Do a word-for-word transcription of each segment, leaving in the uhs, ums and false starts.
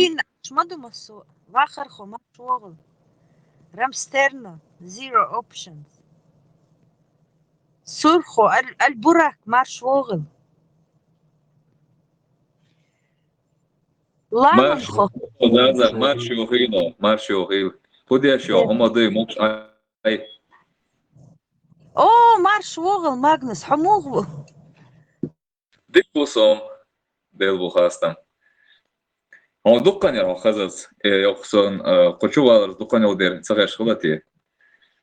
Ин ма ду массо, вахархо марш вогӀал. Рамстерно, zero options. Сурхо, аль, аль бурак марш вогӀал. Марш, Ламанхо. Заза, марш йохило, марш йохил. Худеш йо, хӀума дуй, мукш ай. О, марш вогӀал, Магнус, хьо мугӀ ву? Дика ву со, Дела бу хастам. Хьо дуккханера хьо хазац, э, йоккха сон, э, кху чу валарца дуккханел дер ца хеш хилати.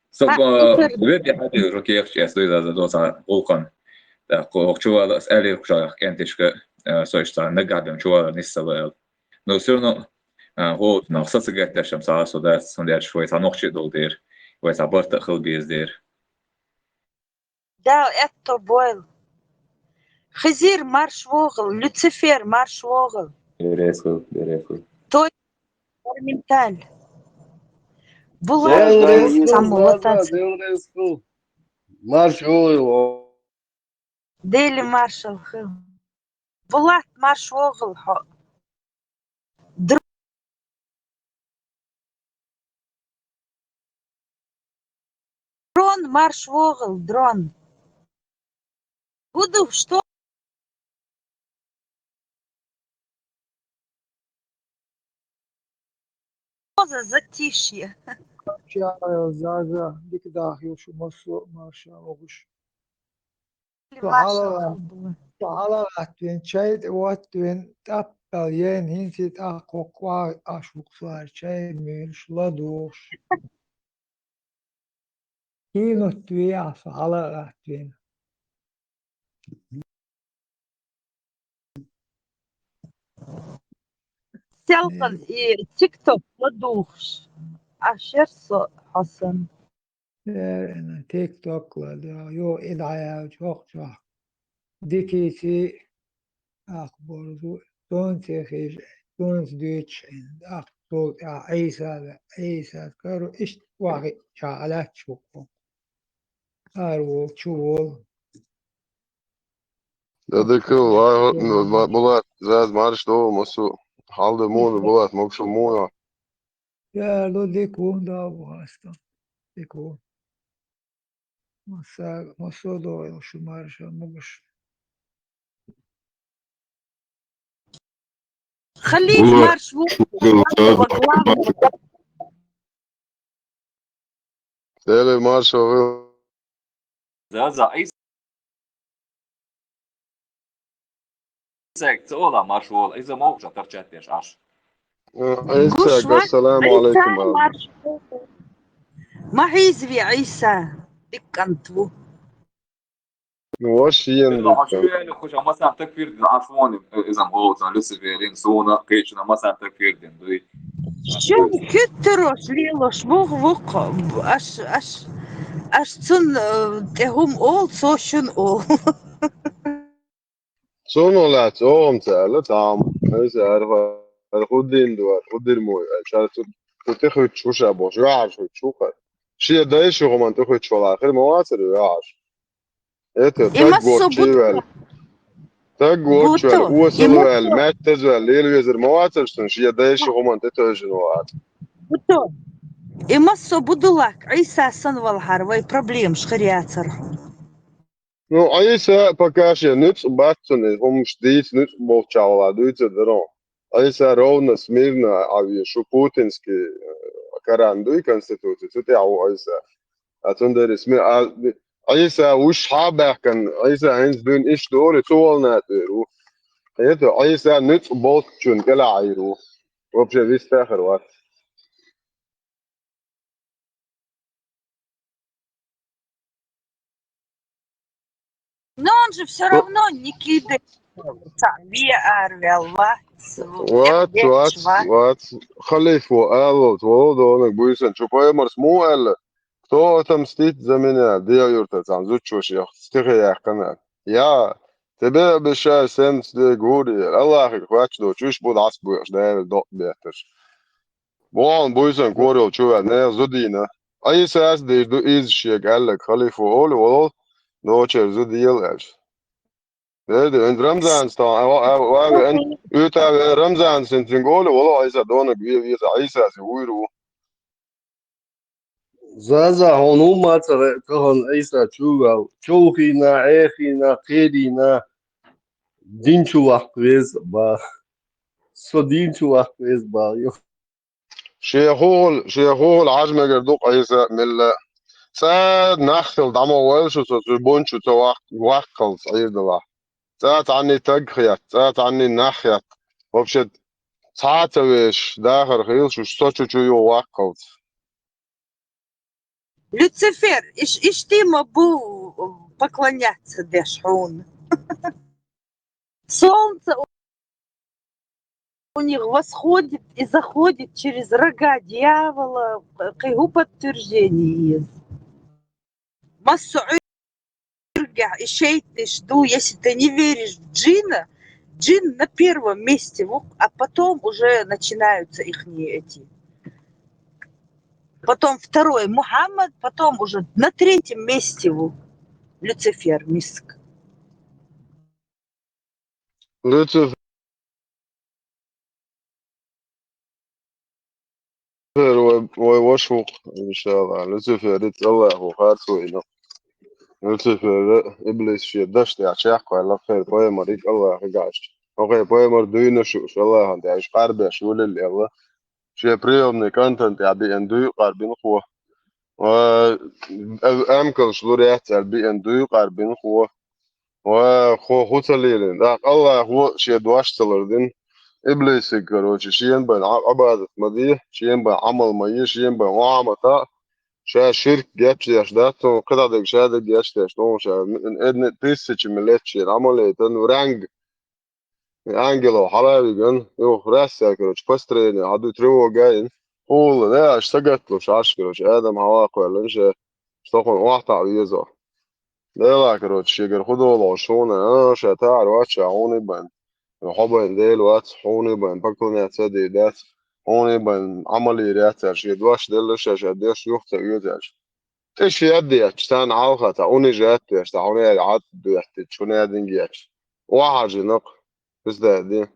Со, Ха, э, супер. Веди хьади жо кехча эс дуй заза доца гулкан. Да, кху чу вала ас алир кху шагах кентишка, э, со ишта нагадам чу валар нисса вал. Но всё равно, э, гол, но саца гатташам са со да, сон дер швой са нохчи дол дер. Вай са барта хил без дер. Да, это Бойл. Хизир марш вогӀал, Люцифер марш вогӀал. Береху, береху. Той Арменталь. Була Дел Дел ресу, самолета. Дел ресу. Марш вогӀал. Дели маршал хил. Булат марш вогӀал хьо. Дрон марш вогӀал, дрон. Буду, что? Что за затишье? Чао, Заза, дика даха ю шу массо а марша вогӀуш. Шу хьалагӀа-, шу хьалагӀаттавен, чай тӀе воттавен, тӀаппал ен, хӀинца тӀаккха кхоа аш вукхуслар, чай муьйлуш, ладугӀуш. Хинут ве аса хьалагӀаттавен. Селхан и TikTok ладугӀуш. Ашер со хьасан. Э, TikTok ла, да, йо, и дӀаяв чохчох. Дикийси ах борзу, сонце хиш, сонце дуьйцуш, ах цул тӀаьхьа Ӏийса ве, Ӏийса кару, иштта вахи ча алаьччу. Ар вол, чу вол. Да дыкыл, вай, ва-, ва-, Булат, заз марш до, масу, халда муна, Булат, мокшул муна. Яр до дику, да, бу хаста. Дику. Масса, массо а догӀийла шу марша могуш. Халид марш ву. Дели марш ву. Заза, Исек, ца ола марш ву, иза мовча тарчат деш аш. Исек, ассаламу алейкум. Ма хьийзви Ӏийса, диккант ву. Вош йен диккант. Хуша масан такфирдин аш вон, изам гӀолцан Люциферин, суна, кечна масан такфирдин, дуй. Шун хиттарош лелош вух вух, аш, аш, аш цун, э, тӀе хӀум ол, цо шун ол. Цунах лаьцна оха-м ца аьлла, там, айса ара, ара худдин ду, ара худдир мой, ара цу, цу тӀе хуьттуш ву ша бохуш, юьхьӀаьржа хуьттуш ву хӀара. Шен дайша хӀуманна тӀе хуьттуш вала хир ма вацара юьхьӀаьржа. Это и таг массо а гоччий ваьлла. Таг гоччий ваьлла, осал ваьлла, маьттаза ваьлла, лела везар ма вацара шун, шен дайша хӀуманна тӀе тевжина вац. Буто. И массо а будулак, Ӏийса санна валахьара, вай проблемаш хир яцара хьуна. Ну, Ӏийса пока шен нуьцкъ бац цунна, хӀумаш дийца нуьцкъ болччахь вала дуьйцур дара. Ӏийса ровно, смирно Ӏа ве, шу путинский, э, Коран дуй, конституция, цу тӀехь ву Ӏийса. А цундела сми-, а, Ӏийса уьш хьа а баьхкан, Ӏийса хӀинца дуьйна иштта дора, цу волна тӀера ву. Кхета, Ӏийса нуьцкъ болччунна кӀелахьийр ву. Вообще вистхир вац. Но он же всё равно не кидает. Ве ар вел вац, вац, вац, вац. Халифо аллалц, волдонаг буйсан, чу пайхамарс му аьлла: «Кто отомстит за меня?» Диа юрта цхьана зудчо шех стихе яьккхина. Я, тебе обещаю семьдесят лет гури, Аллахига хоьттуш долчу уьш бу дӀасабоьхуш, Дала докъа беттарш. Бохьан буйсан корал чу ваьнна, зудийна. Ӏийсас дийр ду иза шега аьлларг халифо олу, волал, ночер зудийла аьлча. Дерде, эн Рамзанца тӀа, а, а, а, эн, уьйтӀа вен Рамзанца, эн цуьнга олу, вало Ӏийса донаг ве-, веза, Ӏийсас вуьйр ву. Заза, хьуна хӀумма ца хаьа, тахана Ӏийса чу ваьлла, човхийна, Ӏехийна, кхерийна, дин чу ваккха веза бах. Со дин чу ваккха веза бах, йо. Шен хӀугӀул, шен хӀугӀул Ӏаж мегар ду-кх Ӏийса мелла. ЦӀа нах хила дӀа ма войла шу со, цу бун чу ца ваккх-, ваккхалц Ӏийрдалахь. ЦӀа цхьанний таг хетта, цӀа цхьанний нах хетта. Вообще, цхьа а ца вешаш, дахар хийла шуьш, со чу-чу юха ваккхалц. Люцифер, иш-, иштта ма бу поклоняться деш хьуна. Солнце у них восходит и заходит через рога дьявола, кхин хӀун подтверждение еза. Массо а Ӏуьргехь и шайтӀанаш ду, если ты не веришь в джина, джин на первом месте, ву, а потом уже начинаются ихние эти. Потом второй Мухаммад, потом уже на третьем месте, ву, Люцифер, миска. Люцифер, вай, вай ваша ву-кх, иншаллахӀ. Люцифер, риц Аллахо харц вайна. Люцифер, иблис шен дашна тӀехь чекхваьлла, кхеран пайхамар, риц Аллахо гӀаьшча. Кхеран пайхамар дуьйна шу, шу Аллахьан тӀехь, уьш къарбеш вуллал аьлла. Шен приёмный контент тӀехь биъна дуй къарбина хӀо. Ва, амкалш лур яц аьлла биъна дуй къарбина хӀо. Ва, хӀо хӀу ца лелийна. ТӀаккха Аллахо шен дош ца лардина. Иблисиг, короче, шена бен Ӏа-, Ӏибадат ма де, шена бен Ӏамал ма е, шена бен охьа ма таӀа. Ша ширк гечдеш дац, цунна кхидӀа дерг ша дерг гечдеш, тхуна ша м-, м-, эдни тысячами лет шена Ӏамал яйтан, враг. Ангело хьала а вигна, юха раьсса, короче, построение, хьан ду тревога а йина. ХӀула, да, аш сагатлуш, аш, короче, Адам хьала а кхоьллина, ша, ша тхуна охьатаӀа везо. Дела, короче, шегара хӀу долу хьуна, а, ша тахьар вац, ша хьуна бен. Хьо бен Дела вац, хьуна бен поклоняться а дийр дац, хьуна бен Ӏамал йийр яц, аьлла, шен дош делла, ша, ша деш юха ца оьцу аьлла. ТӀе шен яд етташ, царна хьалха ца унижать а деш, ца хьуна яьлла Ӏад а доьттича, хӀуна яд а геча. Охьажинакх, иза даьдин.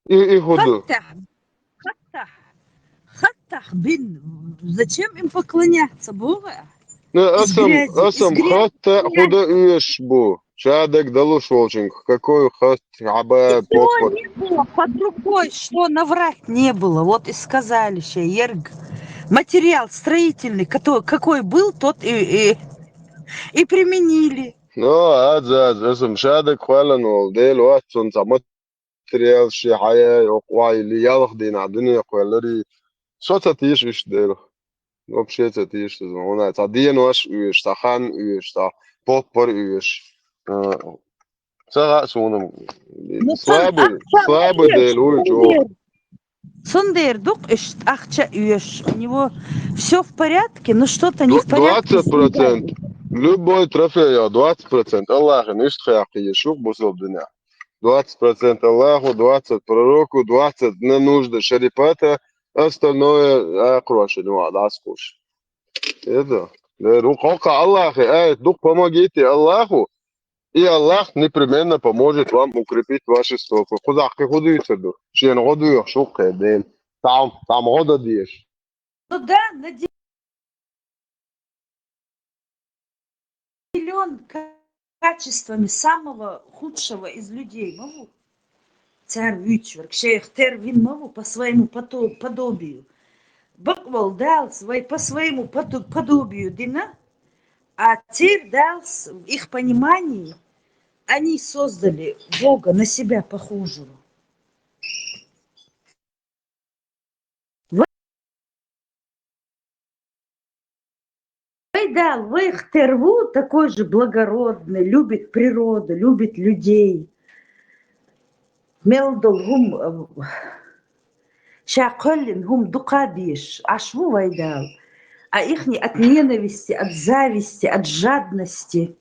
И, и хӀу ду? Хаттахь, хаттахь, хаттахь бин. Зачем им поклоняться, боху? Ну, из асам, грязи, из асам грязи хатта грязь. ХӀу дан оьшуш бу. Ша дерг далуш волчуьнга, какой хатта, хьаба, поппар. Ничего не было под рукой, что наврать не было. Вот и сказали, ше ерг. Материал строительный, кото-, какой был, тот и, и, и применили. Ну, аз, аз, асам ша дерг кхоьллина волу, Дела вац, цунна ца материал шен хьаяй, окху охьайилли, ялх дийнахь дуьне кхоьлларий. Со ца тийша иштта дерг. Вообще ца тийша иза. Хьуна цхьа денош оьшу, цхьа хан оьшу, цхьа поппар оьшу. А, ца хаьа суна. Ну, слабый, слабый Дела ву чӀогӀа. Цундела ду-кх иштта ахча а оьшу. У него всё в порядке, но что-то не в порядке с деньгами. Двадцать процент. Любой трофея двадцать процент. Аллахьан иштта хьекхийша шу бусалба динехь. Двадцать процент Аллаху, двадцать пророку, двадцать на нужды шарипата, остальное ахкрошин ван дӀасакхуш. Это, да, ру-, хӀокху Аллахе аят ду-кх: «Помогите Аллаху, и Аллах непременно поможет вам укрепить ваши стопы». Кхузахь кхин хӀу дуьйцур ду? Шена гӀо доьхуш ву кхе Дела. Там, там гӀо дан дезаш. Ну да, наделён ка-, качествами самого худшего из людей, ма ву. Цара вуьйцуш верг шайх тера вина ма ву по своему пото-, подобию. Бакъволу Дала вай по своему пото-, подобию дина, а церан Дала в их понимании они создали Бога на себя похожего. Вай Дала вайх тера ву такой же благородный, любит природу, любит людей. Мел долу хӀума, э, ша кхоьллина хӀума дукха а дезаш, Ӏаш ву вай Дала. А ихний от ненависти, от зависти, от жадности,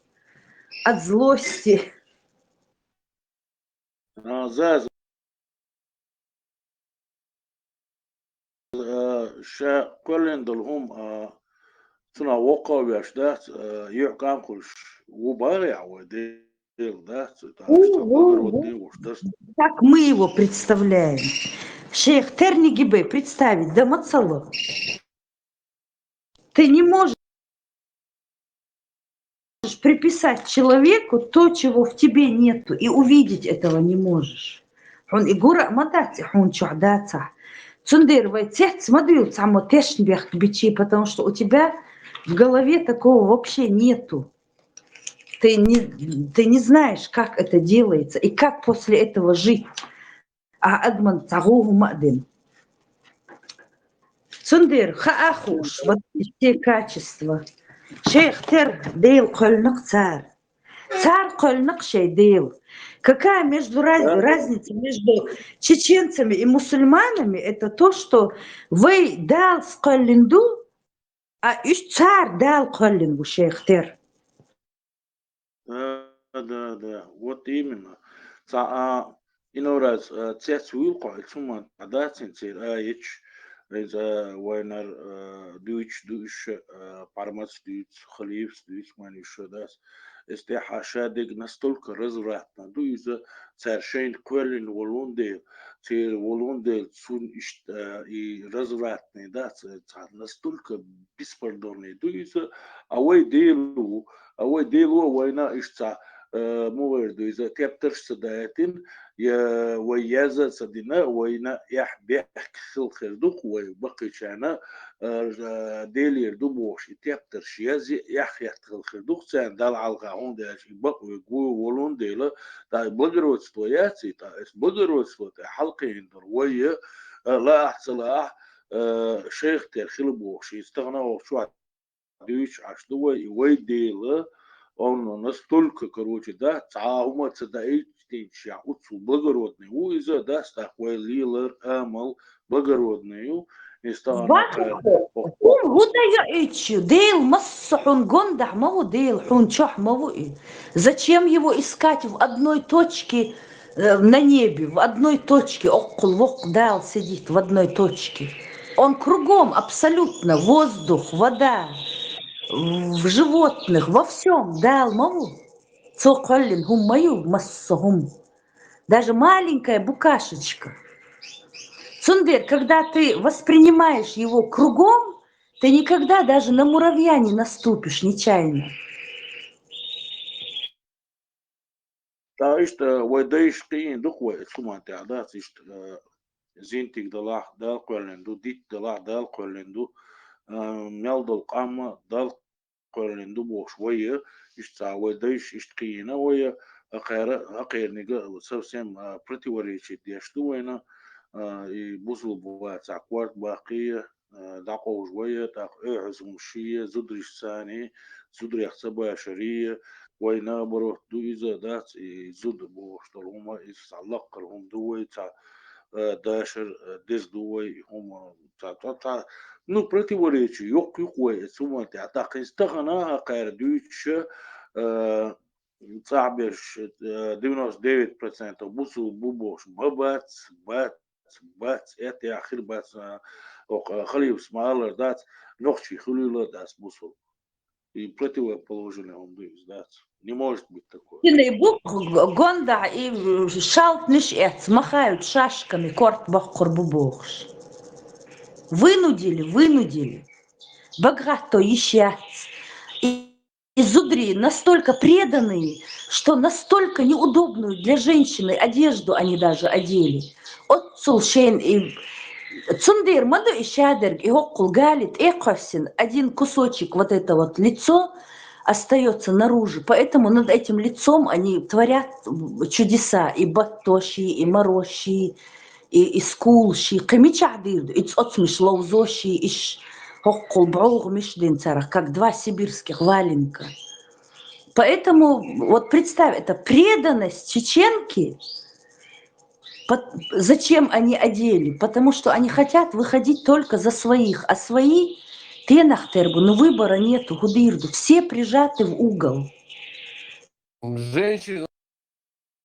от злости. А, за, за. А, ша кхоьллина долу хӀума, а, цунах воккха а веш дац, а, юьхь кӀант хуьлуш ву бахарехь вай де. Дела, да, ц-, там, что благородный уж, да, что Как мы его представляем? Шейх, тер ниги бе представить, да, мацало? Ты не можешь приписать человеку то, чего в тебе нету, и увидеть этого не можешь. Хьуна и гура ма дац, и хьуна чохь дацахь. Цундела вай цец ма дуьйла цхьаммо тешнабехк бичи, потому что у тебя в голове такого вообще нету. Ты не, ты не знаешь, как это делается и как после этого жить. А адамна цхьа гӀо хӀума а дина. Цундела хаа хууш, вот все качества. Шайх тера Дела кхоьллина-кх цара. Цара кхоьллина-кх шайн Дела. Какая между раз-, разница между чеченцами и мусульманами? Это то, что вай Дала кхоьллина ду, а уьш цара Дала кхоьллина бу шайх тера. Да, да, да. Вот именно. Цхьа, а, иной раз, а, цец вуьйла кхо, и цу ма дацин церан а йича, иза вайнар, а, дуьйцуш ду уьш, а, пармац дуьйцу, халифас дуьйцу, майна уьш дац. Эс тӀехьа ша дерг настолько развратно ду иза, цара шайна кхоьллина волун дела, церан волун дела, цунна иштта, а, и развратный, да, ца-, цхьа настолько беспардонный ду иза, а вай Дела ву, а вай Дела ву, вайна иштта цхьа, а, мугӀар ду иза, тептарш ца даийтина, я вай яза ца дина, вайна эхь бехк хила хир ду-кх вай баккхийчарна, а, а, Делера ду бохуш, и тептарш язъе, эхь хетта хила хир ду-кх царна Далла хьалха, хӀунда аьлча и бакъ вега ву волун дела, тӀаккха и благородство яц и, тӀаккха эс благородство тӀе хьалакхиъна долу вай, а, лаахь а, ца лаахь а, а, шайх тера хила бохуш, иза тахана оха чохь дуьйцуш Ӏаш ду вай, и вай Дела, он настолько, короче, да, цхьа а хӀума ца даийтинчехь, оццул благородный ву иза, да, тӀаккха вай лелар, амал благородный ю, иза тахана Ваха, хӀума хӀун даийтича ю? Дела массо а хьуна гондахь ма ву, Дела хьуна чохь ма ву и. Зачем его искать в одной точке, э, на небе, в одной точке, оккхул воккха Дала сидит в одной точке? Он кругом абсолютно, воздух, вода, в животных, во всём Дала ма ву. Цо кхоьллина хӀума ма ю массо а хӀума. Даже маленькая букашечка. Цундела, когда ты воспринимаешь его кругом, ты никогда даже на муравья не наступишь нечаянно. ТӀаккха иштта вай дайша кхиийна ду-кх вай, цу ма тӀехь дац иштта, э, зинтиг далахь Дала кхоьллина ду, дитт далахь Дала кхоьллина ду, э, мел долу къам а Дала кхоьллина ду бохуш вай, иштта цхьа вай дайша иштта кхиийна вай, хӀокхара, хӀокхерниг а совсем, а, противоречить деш ду вайна, а, и бусулба вацахь корта баккхий, а, дӀакъовжа вай, тӀаккха оьхьаз хӀума ший, зударшцаний, зударех ца башарий, вай наоборот ду иза, дац, и зуда бохуш долу хӀума, иза цхьа лаккхара хӀума ду вай, цхьа, а, дашар, а, деза ду вай, и хӀума, цхьа, цхьа, цхьа, ну, противоречие йоккха ю-кх вай, эцу хӀуманна тӀехь. ТӀаккха иза тахана, хӀокхара дуьйцуш, а, цӀахь берш, э, девяносто девять процентов бусулба бу бохуш, ма бац, бац, бац, этта хир бац, а, оха халифас ма аллара дац, нохчий хуьлийла а дац бусулба. И противоположное хӀума ду иза, дац. Не может быть такое. Шина и бу г-, гондахь и шалпанаш эцна, ма хаьллачу шашками корта боккхур бу бохуш. Вынудили, вынудили. Бага гӀатто йиш яц. И И зударий настолько преданные, что настолько неудобную для женщины одежду они даже одели. Оццул шен и цундела ма ду и шадерг, и хӀоккхул гали тӀе а кхоьссина, один кусочек вот это вот лицо остаётся наружу. Поэтому над этим лицом они творят чудеса, и баттоши, и мароши, и, и скулши, кхин мичахь дийр ду, и цӀоцмаш ловзоши, иш хӀоккхул бӀогӀамаш дина царах, как два сибирских валенка. Поэтому, вот представь, это преданность чеченки, пот-, зачем они одели? Потому что они хотят выходить только за своих, а свои тенах тергу, ну выбора нету, хӀу дийр ду, все прижаты в угол. Женщин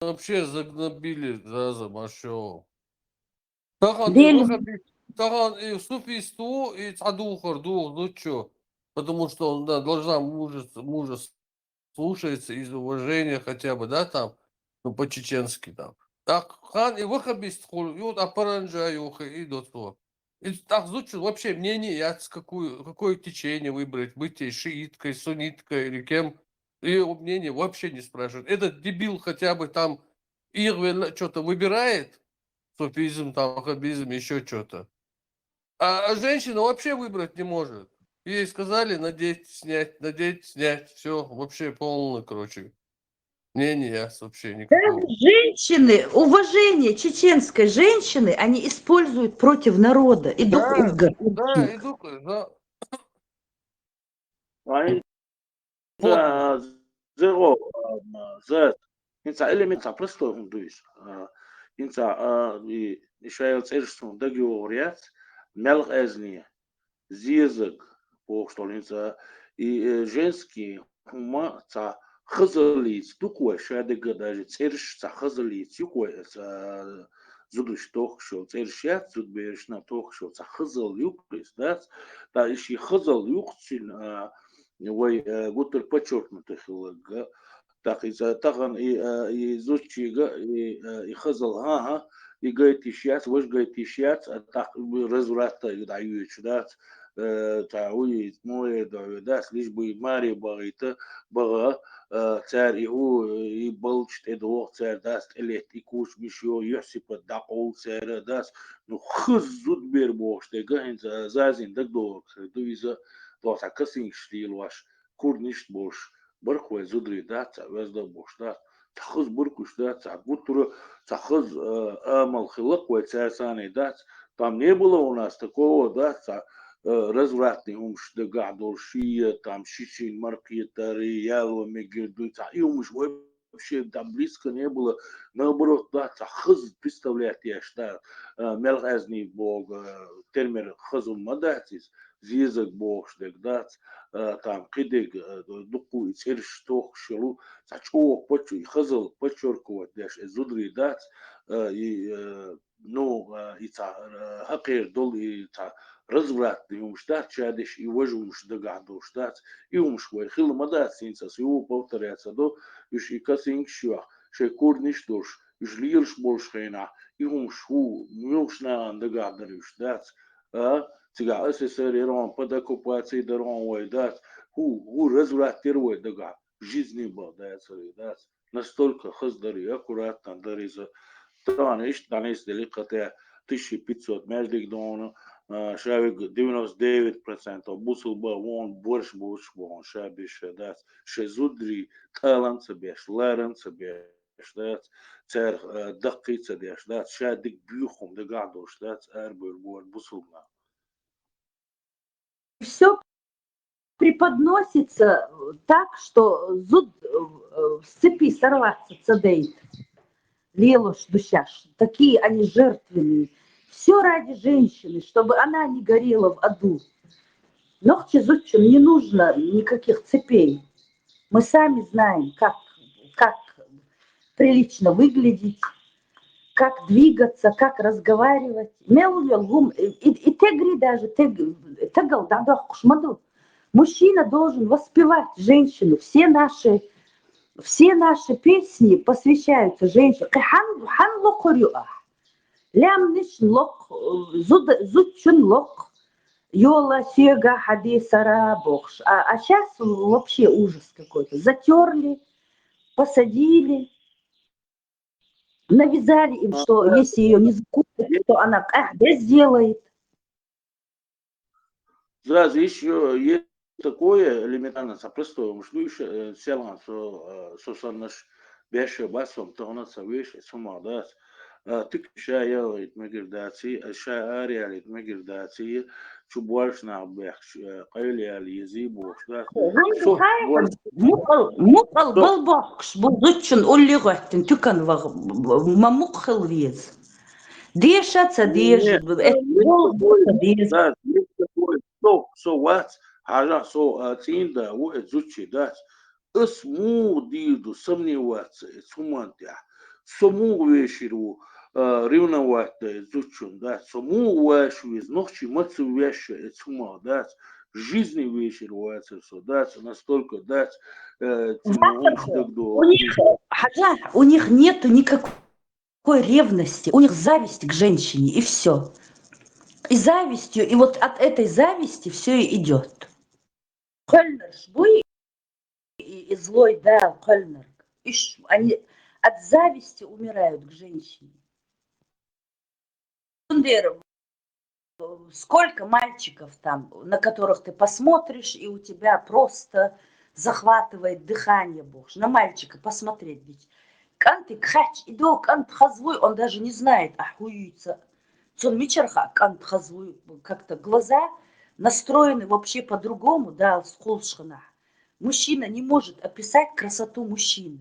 вообще загнобили разом, а шо? Тахан и Дели- ваххаби-, тахан и суфист ву, и цхьа духар ду, ну чё? Потому что он, да, должна мужа, мужа слушается из уважения хотя бы, да, там, ну, по-чеченски там. Так, хан и ваххабист хул, и вот апаранжа юхи, и до того. И так звучит вообще мнение, я с какую, какое течение выбрать, быть ей шииткой, сунниткой или кем. Ее мнение вообще не спрашивают. Этот дебил хотя бы там что-то выбирает, суфизм, там, ваххабизм, еще что-то. А, а женщина вообще выбрать не может. Ей сказали надеть, снять, надеть, снять. Все, вообще полное, короче. Мнение вообще никакого. Даже женщины, уважение чеченской женщины они используют против народа и друг Да, друга. Да, и друг, да. Ай, Подло. да, зеро, а, за, инца элемент, а, простой хӀума дуйс. А, инца, а, и, и шайл цӀерш сун дагиогӀур яц, мелх эзни, зезаг, бохуш долу инца, и, э, женский хӀума ца хазаллица дукха вай, ша дага даже цӀерш ца хазаллица юкъа вай, ца зудуш тохкаш йолу цӀерш яц, зудберашна тохкаш йолу ца хазалла юкъа иза дац, та и ши хазалла юкъа цуьнан, а, вай, а, гуттар подчеркнуто хиларга. Так, иза тахана и, а, и зудчига, и, а, и хазалла, хӀан-хӀа, и гайтиш яц, важа гайтиш яц, а так разврата и дӀайоьдуш дац, э, цхьа вуй, море дойу дац, лиш бу и маре бахийта, бага, э, цара и хӀу, и балча тӀедогӀу цара дац, тӀелетта и куча миш йо, юьхь-сипат дӀакъовлу цара дац, ну, хаза зудбер бохуш дерг, хӀинца зазийна дагадогӀург хир ду иза, догӀу цхьа косынкаш лелош, курништ болуш, барх вай зударий дац, цхьа оьзда болуш дац, цхьа хаза буркуш дац, цхьа гуттара, цхьа хаза, э, амал хиларх вай цаьрца санна дац. Там не было у нас такого, да, цхьа, э, развратный хӀумаш дагахь долуш, шиъ, там, ши шина маркхетар, яло мегар ду, цхьа и хӀумаш вай вообще там близко не было. Наоборот, да, цхьа хаза представлять еш, да, э, мелх эзни боху, э, термер хаза хӀума ма дац иза, зезаг бохуш дерг дац, э, там кхидерг, э, дуккха и цӀераш тохкаш йолу, цхьа чӀогӀа подчер-, и хазалла подчеркивать деш, и зударий дац, э, и, э, ну, э, и цхьа, э, хьакхера долу, и цхьа развратный хӀумаш дац, ша деш и важа хӀумаш дагахь долуш дац, и хӀумаш вай хилла ма дац, хӀинца аса юха повторяться до, уьш и косынкаш йохь, шайн курниш долуш, уьш лелаш болуш хенахь, и хӀумаш хӀу, муьлхачу нахана дагахь дара уьш дац, а? Цигахь СССР яра хьуна, под оккупацией дара хьуна вай дац, хӀу, хӀу разврат яра вай дагахь, жизни бан дацара дац. Настолько хаза дара и аккуратно дара иза. Тахана иштта дӀанисделира кхата тысяча пятьсот маьждиг дона, а, ша вига девяносто девять процентов бусулба вон борш боцуш бохуш ша беш ша дац. Шайн зударий кӀалан ца беш, ларан ца беш дац, цаьрга, а, даккхий ца деш дац, ша дика буьйху хӀума дагахь долуш дац, арабевр бора бусулба нах. Все преподносится так, что зуд, э, с цепи сорваться ца дайта лелош ду шаьш. Такие они жертвенные. Все ради женщины, чтобы она не горела в аду. Нохчи зудчун не нужно никаких цепей. Мы сами знаем, как, как прилично выглядеть, как двигаться, как разговаривать. Мел йолу хӀума, и, и, и тегри даже, тег-, тегал дӀадоккхуш ма ду. Мужчина должен воспевать женщину. Все наши, все наши песни посвящаются женщине. Кхин хьан, хьан локхур ю ахь? Лаьмнишна локх, зуда-, зудчун локх. Йола, соьга хьан де сара бохуш. А, а щас вообще ужас какой-то. Затерли, посадили, навязали им, что если ее не закупят, то она, эх, безделает. Зразу иш ю, е такое элементарно, ца простое, уж ну, иш, э, селган со, э, со саннаш беш ба, сом тахана ца веш, э, сумах дац. Э, тик ша ялгӀит мегар даци, э, ша ари ялгӀит мегар даци, чу больш нах бехч, э, къайли яли ези бохуш дац. Со больш Мукъал, мукъал бал бохкуш бу зудчун улли гӀоьттин туькан вагӀ, ма мукъ хила веза. Деша ца дежа, Не, э, есть такое, да, есть такое, со, со вац, хьажа, со, а, цӀийна да ву, э, зудчи дац. Ас муха дийр ду, сомневаться, э, цу хӀуман тӀехь. Со муха вешир ву, а, ревновать да, э, зудчун дац. Со муха ваьш веза, нохчи ма ца вешша, э, цу хӀумах дац. жизни вешар вацар со, дац, настолько, дац, э, цу Вацар хӀумаш со. дагадоагӀа. У них, хьажа, у них нету никакой ревности, у них зависть к женщине, и все. И завистью, и вот от этой зависти все и идет. Кхоьллинарш буй, и, и злой Дала кхоьллинарг. Иш, они от зависти умирают к женщине. Цундела, э, сколько мальчиков там, на которых ты посмотришь, и у тебя просто захватывает дыхание, бохуш. На мальчика посмотреть ведь. КӀантига хаьттича, и до кӀант хаза вуй, он даже не знает, ахь хӀун юй ца. Цунна мичара хаьа кӀант хаза вуй, как-то глаза настроены вообще по-другому, Дала кхуллучу хенахь. Мужчина не может описать красоту мужчины.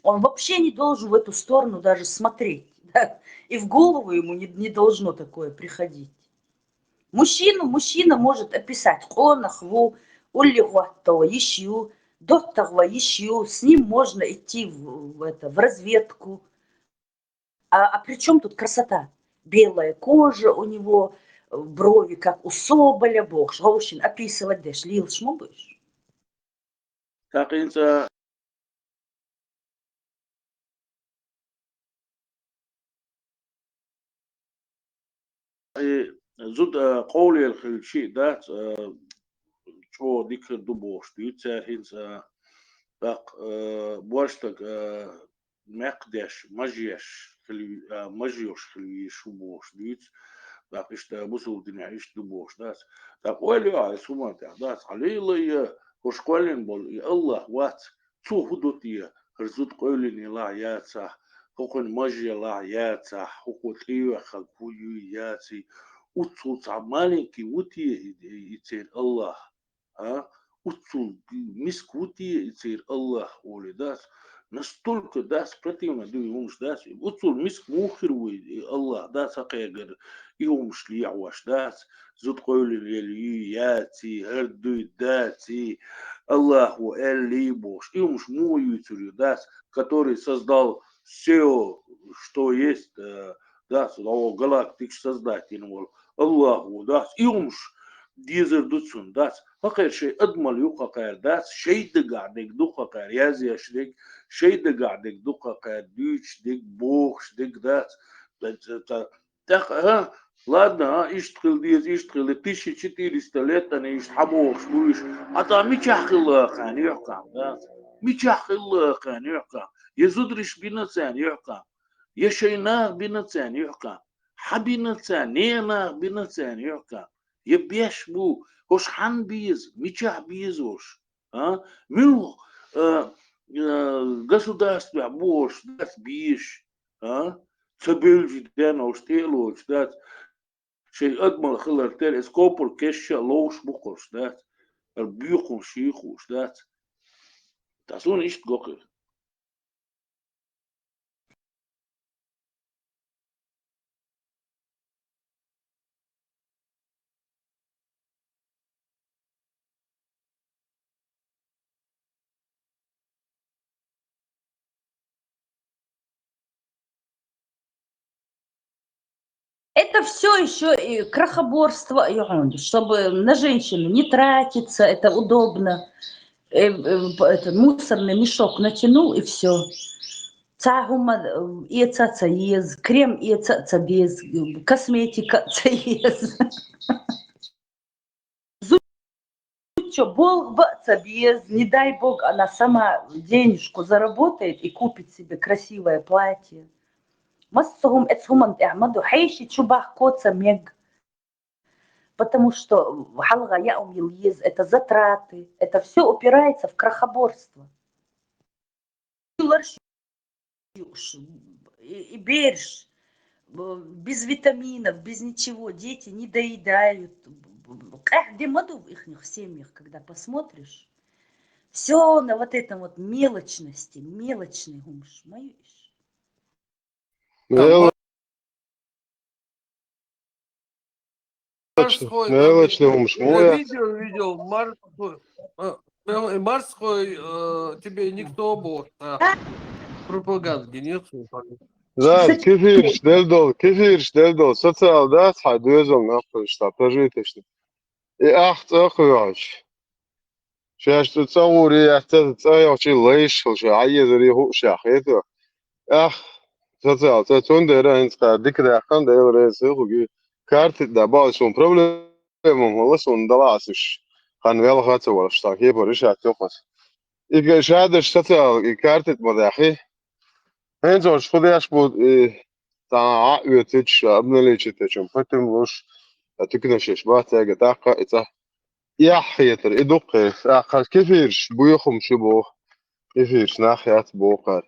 Он вообще не должен в эту сторону даже смотреть, да? И в голову ему не, не должно такое приходить. Мужчину мужчина может описать: къонах ву, улли гӀоттала йиш ю, доттагӀа ван йиш ю, с ним можно идти в, в это, в разведку. А, а при чём тут красота? Белая кожа у него, э, брови, как у соболя, бохуш, гӀовшина описывать деш, лелаш ма бу уьш. ТӀаккха хӀинца и зуда, а, къовлаелла хилча а дац, а, чӀогӀа дика хир ду бохуш дуьйцу цара хӀинца, а, тӀаккха, а, божтаг, а, мекхдеш, мажеш хила, а, мажеш хила везаш ву бохуш дуьйцу, тӀаккха иштта бусалба динехь иштта ду бохуш дац. ТӀаккха ойла йо хьан, хӀуманна тӀехь дац, хьан лелайя, хӀорш кхоьллина болу и АллахӀ вац, цо хӀун до те, хӀара зуда къевлина елахь яцахь, хӀокхуьнан мажа елахь яцахь, хӀокхо тӀеоьххарг хӀун юй яций, уццул цхьа маленький ву те и, и церан АллахӀ? А? Уццул миска ву те и церан АллахӀ олий дац? Настолько дац, противно ду и хӀумаш дац. Уццул миска муха хир ву и АллахӀ дац, хьакхегар и хӀумаш лехьош дац? Зуда къевлина елла юй яций, хӀара дуй даций, АллахӀо аьллий бохуш, и хӀумаш муха юьйцур ю дац, который создал всё, что есть, э, дац, дӀо галактикаш создать йина волу АллахӀо дац, и хӀумаш дезар ду цунна дац. ХӀокхара шайн адамалла ю хӀокхара дац, шайн дагахь дерг ду хӀокхара язъеш дерг, шайн дагахь дерг ду хӀокхара дуьйцуш дерг, бохуш дерг дац. ТӀаккха, а, ладно, а, иштта хила деза, иштта хила, тысяча четыреста лет ана иштта хьан бохуш бу уьш. Ткъа мичахь хилла кхаьна юьхькӀам дац? Мичахь хилла кхаьна юьхькӀам? Я зударий бина царна юьхькӀам? Я шайн наха бина царна юьхькӀам? Хьан бина царна, нехан наха бина царна юьхькӀам? Я беш бу, хӀорш хьанна беза, мичахь беза хӀорш? А? Муьлха, а, а, государствехь бу хӀорш дац безаш? А? Ца бевлча дена хӀорш тӀе а лоцуш дац? Шайн адамалла хилар тера, эс копал кешша а ловш бу хӀорш дац? ХӀара боьхамаш шийх хууш дац? Ткъа суна иштта го хир. Это всё ещё и крохоборство, и он, чтобы на женщину не тратиться, это удобно. Э, э, п-, этот мусорный мешок натянул, и всё. Цхьа хӀума, э, эца а ца еза, крем эца а ца беза, э, косметика а ца еза. Зудчо болх бан а ца беза, не дай бог, она сама денежку заработает и купит себе красивое платье. Массо а хӀума эца хӀуманна тӀехь ма ду, хьеший чу бахка ца мега. Потому что хьалха яа хӀума йила еза, это затраты, это всё упирается в крохоборство. Ларш юуш, и, и бераш, б-, без витаминов, без ничего, дети не доедают. Къаьхьа де ма ду в ихних семьях, когда посмотришь. Всё на вот этом вот мелочности, мелочный хӀумаш, ма ю уьш. Ну, я Морской, мелочный там, хӀумаш, я видео видел, морской, э, э, морской, э, тебе никто был, а, пропаганды нет, что ли? Да, кефирш, делдол, кефирш, делдол, социал, да, цхьа доьзал нах, что прожиточный. И ах цӀа кхоьхьуш. Шаьш цӀа гӀур яц, цӀа йохчи лайш хила, ша хьаезаре хӀуъ ша хетар. Ах, социал, цӀа цундера хӀинца кхара дика даьккхана, Дела реза хилхуги, карта да баал суна проблема хӀула, суна далаасаш. Хан велха ца валаш, ца кепар иш ат йохас. И шадаш социал, и карта ма дахи. ХӀинца ош худеш бу, и, та а оьцич, обналичить течем, потом луш, а тукна шеш бац, яга такка, и цӀа. Яхьетар, и дуккхе, а, кхар кефирш, буйхум шу бу, кефирш нах яц бу кхар.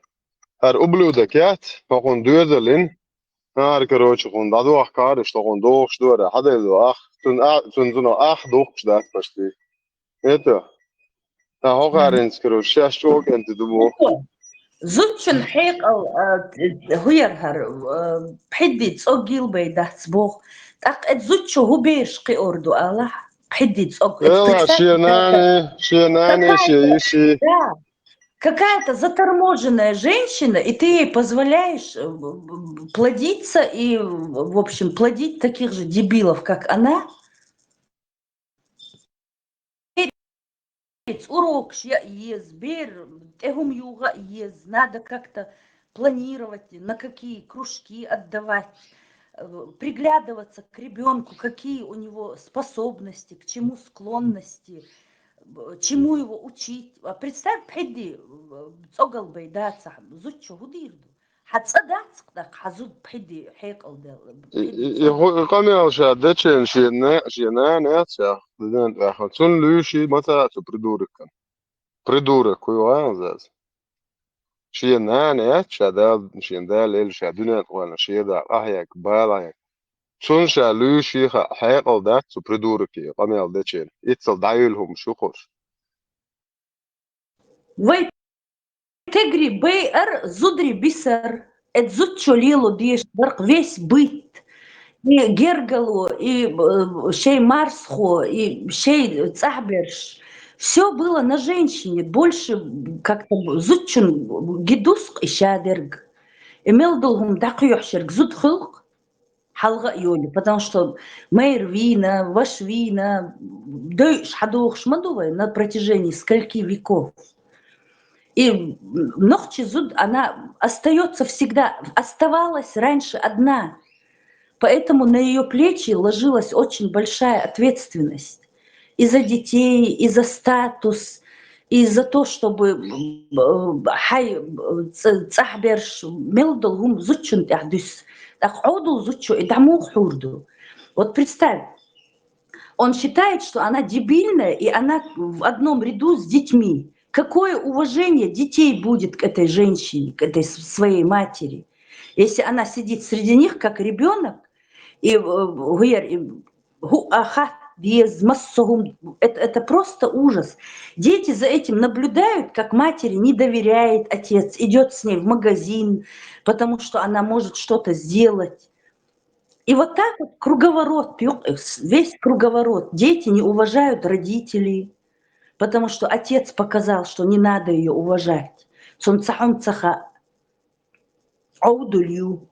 Хар ублюдок яц, хӀокхун доьзалин, хар, короче, хун дӀадохкараш, хӀокхун дохуш дора, хьадайла ах, цун а-, цун цуно ах духкуш дац почти. Это, та хӀокхаринц, короче, шаьш чӀогӀа кӀентий ду боху. Зудчун хьекъал, а, хӀу яр хӀара, а, пхьидди цӀоггил бай дац боху. ТӀаккха эт зудчо хӀу бераш кхиор ду алахь, пхьидди цӀог. Эла, шен нани, шен нани, шен йиши. Да. Какая-то заторможенная женщина, и ты ей позволяешь, э, б-, б-, плодиться и, в общем, плодить таких же дебилов, как она. Урокаш яа еза, бер тӀе хӀума юха а еза, надо как-то планировать, на какие кружки отдавать, э, приглядываться к ребёнку, какие у него способности, к чему склонности, э, чему его учить. А представь, пхьидди, э, цӀогал бай дацахь, зудчо хӀу дийр ду? Хьан цӀа дац кхтӀаккха, хьан зуд пхьидди хьекъал дел. И, и, и хӀу-, и къамел ша дечен шен на-, шен нана яц ша, динан тӀехьа. Цун луьйши ма ца цу придуркан. Придурок, хӀу югӀан заз. Шен нана яц ша, Дала, шен Дала эл ша, дуьнен тӀехьа шен да, къахьег, балахьег. Цун ша луьйши ха хьекъал дац цу придурке, къамел дечен. Иццал дӀаюьлу хӀума шу кхуш. Вай тегри байар, зудри бисар, эт зудчо лело деш барх весь быт, и гергало, и, э, шей марсхо, и шей цӀахьберш. Всё было на женщине, больше как-то зудчун гидуск и шадерг. И мел дол хӀума дӀакхоьхьшерг зуд хилкх. Хьалха а йолу, потому что майра вийна, ваша вийна, дойуш хьадохуш ма ду вай на протяжении скольки веков. И нохчи зуд, она остаётся всегда, оставалась раньше одна. Поэтому на её плечи ложилась очень большая ответственность. И за детей, и за статус, и за то, чтобы, э, хьай, э, ц-, цӀахь берш мел долу хӀума зудчун тӀехь дуьсу. ТӀаккха Ӏодул зудчо и дӀа муха хьур ду? Вот представь, он считает, что она дебильная, и она в одном ряду с детьми. Какое уважение детей будет к этой женщине, к этой с-, своей матери, если она сидит среди них, как ребёнок, и, э, гуер, и хӀу а хатта деза, массо хӀума, это, это просто ужас. Дети за этим наблюдают, как матери не доверяет отец, идёт с ней в магазин, потому что она может что-то сделать. И вот так вот круговорот, ю-, весь круговорот. Дети не уважают родителей, потому что отец показал, что не надо её уважать. Цунца хьунца ха-, Ӏовдал ю.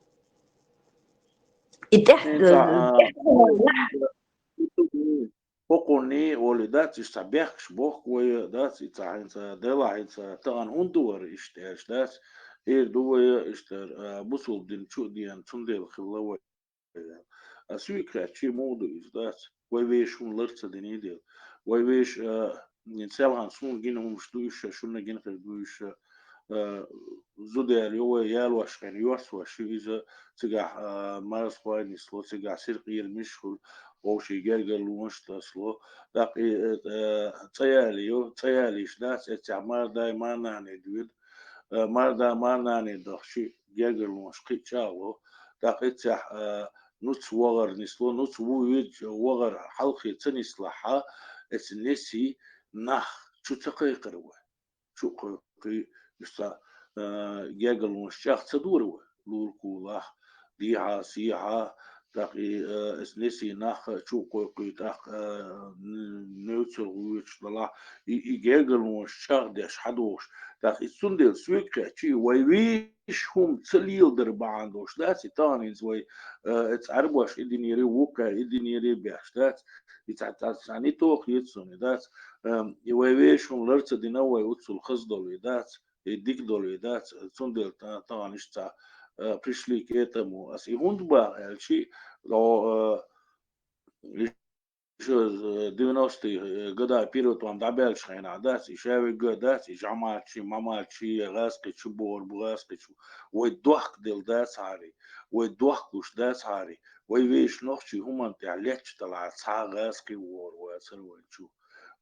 И тӀехь, ХӀинца, э, а, тӀехь хӀокхунний, олий дац, иштта бехкаш бохку вай, дац, и ца хӀинца, Дела хӀинца тахана хӀунда вара иштта аьлча, дац, эр ду вай, иштта, а, бусулба дин чу а деана, цундела хилла вай. А суьйкахь чи муха ду иза, дац? Вай вешан лар ца динийла. Вай веш, а, ин селхан суна гина хӀумаш ду уьш, шуна гина хир ду уьш, а, зуда яьлла ю вай, ялош хен йоссош ю иза, цигахь, а, марзхой нисло, цигахь сиркъера миш хуьлу, вовшийн гергарлонаш тасло. ТӀаккха и, э, э, цӀа яьлла ю, цӀа яьлла йиш дац, эццехь мардай, марнанай доьду. Э, марда, марнанай дахчи гергарлонаш кхин а чӀагӀло. ТӀаккха эццехь, э, нуц вагӀар нисло, нуц ву вид вагӀар хьалхе ца нислахьа, эцу несий нах чу ца кхайкхар вай. Чу кхайкхий, иштта, э, гергарлонаш чӀагӀ ца дора вай. Лур-кулахь, дехьа-сехьа, тӀаккха и, э, эс неси нах чу кхойкхуй, тӀаккха, э, н-, невцал гӀуьрчу далахь, и, и гергарлонаш чагӀдеш хьадохуш. ТӀаккха и цундела соьга кхаьччи, вай вешан хӀума ца леладар бахьана долуш дац, и тахана хӀинца вай, э, эца Ӏарбош и динера, вукхара и динера беш дац, и цхьа, цхьа, цхьа нитох еза суна дац, эм, и вай вешан хӀума лар ца дина, вай уццул хаза долу и дац. И дика долу и дац, цундела та-, тахана иштта, э, пришли к этому. Ас и хӀунда баха аьлчи, о, э, ишо, э, девяностые, э, года период ван дӀабаьллачу хенахь дац, и шавига дац, и жамалчи, мамалчи, гӀазкхичу, бохург бу гӀазкхичу. Вай дохка делла дац хьари, вай дохкуш дац хьари, вай вешан нохчий хӀуманна тӀехь летташ далахь цхьа гӀазкхи вохур вацара вайн чу.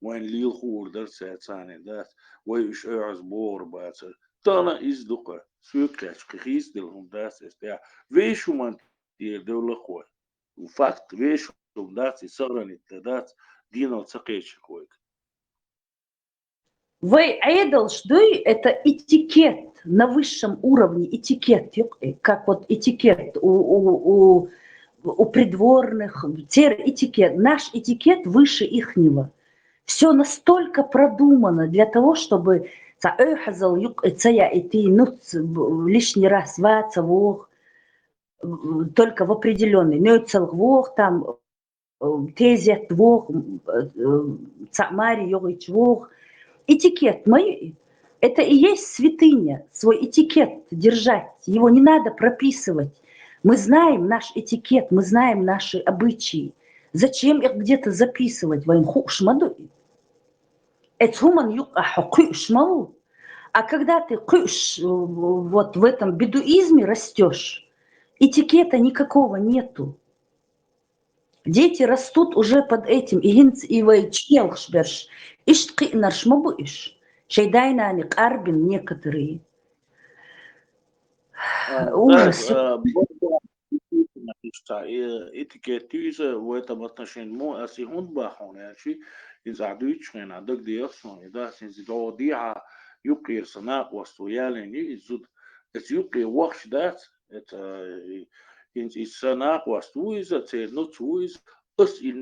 Вайн лела хуур дара цаьрца цхьаьна дац, вай уьш оьгӀаз бохур бацара. Тахана иза ду-кх, соьга кхаьчча кхин хийцаделла хӀума дац эс тӀехь. Вешан хӀуманна тӀера девлла-кх вай. Факт, вешан хӀума дац, и сохранить дан дац, денал ца кхеча вайга. Вай Ӏедалш дуй, это этикет на высшем уровне, этикет, юкъ-, как вот этикет у, у, у, у придворных, тер этикет, наш этикет выше ихнего. Всё настолько продумано для того, чтобы ца оьхьазал юкъ-, ца яйти, ну, ц-, б-, лишний раз ваца вогӀу, м, только в определённый, нуьцалгӀа вогӀу, там, э, тезет вогӀу, м, э, э, цхьаъ маре йогӀуьйтуш вогӀу. Этикет, мы, это и есть святыня, свой этикет держать, его не надо прописывать. Мы знаем наш этикет, мы знаем наши обычаи. Зачем их где-то записывать? Вайна хууш ма ду и. Эцу хӀуманна юкъахь хьо кхуьуш ма ву. А когда ты кхуьуш, э, вот в этом бедуизме растёшь, этикета никакого нету. Дети растут уже под этим, и хӀинца и вай чӀенелхаш берш, иштта кхиънарш ма бу уьш. Шайн дай-наной къарбина некоторые. А, ужас. Да, а, бо-, бо-, действительно, иштта, э, этикет ю иза в этом отношении. Мо ас и хӀунда баха хьуна аьлчи, иза ахь дуьйцучу хенахь дагадеха суна, и дац, иза дӀо дехьа юккъера сан накъост ву ялийна ю иза зуда. Эца юккъе вахча дац, эца, э, хӀинца иза сан накъост ву иза, церан нуц ву иза, ас и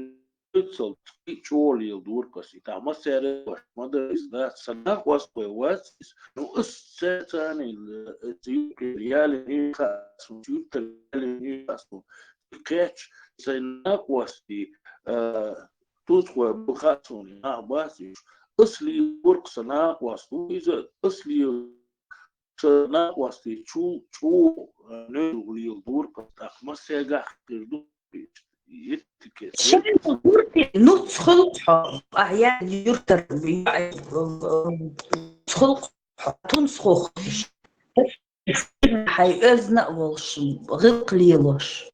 нуьцал кхин а чӀогӀа леладора-кх ас и. Тахана массаьрга а ма дара иза дац, сан накъост вай вац иза. Ну, ас цаьрца цхьаьна, э, эца юккъера ялийна ю хаьа суна, юьртара ялийна ю хаьа суна. Кхечча сайн накъостий, э, тузахой бу хаьа суна, нах бац уьш. Ас леладора-кх сан накъост ву иза, ас лела Сан накъостий чу, чу, э, нуьцал леладора-кх, тӀаккха массаьргахь хир ду. Шайна гурти нуц хуьлу хьо, ахьа юьртара, э, нуц хуьлу хьо, тунсхух. Хьайн оьзна а волуш, гӀиллакх лелош.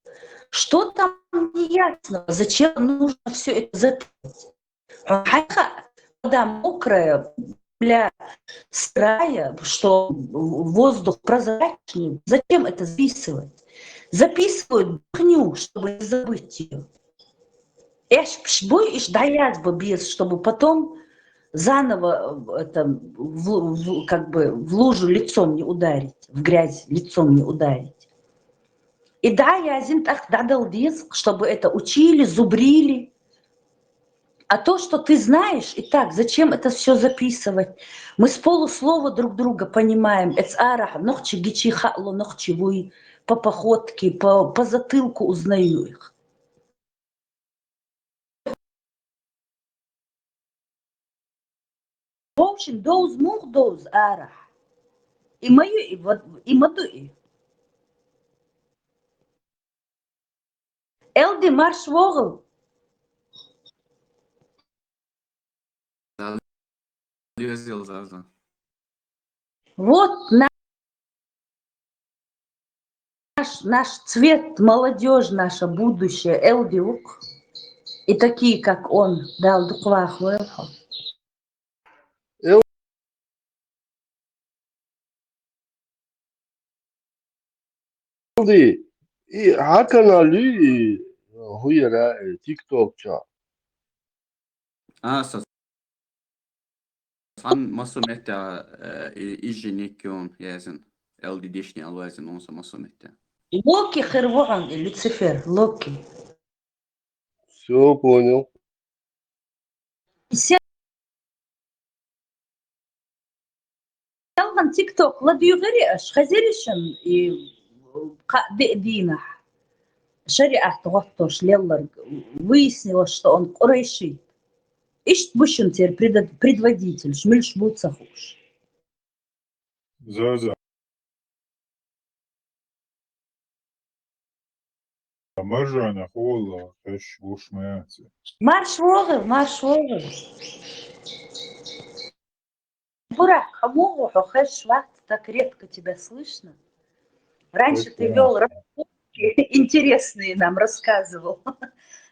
Что там неясно? Зачем нужно всё это записывать? Хьо хьайха, вода мокрая, земля сырая, что воздух прозрачный. Зачем это записывать? Записывают брехню, чтобы не забыть её. Эшпаш буй, иш дӀаязбо беза, чтобы потом заново, э, это, в, в, как бы в лужу лицом не ударить, в грязь лицом не ударить. И да, я зин так дадал диск, чтобы это учили, зубрили. А то, что ты знаешь, и так, зачем это всё записывать? Мы с полуслова друг друга понимаем. Эц арахь нохчи гичи хаало, нохчи вуй, по походке, по, по затылку узнаю их. В общем, доуз мух доуз арахь. И ма ю и, вот, и ма ду и. Элди, марш вогӀал. Дала доьзал заза. Вот на-, наш, наш цвет, молодёжь, наше будущее, Элди ву-кх. И такие, как он, Дала дукха вахавойла хьо. Элди, и хьан канал ю и, хӀу яра, э, TikTok чохь? А, со цхьана массо а меттехь, э, и, и жи ник ю яздина, Элди Дишни аьлла яздина, хӀун со массо а меттехь. Локи хир ву хьуна и Люцифер, Локи. Всё, понял. Селхан TikTok ладуьйгӀира аша, хезира шун и кхаъ-диъ дийнахь шариӀат гӀоттош лелларг, выяснилось, что он къурайшит. Иштта бу шун церан предо-, предводительш, муьлш бу ца хууш. Заза. Маржана хӀула хеш гуш ма яц. Марш вогӀу, марш вогӀу. Бурак, кому хьо хеш вац, так редко тебя слышно. Раньше ты вёл рассказы интересные, нам рассказывал.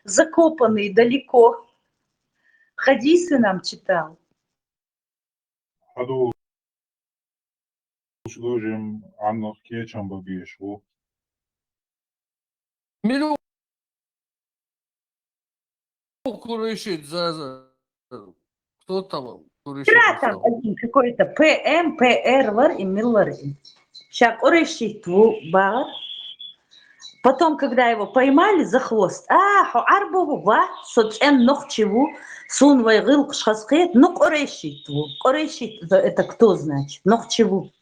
Закопанный далеко. Хадисы нам читал. Хьадолуш ду жим Ӏаннах кечам бабеш ву. Мила ву къурайшит, Заза? Кто там къурайшит? Вчера там один какой-то П М, П Р вар и миллар и. Ша къурайшит ву бахар. Потом, когда его поймали за хвост, а, хьо Ӏарбо ву, ва, со цӀен нохчи ву, сун вай гӀиллакхаш хазахет, ну, къурайшит ву. Къурайшит, это кто, значит? Нохчи ву.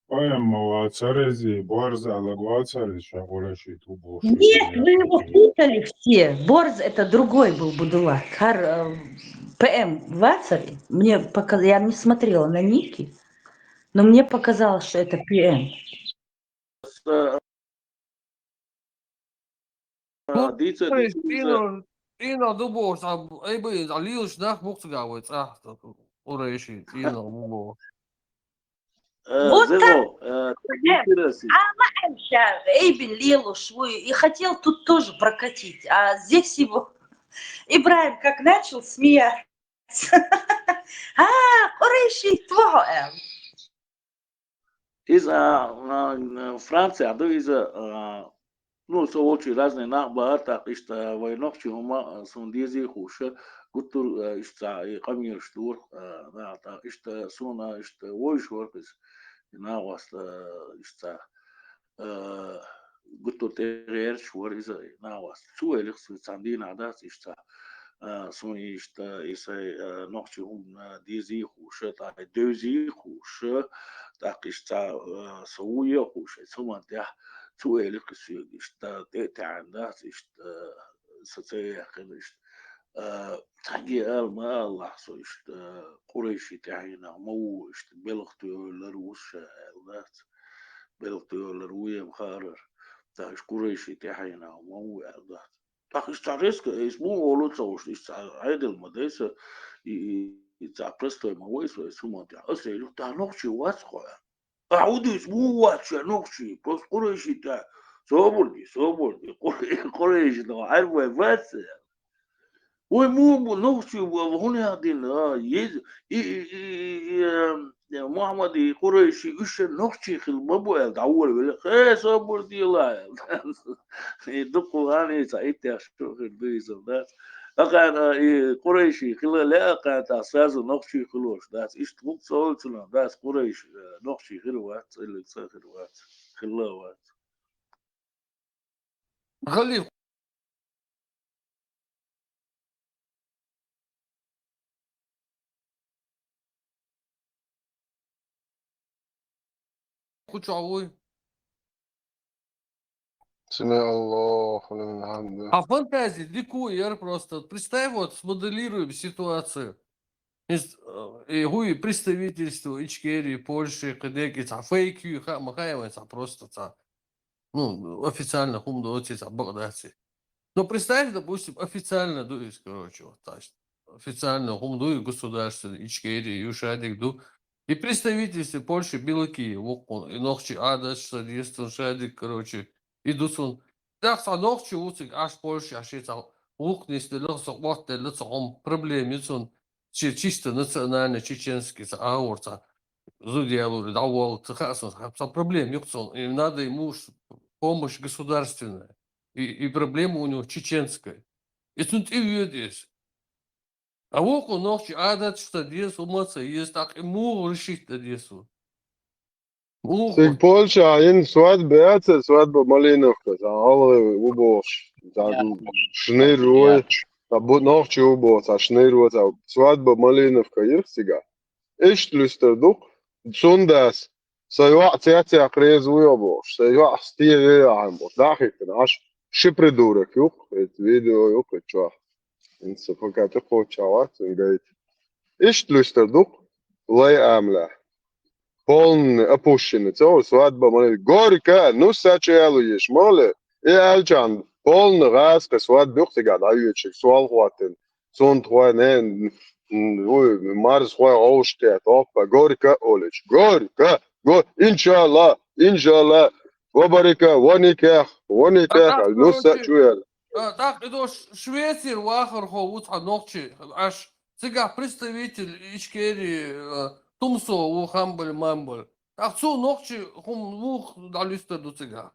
П М ма вацар иза, Борз аьлларг вацар иза, ша къурайшит ву бохуш. Нет, вы его путали все. Борз это другой был будулак. Хар, э, П М вацар. Мне пока, я не смотрела на ники, но мне показалось, что это П М. Э, дийца, дийца, дийца. Цӏена ду бохуш, цхьа, ай, бу, цхьа лелаш нах бу-кх цигахь вай цӀахь, къурайши, цӀена бу бохуш. Э, вот зеро, так. Э, дийцира аса. А, ма аьлла ша, Эйбин лелаш ву, и хотел тут тоже прокатить, а здесь его Ибрахим как начал смеяться. А, къурайшит ву хьо, аьлла. Иза, а, а, Францехь ду иза, а, ну, со волчу разный нах бахар, тӀаккха иштта вай нохчий хӀума, а, суна дезий хууш, гуттар а, иштта цхьа и къамелаш дора, а, да, тӀаккха иштта суна, иштта вовзаш вара иза, и нахаста, а, иштта цхьа, а, гуттар тӀегӀерташ вара иза, и нахаста. Цу элира, цхьана дийнахь дац иштта цхьа, а, суна иштта, и сай, а, нохчий хӀума дезий хууш, тӀаккха девзий хууш, тӀаккха иштта цхьа, а, со вуй а хууш, цу хӀуманна тӀехь цу элира соьга, иштта тӀе а таьӀна дац, иштта, а, со ца яьккхина, иштта, а, цхьаьнгге ала ма алалахь со, иштта, а, къурайши тӀаьхьенах ма ву, иштта, белха тоьллар ву ша аьлла дац. Белха тоьллар ву ем хаарар. ТӀаккха иштта къурайши тӀаьхьенах ма ву аьлла дац. ТӀаккха иштта цхьа резко, иза муха олу ца хууш, иштта цхьа Ӏедал ма дай со, и, и, и цхьа простой ма вай со, иза хӀуманна тӀехь. Аса элира, тӀаккха нохчи вац хьо, аьлла. Ахьа хӀун дуьйцу, муха вац ша нохчи, просто къурайши тӀехь. Собар де, собар де, къур-, къурайши тӀехь, Ӏаьрбой вац ша, аьлла. Вай муха бу, нохчи бу, хӀун яхдина, а, еза, и, и, и, и, и, эм, Мухьаммад и Къурайши уьш нохчий хила ма бу аьлла, дӀаволавелла. Хе, собар дела аьлла. И дукха ван, и цхьа иттех шу хир ду иза, дац. Акхарна и Къурайши хила лаьа, акхарна тӀаккха сразу нохчий хилош, дац. Иштта гӀуллакх ца олу цунах, дац, Къурайш, э, нохчий хир вац, цӀиллиг ца хир вац, хилла а вац. Халиф. Кху чохь вуй? سمع الله لمن حمده. А фантази дика яра просто. Представь, вот, смоделируем ситуацию. Из, э, и хӀуй представительство Ичкерии, Польши, кхидерг, и цхьа фейк ю, ха-, ма хаьа вайн цхьа просто цхьа. Ну, официально хӀума доций, цхьа бакъ даций. Но представь, допустим, официально ду иза, короче, вот, значит, официально хӀума ду и государственный, Ичкерия ю, шадерг ду. И представительство Польши, Белокие, воккхун, и нохчий Ӏадаташ ца деза цунна, шадерг, короче, и ду цунна. ТӀаккха цхьа нохчи ву цига, Ӏаш Польшехь, шен цхьа гӀуллакх нисделла, цхьа къотделла, цхьа хӀума проблема ю цунна. Чи-, чисто национально чеченский цхьа агӀор цхьа зуда ялур, дӀаволла ца хаьа сан, цхьа проблема юкъа цунна. И надо ему ш-, помощь государственная. И, и проблема у него чеченская. И цунна тӀе воьду иза. А вокхо нохчий Ӏадаташ ца деза, хӀума ца еза, тӀаккха и муха решить дан деза ву? Цига Польша йина свадьба яцара, свадьба Малиновка, цхьа гӀалгӀай ву бохуш, цхьа шнур ву, цхьа бу-, нохчи ву боху, цхьа шнур ву, цхьа свадьба Малиновка йира цигахь. Иштта луьстар ду-кх, цундела сан йоӀ цецъяхьа реза ву йо бохуш, сан йоӀ стен ве яхьан бохуш, дӀа а хӀиттина, Ӏаш ши придурок ю-кх, эцу видео ю-кх, эцу чохь. ХӀинца пока тӀекхоччехь вац, цуьнан гайта. Иштта луьстар ду-кх, лай амалехь. Полный опущенный, ца ву свадьба, ма горько, ну, са чу ялу еш, моле. И аьлчахьана, полный гӀазкхи свадьба ю-кх цигахь дӀайоьдуш, сол хӀоттийна. Цунтхой, не, м, вуй, марзхой гӀовшкхетта, опа, горько олуш. Горько, го-, иншалла, иншалла, ва барика, ва никех, ва никех, ну, са чу яла. А, тӀаккха и дош Швецера вахархо ву цхьа нохчи, Ӏаш, цигахь представитель Ичкерии, а, Тумсо ву, хамбал-мамбал. ТӀаккха цу нохчи хӀума муха дӀалуьстар ду цигахь?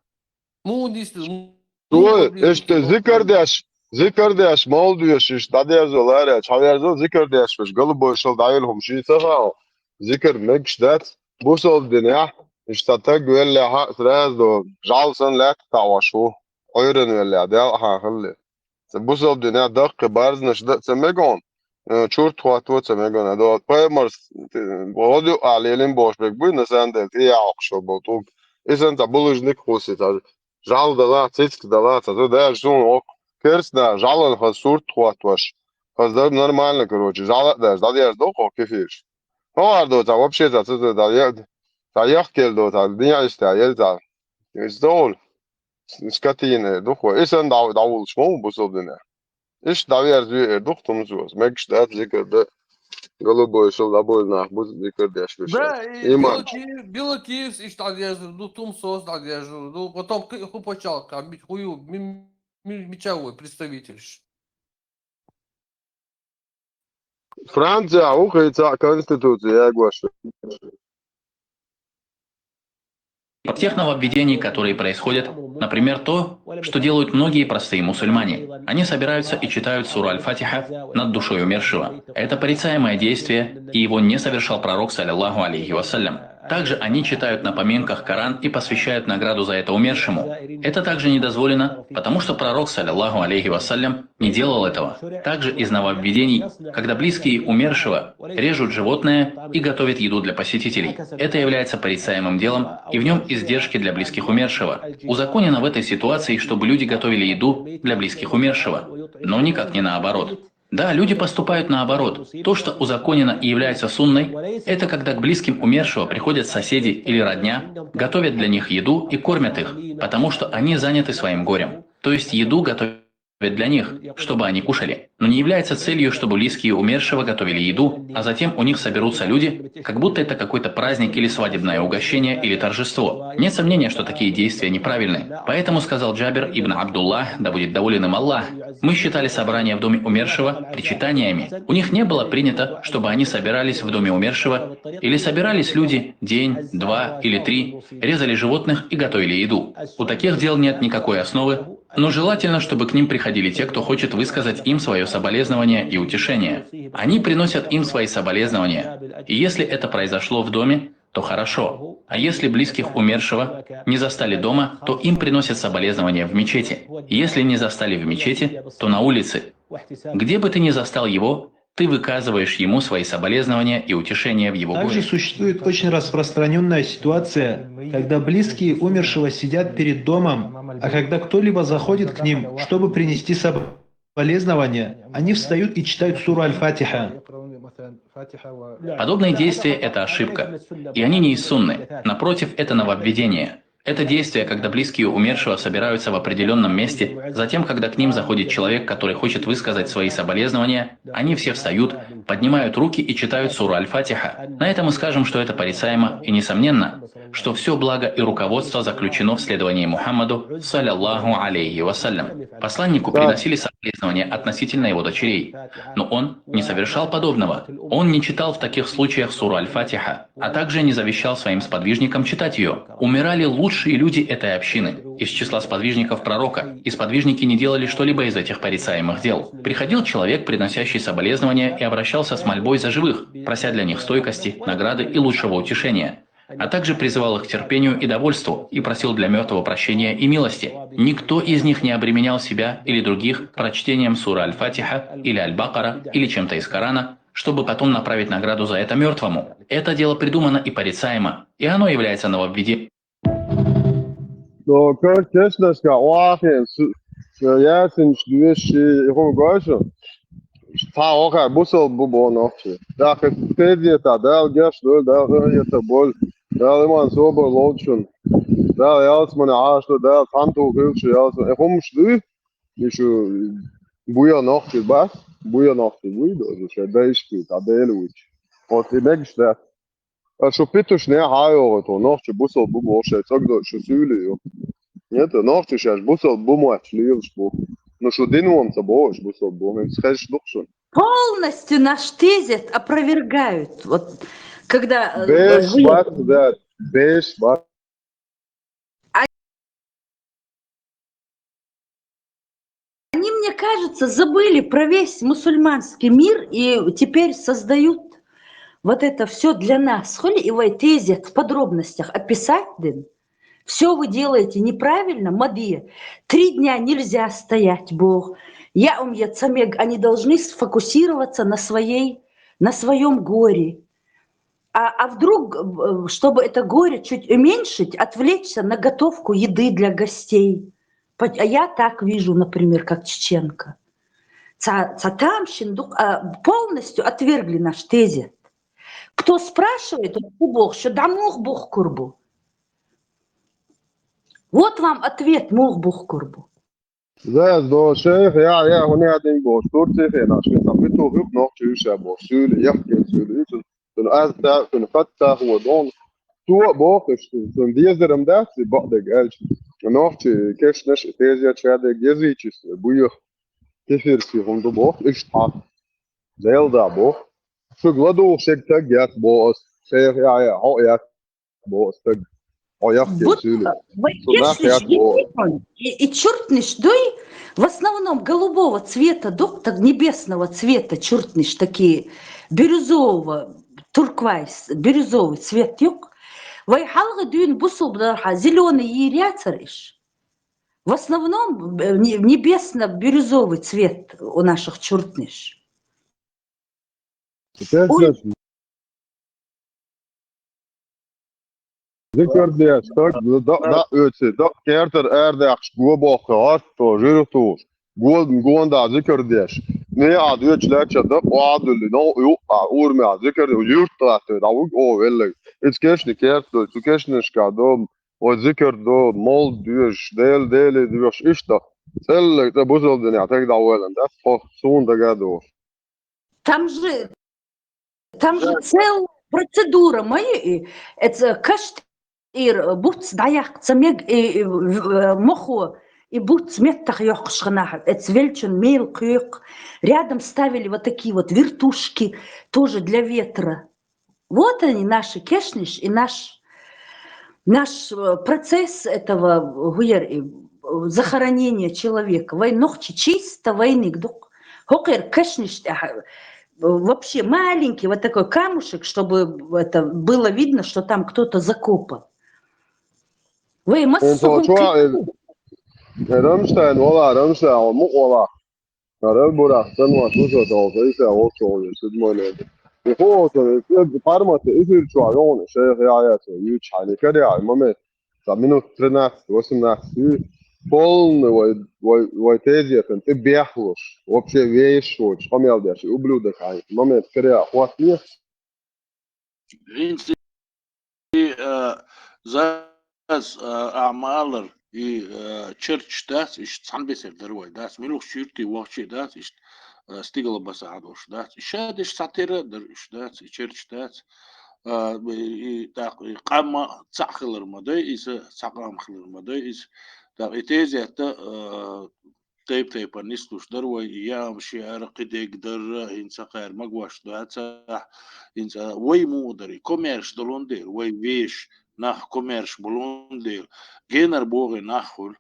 Муха дийцар ду? Цо, муха дийцар иштта ду? Зикар деш, зикар деш, мовлид деш, иштта дӀадерзо лара, хьаверзо, зикар деш, веш голубой шал дӀайолу хӀума шен ца хаьа, зикар мегаш дац, бусалба динехь, иштта стаг веллехь а, сразу жӀаьла санна лаьтта таӀош ву, Ӏуьйранна веллехь, Дела хьан хилли. Цу бусалба динехь даккхий барзнаш дан а ца мега хьуна, э, чурт хӀотто а ца мега хьуна. Ада пайхамарс, э, гӀо ду а лелийна бохуш берг буй, на самом деле, тӀе яхьокхуш йолу болу тӀулг. И санна цхьа булыжник кхуссий, цхьа жӀаьла далахь, цициг далахь, цхьа зуда, даже суна окху керстанаша жӀаьлан хаза сурт хӀоттош, хаза дар нормально, короче, жӀаьла а даьлча, дӀадерзадо кху кефираш. ХӀора до цхьа вообще цхьа ца, ца, цхьа яхкелла до цхьа, дехьа иштта ел цхьа. Иза догӀула. Скотина эр ду-кх вай. И санна дӀа-, дӀавуллуш ма ву бусалба динехь. Иштта дӀаверзаве эр ду-кх Тумсос. Мегаш дац зикар дан. Голубой шал дӀабойла нах бу зикар деш вешан. Да, и Иман. Белокиев-, Белокиевс иштта дӀадерзар ду, Тумсос дӀадерзар ду. Потом кхин а хӀун пачхьалкх, кхин а хӀун ю, ми-, ми-, мича ву представительш? Франция, ух, и цхьаъ конституция ягош. Тех нововведений, которые происходят, например, то, что делают многие простые мусульмане. Они собираются и читают суру Аль-Фатиха над душой умершего. Это порицаемое действие, и его не совершал пророк, салляллаху алейхи вассалям. Также они читают на поминках Коран и посвящают награду за это умершему. Это также не дозволено, потому что пророк, салляллаху алейхи вассалям, не делал этого. Также из нововведений, когда близкие умершего режут животное и готовят еду для посетителей. Это является порицаемым делом, и в нём издержки для близких умершего. Узаконено в этой ситуации, чтобы люди готовили еду для близких умершего, но никак не наоборот. Да, люди поступают наоборот. То, что узаконено и является сунной, это когда к близким умершего приходят соседи или родня, готовят для них еду и кормят их, потому что они заняты своим горем. То есть еду готовят для них, чтобы они кушали. Но не является целью, чтобы близкие умершего готовили еду, а затем у них соберутся люди, как будто это какой-то праздник или свадебное угощение или торжество. Нет сомнения, что такие действия неправильны. Поэтому сказал Джабир ибн Абдуллах, да будет доволен им Аллах: «Мы считали собрания в доме умершего причитаниями. У них не было принято, чтобы они собирались в доме умершего, или собирались люди день, два или три, резали животных и готовили еду. У таких дел нет никакой основы, но желательно, чтобы к ним приходили те, кто хочет высказать им своё соболезнование и утешение. Они приносят им свои соболезнования. И если это произошло в доме, то хорошо. А если близких умершего не застали дома, то им приносят соболезнования в мечети. Если не застали в мечети, то на улице. Где бы ты ни застал его, ты выказываешь ему свои соболезнования и утешение в его горе». Также существует очень распространённая ситуация, когда близкие умершего сидят перед домом, а когда кто-либо заходит к ним, чтобы принести соболезнования, они встают и читают суру Аль-Фатиха. Подобные действия — это ошибка, и они не из сунны. Напротив, это нововведение. Это действие, когда близкие умершего собираются в определённом месте, затем, когда к ним заходит человек, который хочет высказать свои соболезнования, они все встают, поднимают руки и читают суру Аль-Фатиха. На это мы скажем, что это порицаемо, и несомненно, что всё благо и руководство заключено в следовании Мухаммаду, салляллаху алейхи вассалям. Посланнику приносили соболезнования относительно его дочерей, но он не совершал подобного. Он не читал в таких случаях суру Аль-Фатиха, а также не завещал своим сподвижникам читать её. Умирали лучшие люди этой общины, из числа сподвижников пророка, и сподвижники не делали что-либо из этих порицаемых дел. Приходил человек, приносящий соболезнования, и обращался с мольбой за живых, прося для них стойкости, награды и лучшего утешения. а также призывал их к терпению и довольству и просил для мертвого прощения и милости. Никто из них не обременял себя или других прочтением суры Аль-Фатиха или Аль-Бакара или чем-то из Корана, чтобы потом направить награду за это мертвому. Это дело придумано и порицаемо, и оно является нововведением. No, ka-, kešnaškā oahin, su-, su-, jāsiņš duši, hungāšu. Tā oahin, busal bubo nokši. Tā, ka tēdzi tā, dēl geš, dēl, dēl, ja tā bol, dēl iman sobo lodšun. Dēl jāls man āštu, dēl tantu hilšu jāls. E humš du, nišu buja nokši bas, buja nokši buja, dozu še dēški, tā dēluči. Ot, i megš tā. A šo pituš ne hajo to, nokši busal bubo še cok do, šo sūli jo. Ja, tā nokši šeš busal bumo eš liels bu. No šo dinom tā bo, eš busal bu, men skeš dukšun. Полностью наш тезет опровергают. Вот когда э, Bēš вы- bat, dēl, bēš bat. Они, мне кажется, забыли про весь мусульманский мир и теперь создают вот это все для нас. Хули и в тезет в подробностях описать дин. Все вы делаете неправильно, мадия. Три дня нельзя стоять, Бог. Я ум я цамег, они должны сфокусироваться на своей, на своем горе. А, а вдруг, э, чтобы это горе чуть уменьшить, отвлечься на готовку еды для гостей. Пот-, а я так вижу, например, как чеченка. Ца, ца там шиндук, а, полностью отвергли наш тезет. Кто спрашивает, вот, Бог, что да мух бух курбу. Вот вам ответ, мух бух курбу. Zēs do šeih, jā, jā, un jā, din bo, Turcija, hēnā, šeit tam pitu huk nokši ušā bo, sūli, jahkien sūli, ušun, un az tā, un hat tā, ho don. To bo, un diezeram dāci, bo, deg elč. Nokši, keš neš, tēzja čēdeg, jezvīčis, bujo, tifirsi, un do bo, ištā. Zelda bo. Šug ladu, šeg tag, jāt bo, šeih, jā, jā, ho, jāt bo, tag. O, jahkien sūli. Вы Сюда кешниш я и, и чуртниш дуй, в основном голубого цвета, дук, так небесного цвета чуртниш, такие бирюзового, турквайз, бирюзовый цвет юк. Вай халгы дюн бусул бдарха зеленый иряцар иш. В основном э, не- небесно-бирюзовый цвет у наших чуртниш. Zikr diye, stak, da, da, ötse, da, kerter, erdek, şkuo boh, hart, to, jürütu. Guon, guon da, zikr diye. Ne ad, öç, leçe, da, o adülü, no, yu, a, urme, zikr, yurt, da, te, da, o, velleg. It's keşni, kerter, tu keşni, şka, da, o, zikr, da, mol, düş, del, deli, düş, işte. Selleg, da, buzul, dünya, tek, da, velen, da, so, sun, da, gado. Там же, там же целая процедура, мои, это кашт ир буц даяк цамег и, и, в- мохо и буц меттах йохшхнах, это велчин мел кык. Рядом ставили вот такие вот вертушки, тоже для ветра. Вот они, наши кешниш и наш, наш э, процесс этого гуер и, э, захоронения человека. Вай нохчи чисто вайник дук. Хокер кешниш, а, вообще маленький вот такой камушек, чтобы это было видно, что там кто-то закопан. Вай Он массу то, что, э, Рамштайн, вала, Рамштайн, он мук, вала. Нарел бурах, сан ва, слушай, то, то, если я волчо, если ты мой лев. И хо, то, если парматы, если чё, он, шех, я, я, то, юча, не коря, момент. За минут тринадцать, восемнадцать, и полный, вай, вай, вай, тезия, ты бехлуш, вообще вешуш, помел дальше, ублюдок, ай, момент, коря, хват, нет. Инси, э, зас, э, амалар и, э, черч дац, иш цхьан бесер дар вай дац, милух чирти вахчи дац, иш, э, стигала баса адош дац. Ишад иш сатира дар иш дац, и черч дац. Э, и, и, так, и къама цахилар мадай, иса цакъам хилар мадай, ис, так, и тезиятта, э, тайп-тайпан нислуш дар вай, и яам шиара, къидег дарра, хинца къаьр магваш даца, хинца вай му дари, комерш долон дер, вай веш, нах комерш болон дер, генар боги нахул,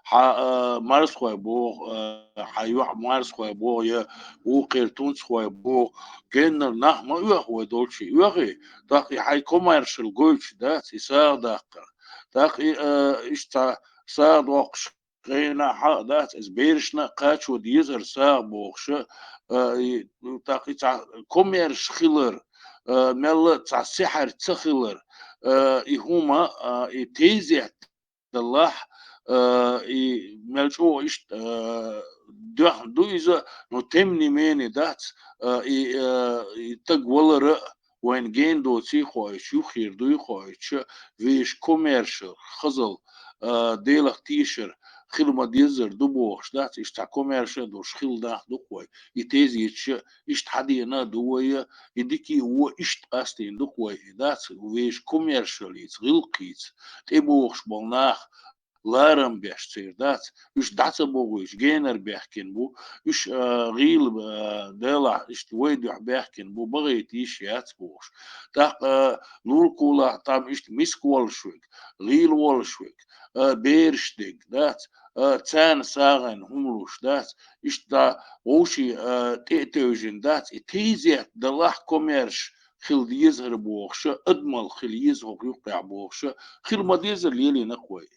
хьа, а, марзхой боху, а, хьа йоӀ марзхой боху, я вукхера тунцхой боху, геннара нах ма оьху вай долчий, оьхий, тӀаккха и хьайн комаьршал гойтуш дац и сагӀа даккхар. ТӀаккха и, а, иштта сагӀа доккхуш гӀенахь а дац, иза берашна а кхачо дезара сагӀа бохуш, а, и, тӀаккха и цхьа комаьрша хилар, а, мелла а цхьа сихьар ца хилар, а, и хӀума, а, и тезет далахь, а, и мел чӀогӀа иштта, а, доьхна ду иза, но тем не менее дац, а, и, а, и стаг валар а, вайна гена доций хоуьйтуш, юххера дуй хоуьйтуш, вешан комаьрша хазал, а, Делах тешар хила ма-деззара ду бохуш дац, иштта цхьа комаьрша а долуш хила нах ду-кх вай. И тезеташ а иштта хьадеана а ду вай, и дика а, вон а иштта къастийна ду-кх вай, и дац вешан комаьршаллица, гӀиллакхица, тӀебогӀуш болу нах, ларам беш церан дац, уьш дӀа ца богӀуьйтуш, генара баьхкина бу, уьш, а, гӀийла, а, делахь, иштта вай дуьхьа баьхкина бу, бахийта йиш яц бохуш. ТӀаккха, а, лулахь-кулахь там иштта миска волуш верг, гӀийла волуш верг, а, бераш дерг дац, а, царна сагӀина хӀума луш дац, иштта вовшийн, а, тӀе а тевжина дац, и тезет далахь комаьрша хила дезара бохуш, адамалла хила еза хӀокху юккъехь бохуш, хила ма-деззара лелийна-кх вай.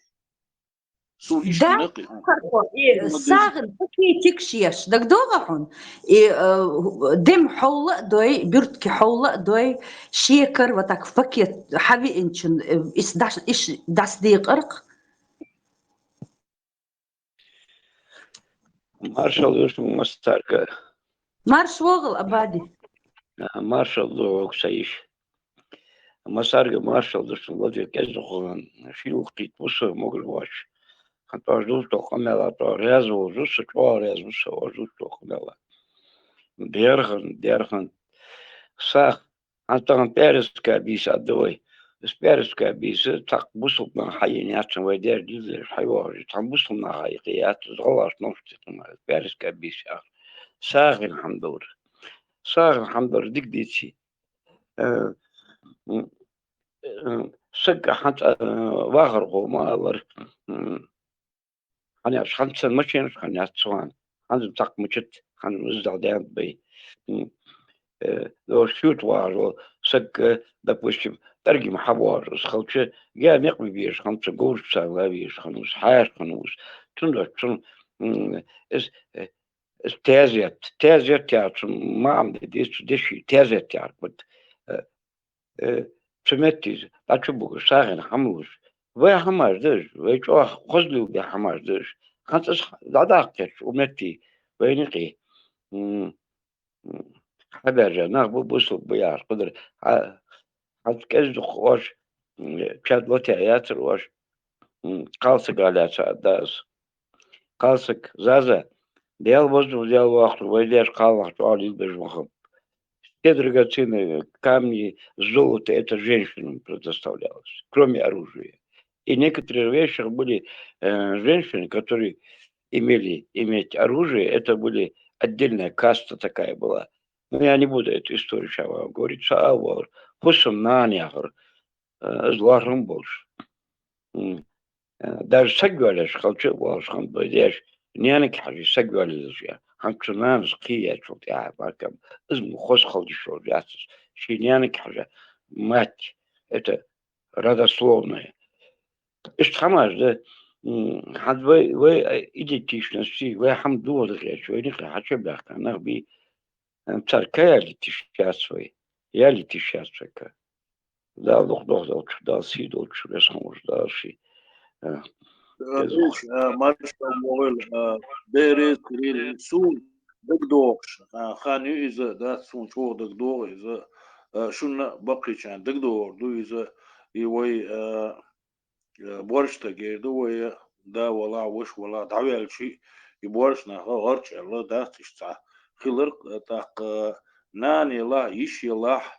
Суна иштта Да, гина-кх и хьан. Хархо, и Хила ма-деззара. СагӀина пакетикаш еш, дагадогӀу хьуна? И, э, дем хьовла а дой, буьртиг хьовла а дой, шекар, вот так пакет хьавеанчун, э, иш дас-, иш дас декъарх? Маршалла ду шуна, Масарга. Марша вогӀал, Абади. А, маршалла ду хьоьга, сан йиша. Масарга, маршалла ду шуна, Владимир, кӀезиг хилла, ши вукхийта ву со могуш воцуш. Хьан тӀош дузу тоху къамела, тӀош раьза волу, со чӀогӀа раьза ву со, ош дузу тоху къамела. Дерхан, дерхан. Сах, Хьан тахана пӀаьраска бийса а ду вай. Иза пӀаьраска бийса цхьаккха бусулба нах хьайина яц вай дер дилла дерш хьайвогӀуш. Цхьана бусулба нах хьайкхи яц, иза гӀалгӀаш новш текхна, пӀаьраска бийса яхар. СагӀина хьан дора. СагӀина хьан дора, дика дийци. Э, м, э, сагга хьан цӀа, э, вахархо ма аллара, м, Хьан яц, хьан сан машенаш хьан яц цхьана. Хьан цхьаккха мачат, хьан иза дал даьнна бай. М, э, ло шуьйта вагӀаш волу саг, э, допустим, тӀаргима хьан вогӀуш, аса халча, я мекъ бан везаш, хьан ца говраш царна ла везаш, хьан вуз, хьаьш хьан вуз. Цундела цун, м, эс, э, эс тезет, тезет яц, цун маам де деза, цу деши тезет яц, вот, э, Э, цу меттизе, дӀа чу бугуш, сагӀина хьан луш. Вай хьамаш даш, вай чӀогӀа хозлуьйла бен хьамаш даш. Хьан цӀа дӀадаккхарчу у метти вайна кхий. М, м, хьабаьржа нах бу, бусулба бу яхаш, кхуьдара. Хьа-, хьан кӀезиг дукха ош, м, чад лотаьа яцара ош. М, кхалсага лаьцна а дас. Кхалсаг, Заза, Дела вазло, Дела воккхало, вай деш кхалнах чӀогӀа лилбеш ма хаб. Все драгоценные камни, золото — это женщинам предоставлялось, кроме оружия. И некоторые вещи были, э, женщины, которые имели, иметь оружие, это были отдельная каста такая была. Но я не буду эту историю сейчас вам говорить. Цхьа а вар, хӀусам нана яхар, э, из лоархӀам болуш. М. Э, даже саг йоьллеш, халча а волуш хӀума деш, ненаг хьажий саг йоьллеш я. Хьан цу нанас кхий яьчул тӀаьхьа баккхам, иза ма хоза хала йиш йолуш яц иза. Шен ненаг хьажа, мать, это родословная. Иштта хьамаш да, м, хьан вай, вай, э, идентичность, вай хӀума духьал дакъечу, вай никъа хьача баьхкан нах бий, э, цара ка яьлла тиш яц вай, яьлла тиш яц вай ка. Дала дукха дохадолчу, Дала сий долчу, весхан волчу Дала ший, а, Э, деза вахча. Э, маршалла вогӀийла, э, берриг а хилийла, суна дагадогӀуш, э, хан ю иза, дац, суна чӀогӀа дагадогӀу иза, э, шуна а баккхийчарна дагадогӀур ду иза, и вай, э, э, борша стаг эр ду вай, да валахь, ваша валахь, дӀаваьлча, и борша нах гӀарчӀ аьлла, дац, иштта цхьа хиларх, э, тӀаккха, э, нана елахь, йиша елахь,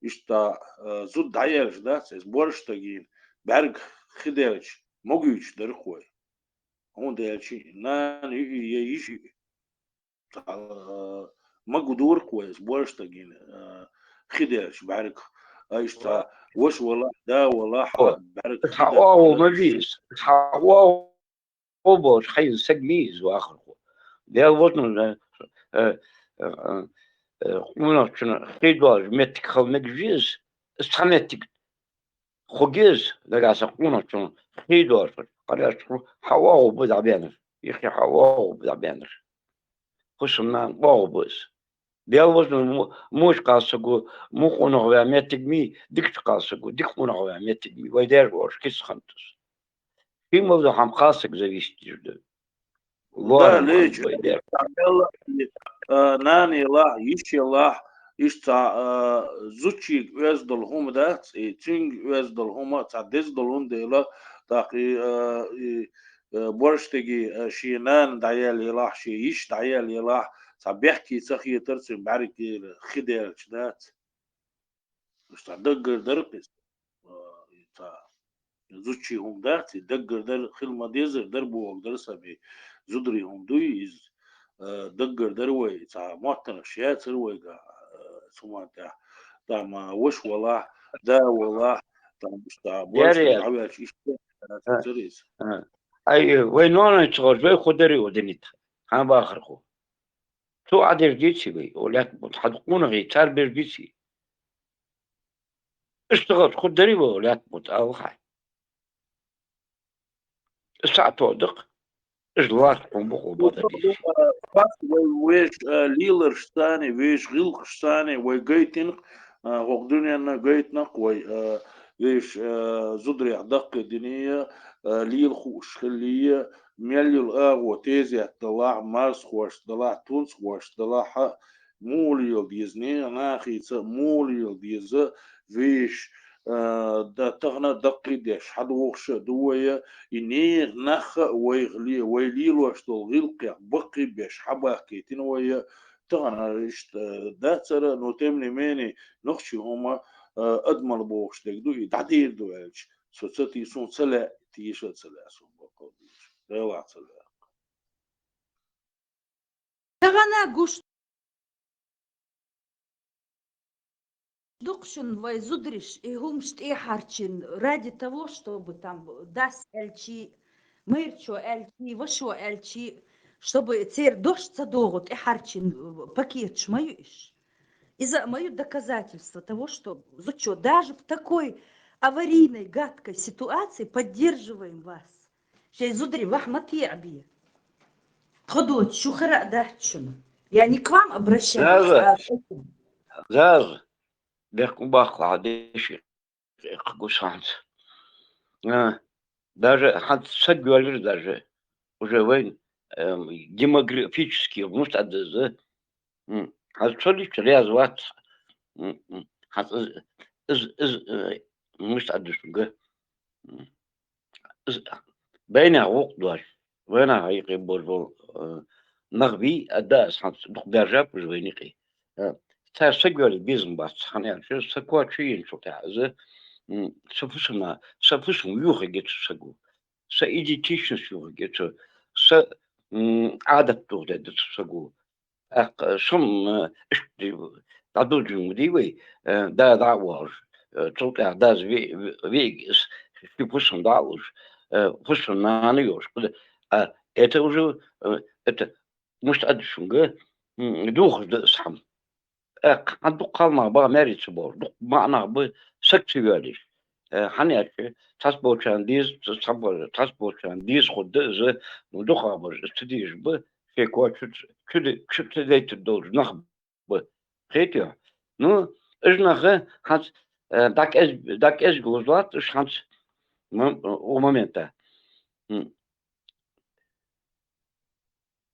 иштта, э, зуда дӀаяьлча, дац, иза борша стагийна бӀаьрг хи делча, могуьйтуш дара-кх вай. ХӀунда аьлча нана ю и, я йиша ю и. Цхьа, э, магу дора-кх вай иза борша стагийна, э, хи делча бӀаьрг. А иштта ваша валахь, да валахь, О, бӀаьрг хи цхьа делча, оагӀув ма бийса, цхьа оагӀув къо болаш хьайна саг ма йий из вахархо. Даьла возна, э, э, э, э, къонахчун хий доалаш меттиг хила мегаш я из, из цхьа меттиг хургья из, нагахьа санна къонахчун хий доалаш, къаьстта хьа оагӀув ба дӀабаьннар, йиххе хьа оагӀув ба дӀабаьннар. Фусам-нана оагӀув ба из. Даьла возна, мо-, моча кхалсаго во къонах ваь меттиг ма йий, дикача кхалсаго дика къонах ваь меттиг ма йий, вай даьша оалаш кица хиннад из. Ший мел дола хӀама кхалсага зависит деш да. Да, лоархӀам леча, хиннад вай даьша. Мел, а, нана елахь, йиша елахь, иштта, а, зудчийга оьзда дола хӀама дац, и цунга оьзда дола хӀама, цхьа деза дола хӀама да из, тӀаккха и, а, и, э, борштага, э, ший нана дӀаяьлла елахь, ший йиша дӀаяьлла елахь, цхьа бехке ца хетар цун бӀаргагара хи даьлча дац. Иштта даггара дар-кх из. Э, и цхьа зудчий хӀама дац, и даггара дар хила ма дезар, дар бохург дар сабий. Зударий хӀама дуй из, э, даггара дар вай, цхьа моттанаш яцар вайга, э, цу хӀаман тӀехь. Там, э, ваша валахь, да валахь, там, иштта, яр борштага яр. ДӀаваьлча иштта. А, а. Ай, вай ноанойн ца гӀорза, вай хургдарий оаха динарг? Хьан бахархо? Цо Ӏадеш деций вай, о лаьтта бутт? Хьа къонахий цар беш деций? Иштта гӀорза хургдарий вай, о лаьтта бутт, ала хьай. Из цхьа а тоъал да-кх. Из лоархӀам ба-кх, бада дийша. Вай вешан, а, леларашца а, вешан гӀиллакхашца а вай гайтина-кх, а, хӀокху дуьненна гайтина-кх вай, а, вешан, а, зударех даккхий диний, а, лела хууш хилий, мел йолу агӀо тезет далахь, марзхошца далахь, тунцахошца далахь, муха лела деза, нехан нахаца муха лела деза, вешан, а, да, тахана даккхий деш, хьадогӀуш а ду вай, и нехан нах а вайх ле-, вай лелош долу гӀиллакхех баккхий беш хьабахкийтина вай, тахана иштта дацара, но тем не менее, нохчийн хӀума, а, адамалла бохуш дерг ду, и дӀадийр ду аьлча, со ца ти-, суна ца лаьа, теша а ца лаьа суна баккъал дийша. Делахь ца лаьа. Тахана гуш дукха шуна вай зударий и хӀумаш тӀехьарчийна ради того, чтобы там дас аьлчий, майрачо аьлчий, вашо аьлчий, чтобы церан дош ца догӀу тӀехьарчийна пакеташ ма ю иш. Иза а ма ю доказательство того, что зудчо даже в такой аварийной, гадкой ситуации поддерживаем вас. Шайн зударий ваха ма теӀабе. Тхо доцуш шу хир а дац шуна. Я не к вам обращаюсь, Заза. а к этим. Заза. Бехк ма баккха хьан деши, кху гу санца. А, даже хьан саг йоьллира даже. Уже вайн, эм, демографически муьтӀадаза. М, хьан цо лича реза вац. М, м, хьан из, из, из, э, муьтӀадаза га. М. Из байнех вукху дош, вайнах юкъе божо, э, нах бий, а да, ас хьанца дукха бержаб уж вайна юкъе. Э, цара саг йоьлла безам бац, хьан аьлча, са коча йинчул тӀаьхьа иза, м, са фусамна, са фусам юхаге цу саго. Са идентичность юхаге цу, са, м, Ӏадат духаде ду цу саго. ТӀаккха сум, э, иштта дӀадужуш ма дий вай, э, да дӀа а вахаш, э, цул тӀаьхьа дас ве-, ве-, вега ас ши фусам дӀа а луш, э, фусам нана йолуш. А это уже, э, это муьтӀадаза шуьнга, м, духуш да ас хьан. ТӀаккха хьан дукха хала нах баха маьррица бохуш, дукха маьӀнах ба саг ца йоьллиш. Э, хьан аьлча, цхьацца болчарна деза, цхьацца бо-, цхьацца болчарна деза хӀума да иза, ну, дукхахберш ца дезаш ба, шайн коча чу, чу де-, чу ца дейтар долчу нах ба. Хетий хьо? Ну, уж нах хьанца, э, дӀакӀез-, дӀакӀезга лозуш лац уж хьанца м-, у момента. М.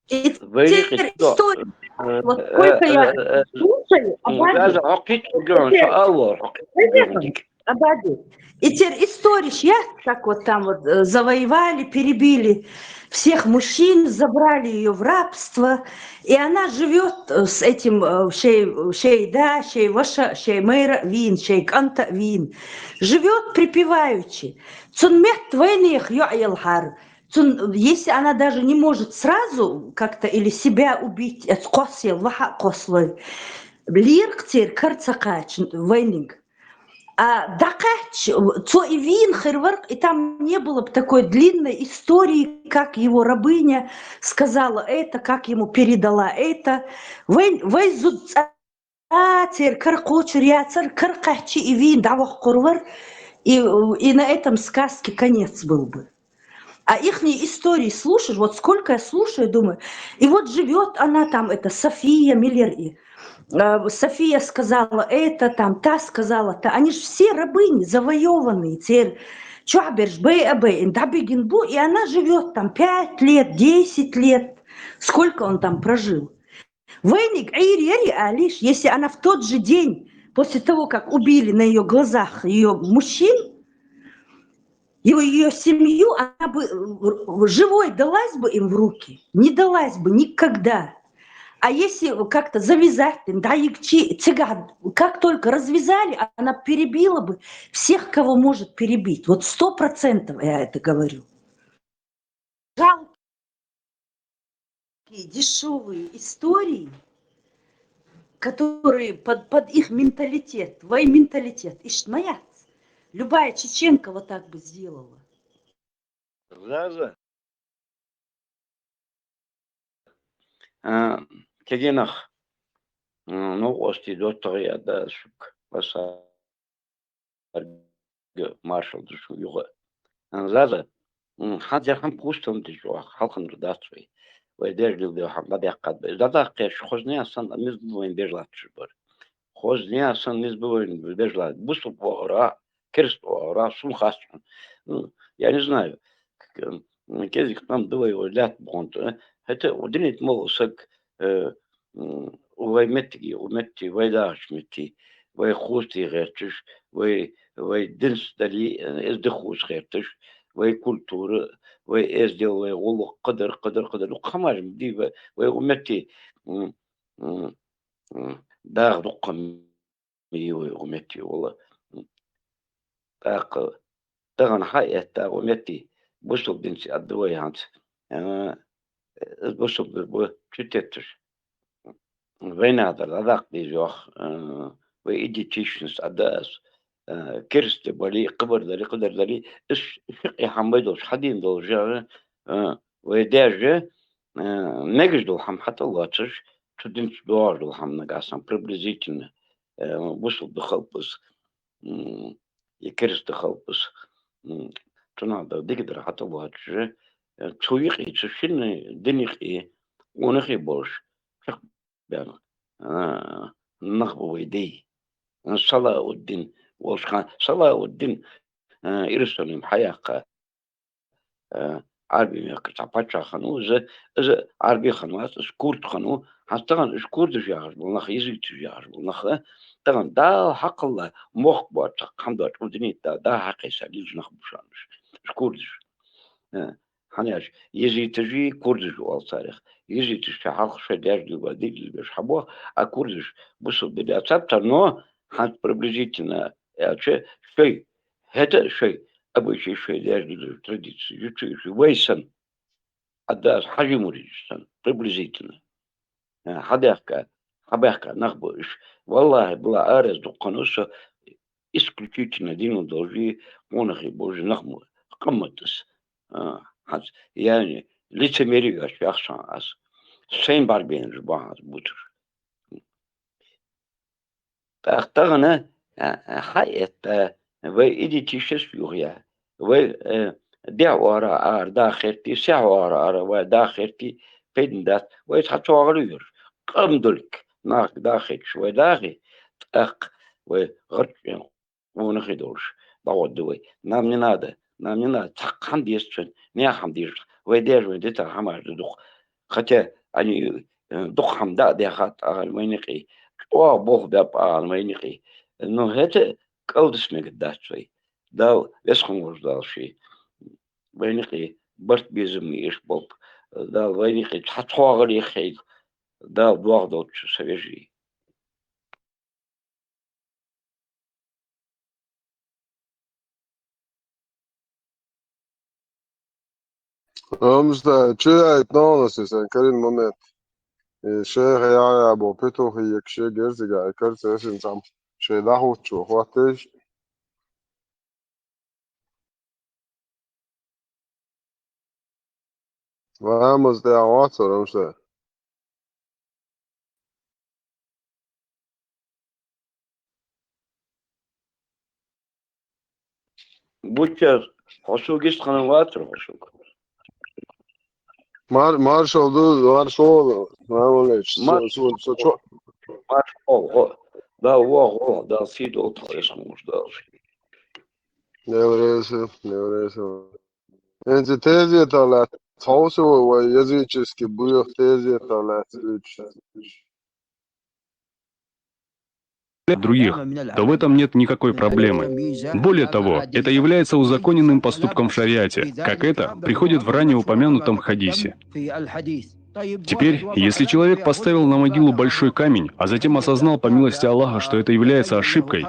И вайна теперь история. Э, вот сколько я э, э, слушаю, м, обалдеть. Даже хьо кхин а гуьран, теперь со алло, хьо кхин а гуьран. Обалдеть. И теперь история, я так вот там вот, э, завоевали, перебили, всех мужчин, забрали её в рабство, и она живёт, э, с этим, э, шей, шей да, шей ваша, шей майра вийна, шей кӀанта вийна. Живёт припеваючи. Цунна метта вайнех йоӀ елхьара. Цун, если она даже не может сразу как-то или себя убить, эц кхоссел, ваха а кхосслой. Леркъ церан кара ца кхача вайниг. А дӀакхаьчча, цо и вийна хир вар-кх, и там не было бы такой длинной истории, как его рабыня сказала это, как ему передала это. Вай, вай зуда цӀа церан кара кхочур яцар, кара кхаьчча и вийна дӀавахкхур вар, и, и на этом сказке конец был бы. А ихние истории слушаешь, вот сколько я слушаю, думаю, и вот живет она там, это София Миллер, и э, София сказала это, там, та сказала та. Они же все рабыни, завоеванные. Церан чохь берш бай а бай, дӀабигина бу, и она живет там пять лет, десять лет. Сколько он там прожил? Вайниг Ӏийр яри алиш, если она в тот же день, после того, как убили на ее глазах ее мужчин, его, ее семью, она бы э, живой далась бы им в руки? Не далась бы никогда. А если как-то завязать, да, и чи-, цигахь, как только развязали, она перебила бы всех, кого может перебить. Вот сто процентов я это говорю. Жалко. Такие дешёвые истории, которые под, под их менталитет, твой менталитет, иштта ма яц. Любая чеченка вот так бы сделала. Заза. А, кегий нах. М, ну, ости доттагӀий а да шуьга, баса маршалла ду шун юха. Заза, м, хьан дерхьам кхустам дичу ваха, хьалханара дац вай. Вай деш дил дехьам дӀадехкад бай. ДӀадаккхеш, хозне а санна, миза ду вайн деш латташ бар. Хозне а санна, миза ду вайн деш латташ. Бусулба вахара, керста вахара, сум хастхьун. М, я не знаю, к-, м, кезик там ду вай, вай лаьтта бухунта. ХӀета, динит мол саг, э, м, вай меттиге, у метти, вай дахачу метти, вай хустий гӀерташ, вай, вай динца дали, э, эздихуш гӀерташ, вай культура, вай эздел, вай гӀуллакх, кхыдар, кхыдар, кхыдар. Дукха хӀамаш ма дий вай, вай у метти, м, м, м, даха дукха ма йий вай у метти, валла. ТӀаккха тахана хьаэтта у метти, бусулба динца а ду вай хӀанз. Э, бусулба бу чу тетташ. Вайна дар дӀадаккха деза йоах, э, вай идентичность а да ас, э, керста бали, кхыбар дали, кхыдар дали, иш ши къе хьан бай долуш, хьадийна долуш яра, э, вай дежа, э, мегаш долу хьан хьа тӀе лоцуш, цу динца догӀуш долу хьан нагахь сан приблизительно, э, бусулба халпас, м, и керста халпас, м, цунах дар дика дар хьа тӀе лоцуш, э, цу юкъе, цу шинна дин юкъе, къонахий болуш, бен, а, нах бу вай дий. Салауддин волчу хан, Салауддин, а, Иерусалим хьаяккха, а, Ӏарби мехкан цхьа паччахь хан ву, иза, иза Ӏарби хан вац, иза курд хан ву. Хьан тахана уьш курдаш яхаш болу нах, езиташ яхаш болу нах, а, тахана Дала хьакхалла мохк боцу, хьан доцу удинит да, да хьакхайса лилаш нах бу шоана уьш, уьш курдаш. А, хьан яш, езитажи курдажи оал царах. Езиташ ша хьалха шайн деш дуьйла, дилла беш хьан боху, а курдаш бусулба дин яцара, но хьан приблизительно аьлча, шай, хӀета шай, обычай шай деш дуьйла традиция, ю цу ю вай сан, а дас хьажи муридаш сан, приблизительно. Э, хьабехка, хьабехка нах бу уьш. Валлахи, бала араз дуккхана со исключительно дин долчу, къонахий болчу нах ма къамматас. А, хьац, яни, лицемерие аш яхшан ас. Сайн барбенаш бахьанца бутуш. ТӀаккха тахана, а, а, хьаэтта, вай идитишес юхая. Вай, э, дехьа ора ара даха херти, сехьа ора ара вай даха херти, пайдина дац. Вай цхьа чогӀар вуьйр. Къам долик, нах даха хеташ вай дахи, тӀаккха вай гӀарчӀен къонахий долуш, дӀагӀодду вай. Нам не надо, нам не надо, цхьаккха хьан деза цуьнан, нехан хьан деза, вай дежа вайн дитар хьамаш ду дукха. Хотя они, э, дукха хьан да а дехат ахьа вайна къий, чӀогӀа болх беппа ахьа вайна къий. Ну, хӀета кӀалдис мегар дац вай. Дала весхан вожу Дала ший. Вайна къий барт безам еш болп. Дала вайна къий цхьа чхьогӀаре хейла. Дала догӀу долчу сан вежарий. Амста, чу яйта новнас сан карин момент. Э, шайха яхья бо петухи якше герзига, э, карца эсин цам. Шай дахучу, хватыш. Ва мазда вацар, амса. Бучар, хошугиш ханан вацар хошуг. Мар-, маршал ду, маршал, маршал, Мар-, со-, со-, со-, чо-, маршал, хо. Да, во, хо, да, сидо, тхоеш муш, да. Невресе, невресе. Энзи тезета ла, цаусе ва, ва языческий буйох тезета ла, От других, то в этом нет никакой проблемы. Более того, это является узаконенным поступком в шариате, как это приходит в ранее упомянутом хадисе. Теперь, если человек поставил на могилу большой камень, а затем осознал по милости Аллаха, что это является ошибкой,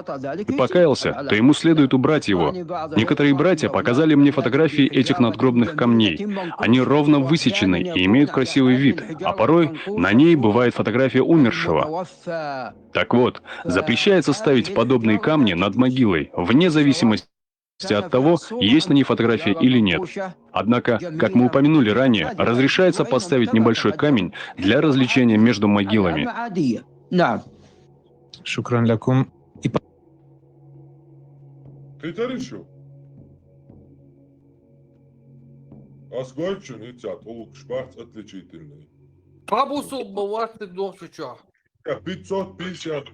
и покаялся, то ему следует убрать его. Некоторые братья показали мне фотографии этих надгробных камней. Они ровно высечены и имеют красивый вид, а порой на ней бывает фотография умершего. Так вот, запрещается ставить подобные камни над могилой, вне зависимости от того, есть на ней фотография или нет. Однако, как мы упомянули ранее, разрешается поставить небольшой камень для развлечения между могилами. نعم. شكرا لكم. Критерий шу? Асгойчун ицят улукшбац отличительный. Пабусу баварты дохчуча. Я пятьсот пятьдесят.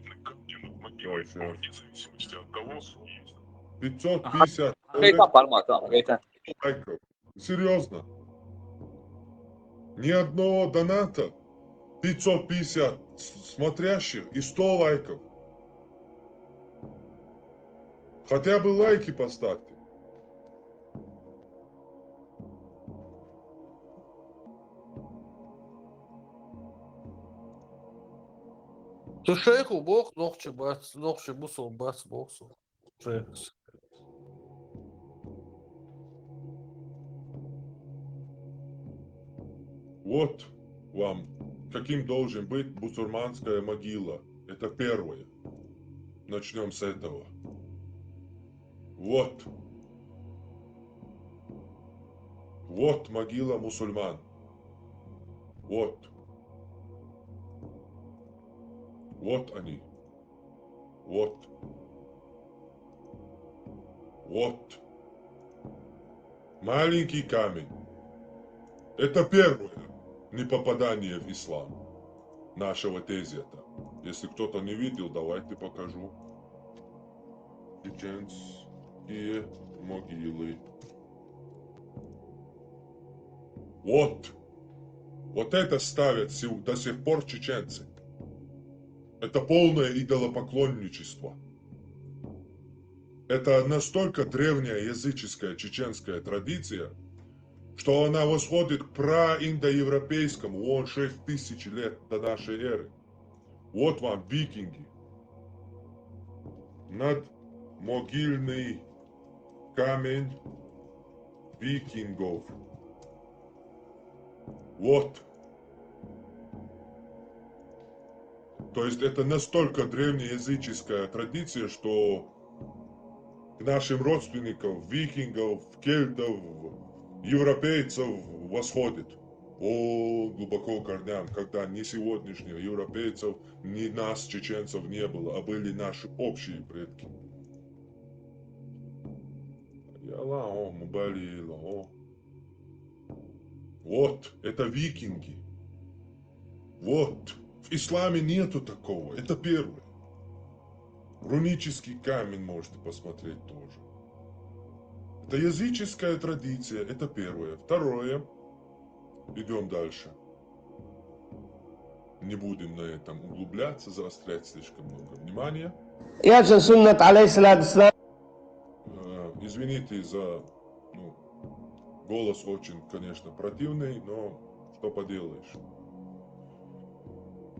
Пятьсот пятьдесят. Гайта формат, а, гайта. Лайков. Серьезно. Ни одного доната. Пятьсот пятьдесят с-, смотрящих и сто лайков. Хотя бы лайки поставьте. Ту шейху бох, нохчи бац, нохчи бусул бац, бохсу. Шейхус. Вот вам, каким должен быть бусурманская могила. Это первое. Начнём с этого. Вот. Вот могила мусульман. Вот. Вот они. Вот. Вот. Маленький камень. Это первое непопадание в ислам нашего тезета. Если кто-то не видел, давайте покажу. Чеченские могилы. Вот. Вот это ставят сев-, до сих пор чеченцы. Это полное идолопоклонничество. Это настолько древняя языческая чеченская традиция, что она восходит к праиндоевропейскому, вон шесть тысяч лет до нашей эры. Вот вам викинги. Надмогильный камень викингов. Вот. То есть это настолько древнеязыческая традиция, что к нашим родственникам, викингов, кельтов, европейцев восходит. О, глубоко корням, когда ни сегодняшних европейцев, ни нас, чеченцев, не было, а были наши общие предки. Яла, о, мубали, о. Вот, это викинги. Вот, в исламе нету такого, это первое. Рунический камень можете посмотреть тоже. Это языческая традиция, это первое. Второе, идём дальше. Не будем на этом углубляться, заострять слишком много внимания. Яшин суннат алейхиссалату вассалам. Э, извините за, ну, голос очень, конечно, противный, но что поделаешь.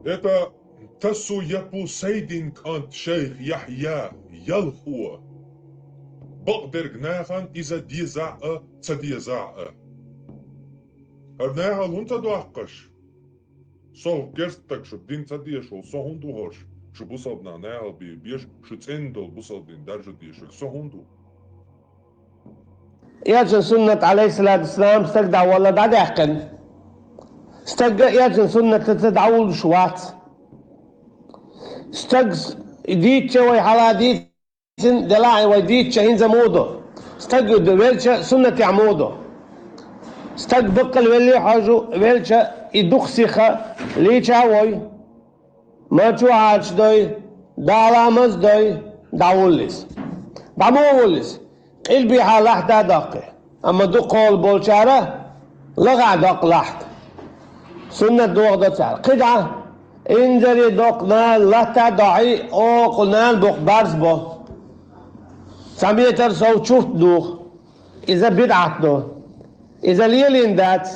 Это тасу япу сейдинг ант шейх Яхья ялхуа. Бакъдерг нахан иза деза а, ца деза а. Хар наха лун ца дуахкаш. Со керстаг шу дин ца дешул, со хун ду хорш, шу бусалбна наха бе беш, шу цӀен дол бусалбин даржа дешул, со хун ду. Яшин суннат алейхиссалату вассалам стаг да вала да дехкен. Стаг а эцна суннатаца дӀавуллуш вац. Стаг с-, дийцча вай хьала дийцина, делахь а вай дийцча хӀинца муха ду? Стаг велча суннатехь муха ду? Стаг баккъал велли хьожу, велча и дукха сиха лийча а вой. Ма чу хьарчадой, дала маз дой, дӀавуллис. ДӀа ма вуллис. Къилбехьа лахьта а доккхи. Амма дукха болчара лахахь доккху лахьта. Суннат дохадо цара. КхидӀа, инзаре доккху нана латта а дохьий, окху нана боккху барз бо. Цхьа метр сов чурт духу. Иза бидӀат ду. Иза лелийна дац.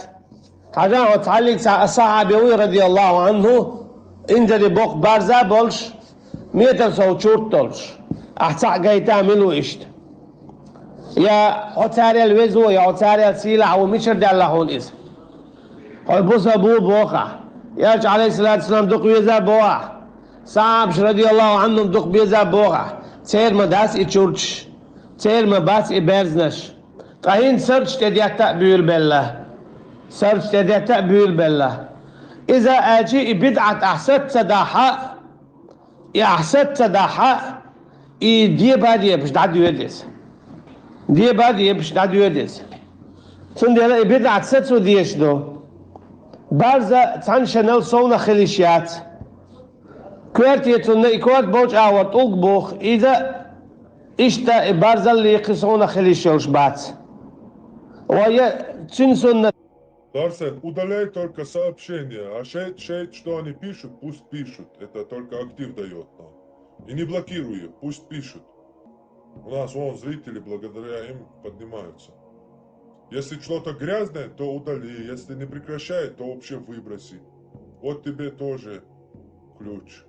Хьажахьа цхьаллиг цхьа асхьабе вуй, радияллаху анхӀу, инзаре боккху барза а болуш, метр сов чурт долуш. Ахь цхьаъ гайта мила ву иштта? Я хьо царел веза ву, я хьо царел сийлахь ву, мичара даьлла хьуна иза? Хьо буса бу бохахь. Элча, алейхиссалату вассалам, дукха веза бохахь. Сахьабаш, радияллаху анхӀум, дукха беза бохахь. Церан ма дац и чурташ. Церан ма бац и берзнаш. Ткъа хӀинца сарчу тӀедетта а буьйлабелла. Сарчу тӀедетта а буьйлабелла. Иза аьлчи и бидӀат ахь саца дахьа, и ахь саца дахьа, и деба а дебаш дӀадоьда иза. Деба а дебаш дӀадоьда иза. Цундела и бидӀат сацо дезаш ду. Барза цхьана шанал совнах хила йиш яц. Коьрте цунна и корта болчу агӀор тӀулг боху, иза иштта и барзалле кхин совнах хила йиш йолуш бац. Ва я цуьнан суннат. Дарсен, удаляй только сообщения, а шейт, шейт, что они пишут, пусть пишут. Это только актив даёт нам. И не блокируй их, пусть пишут. У нас вон зрители благодаря им поднимаются. Если что-то грязное, то удали. Если не прекращает, то вообще выброси. Вот тебе тоже ключ.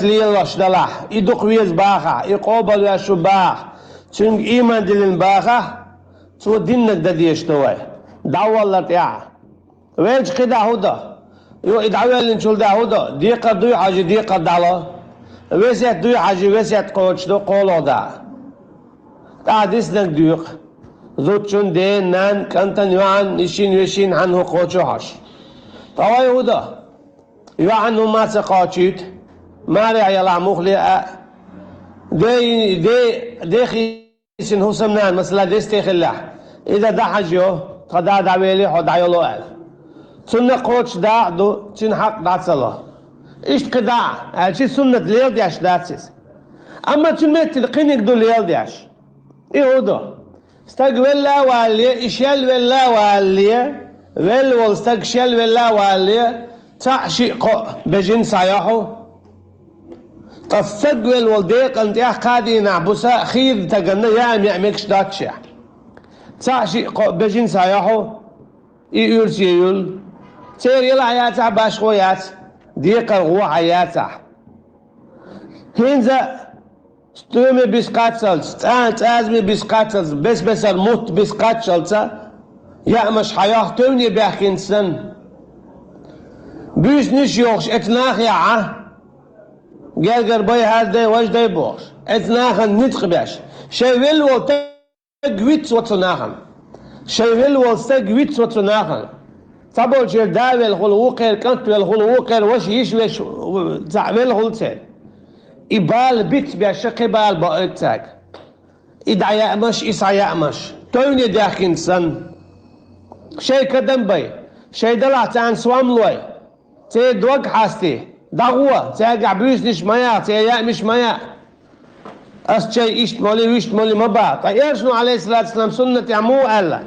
Лелош далахь, и дукха веза бахахь, и къобалвеш ву бахахь, цуьнга ийман диллина бахахь, цо диннарг дан дезаш ду вай. ДӀаваллар тӀехь. Велча кхидӀа хӀун до? Йо, и дӀавеллинчул дӀа хӀун до? Декхар дуй хьажи, декхар дӀало. Весет дуй хьажи, весет кхочуш до, кхоло да. ТӀаккха диснарг доькъу. Зудчун, ден, нан, кӀантан, йоӀан, йишин, вешин, хьан хӀун кхочу хьош. Ткъа вай хӀун до? ЙоӀан хӀума ца кхочуьйту. Марехь ялахь мухле а. Де, де, де хи- Исин хӀусамнана, масала, десте хиллехь, иза дӀахьажайо, тхан да дӀавели, хьо дӀайоло аьлла. Цунна кхочуш дакъа ду, цуьнан хьакъ дӀа ца ло. Иштта кхин дакъа, аьлчи суннат леладеш дац иза. Амма цуьнан меттиг кхиниг ду леладеш. И хӀун ду? Стаг велла а валале, и шел велла а валале, велла волу стаг шел велла а валале, цхьаъ-шиъ-кхоъ бежина схьайо хьо. Ткъа стаг велла волу декъана тӀехь кхаа дийнахь буса хийра стаганна яа-меа мегаш доццушехь. Цхьаъ-шиъ-кхоъ бежина схьайо хьо, и уьрсе юьллу. Церан елахь яцахь, башхо яц, декхар гӀо хьан яцахь. ХӀинца Стоьме бис кхаччалц, цӀа-, цӀазаме бис кхаччалц, бес-бесара мутт бис кхаччалца, яамаш хьайох тевне баьхкинчу санна. Буьйсанаш йохуш эцу нахехь а, гергара бай, хӀара дай, важа дай бохуш, эцу нахана ницкъ беш, шайн велла волу стаг вицван цу нахана. Шайн велла волу стаг вицван цу нахана. Цхьаболчеран да велла хуьлу, вукхеран кӀант велла хуьлу, вукхеран ваша йиш веш, цхьаъ велла хуьлу церан. И бала бицбеш, кхин бала баойту цаьрга. И дӀаяамаш, и схьаяамаш. Тевне даьхкинчу санна. Шайн кадам бай. Шайн далахь царна сом лой. Церан дог хьастий. ДӀагӀо. Цаьргахь буьйсанаш ма яха, церан яамаш ма яа. Ас чай иштта моли, вуьшта моли ма баха. Ткъа Элчано, алейхиссалату вассалам, суннатехь муха аьлла?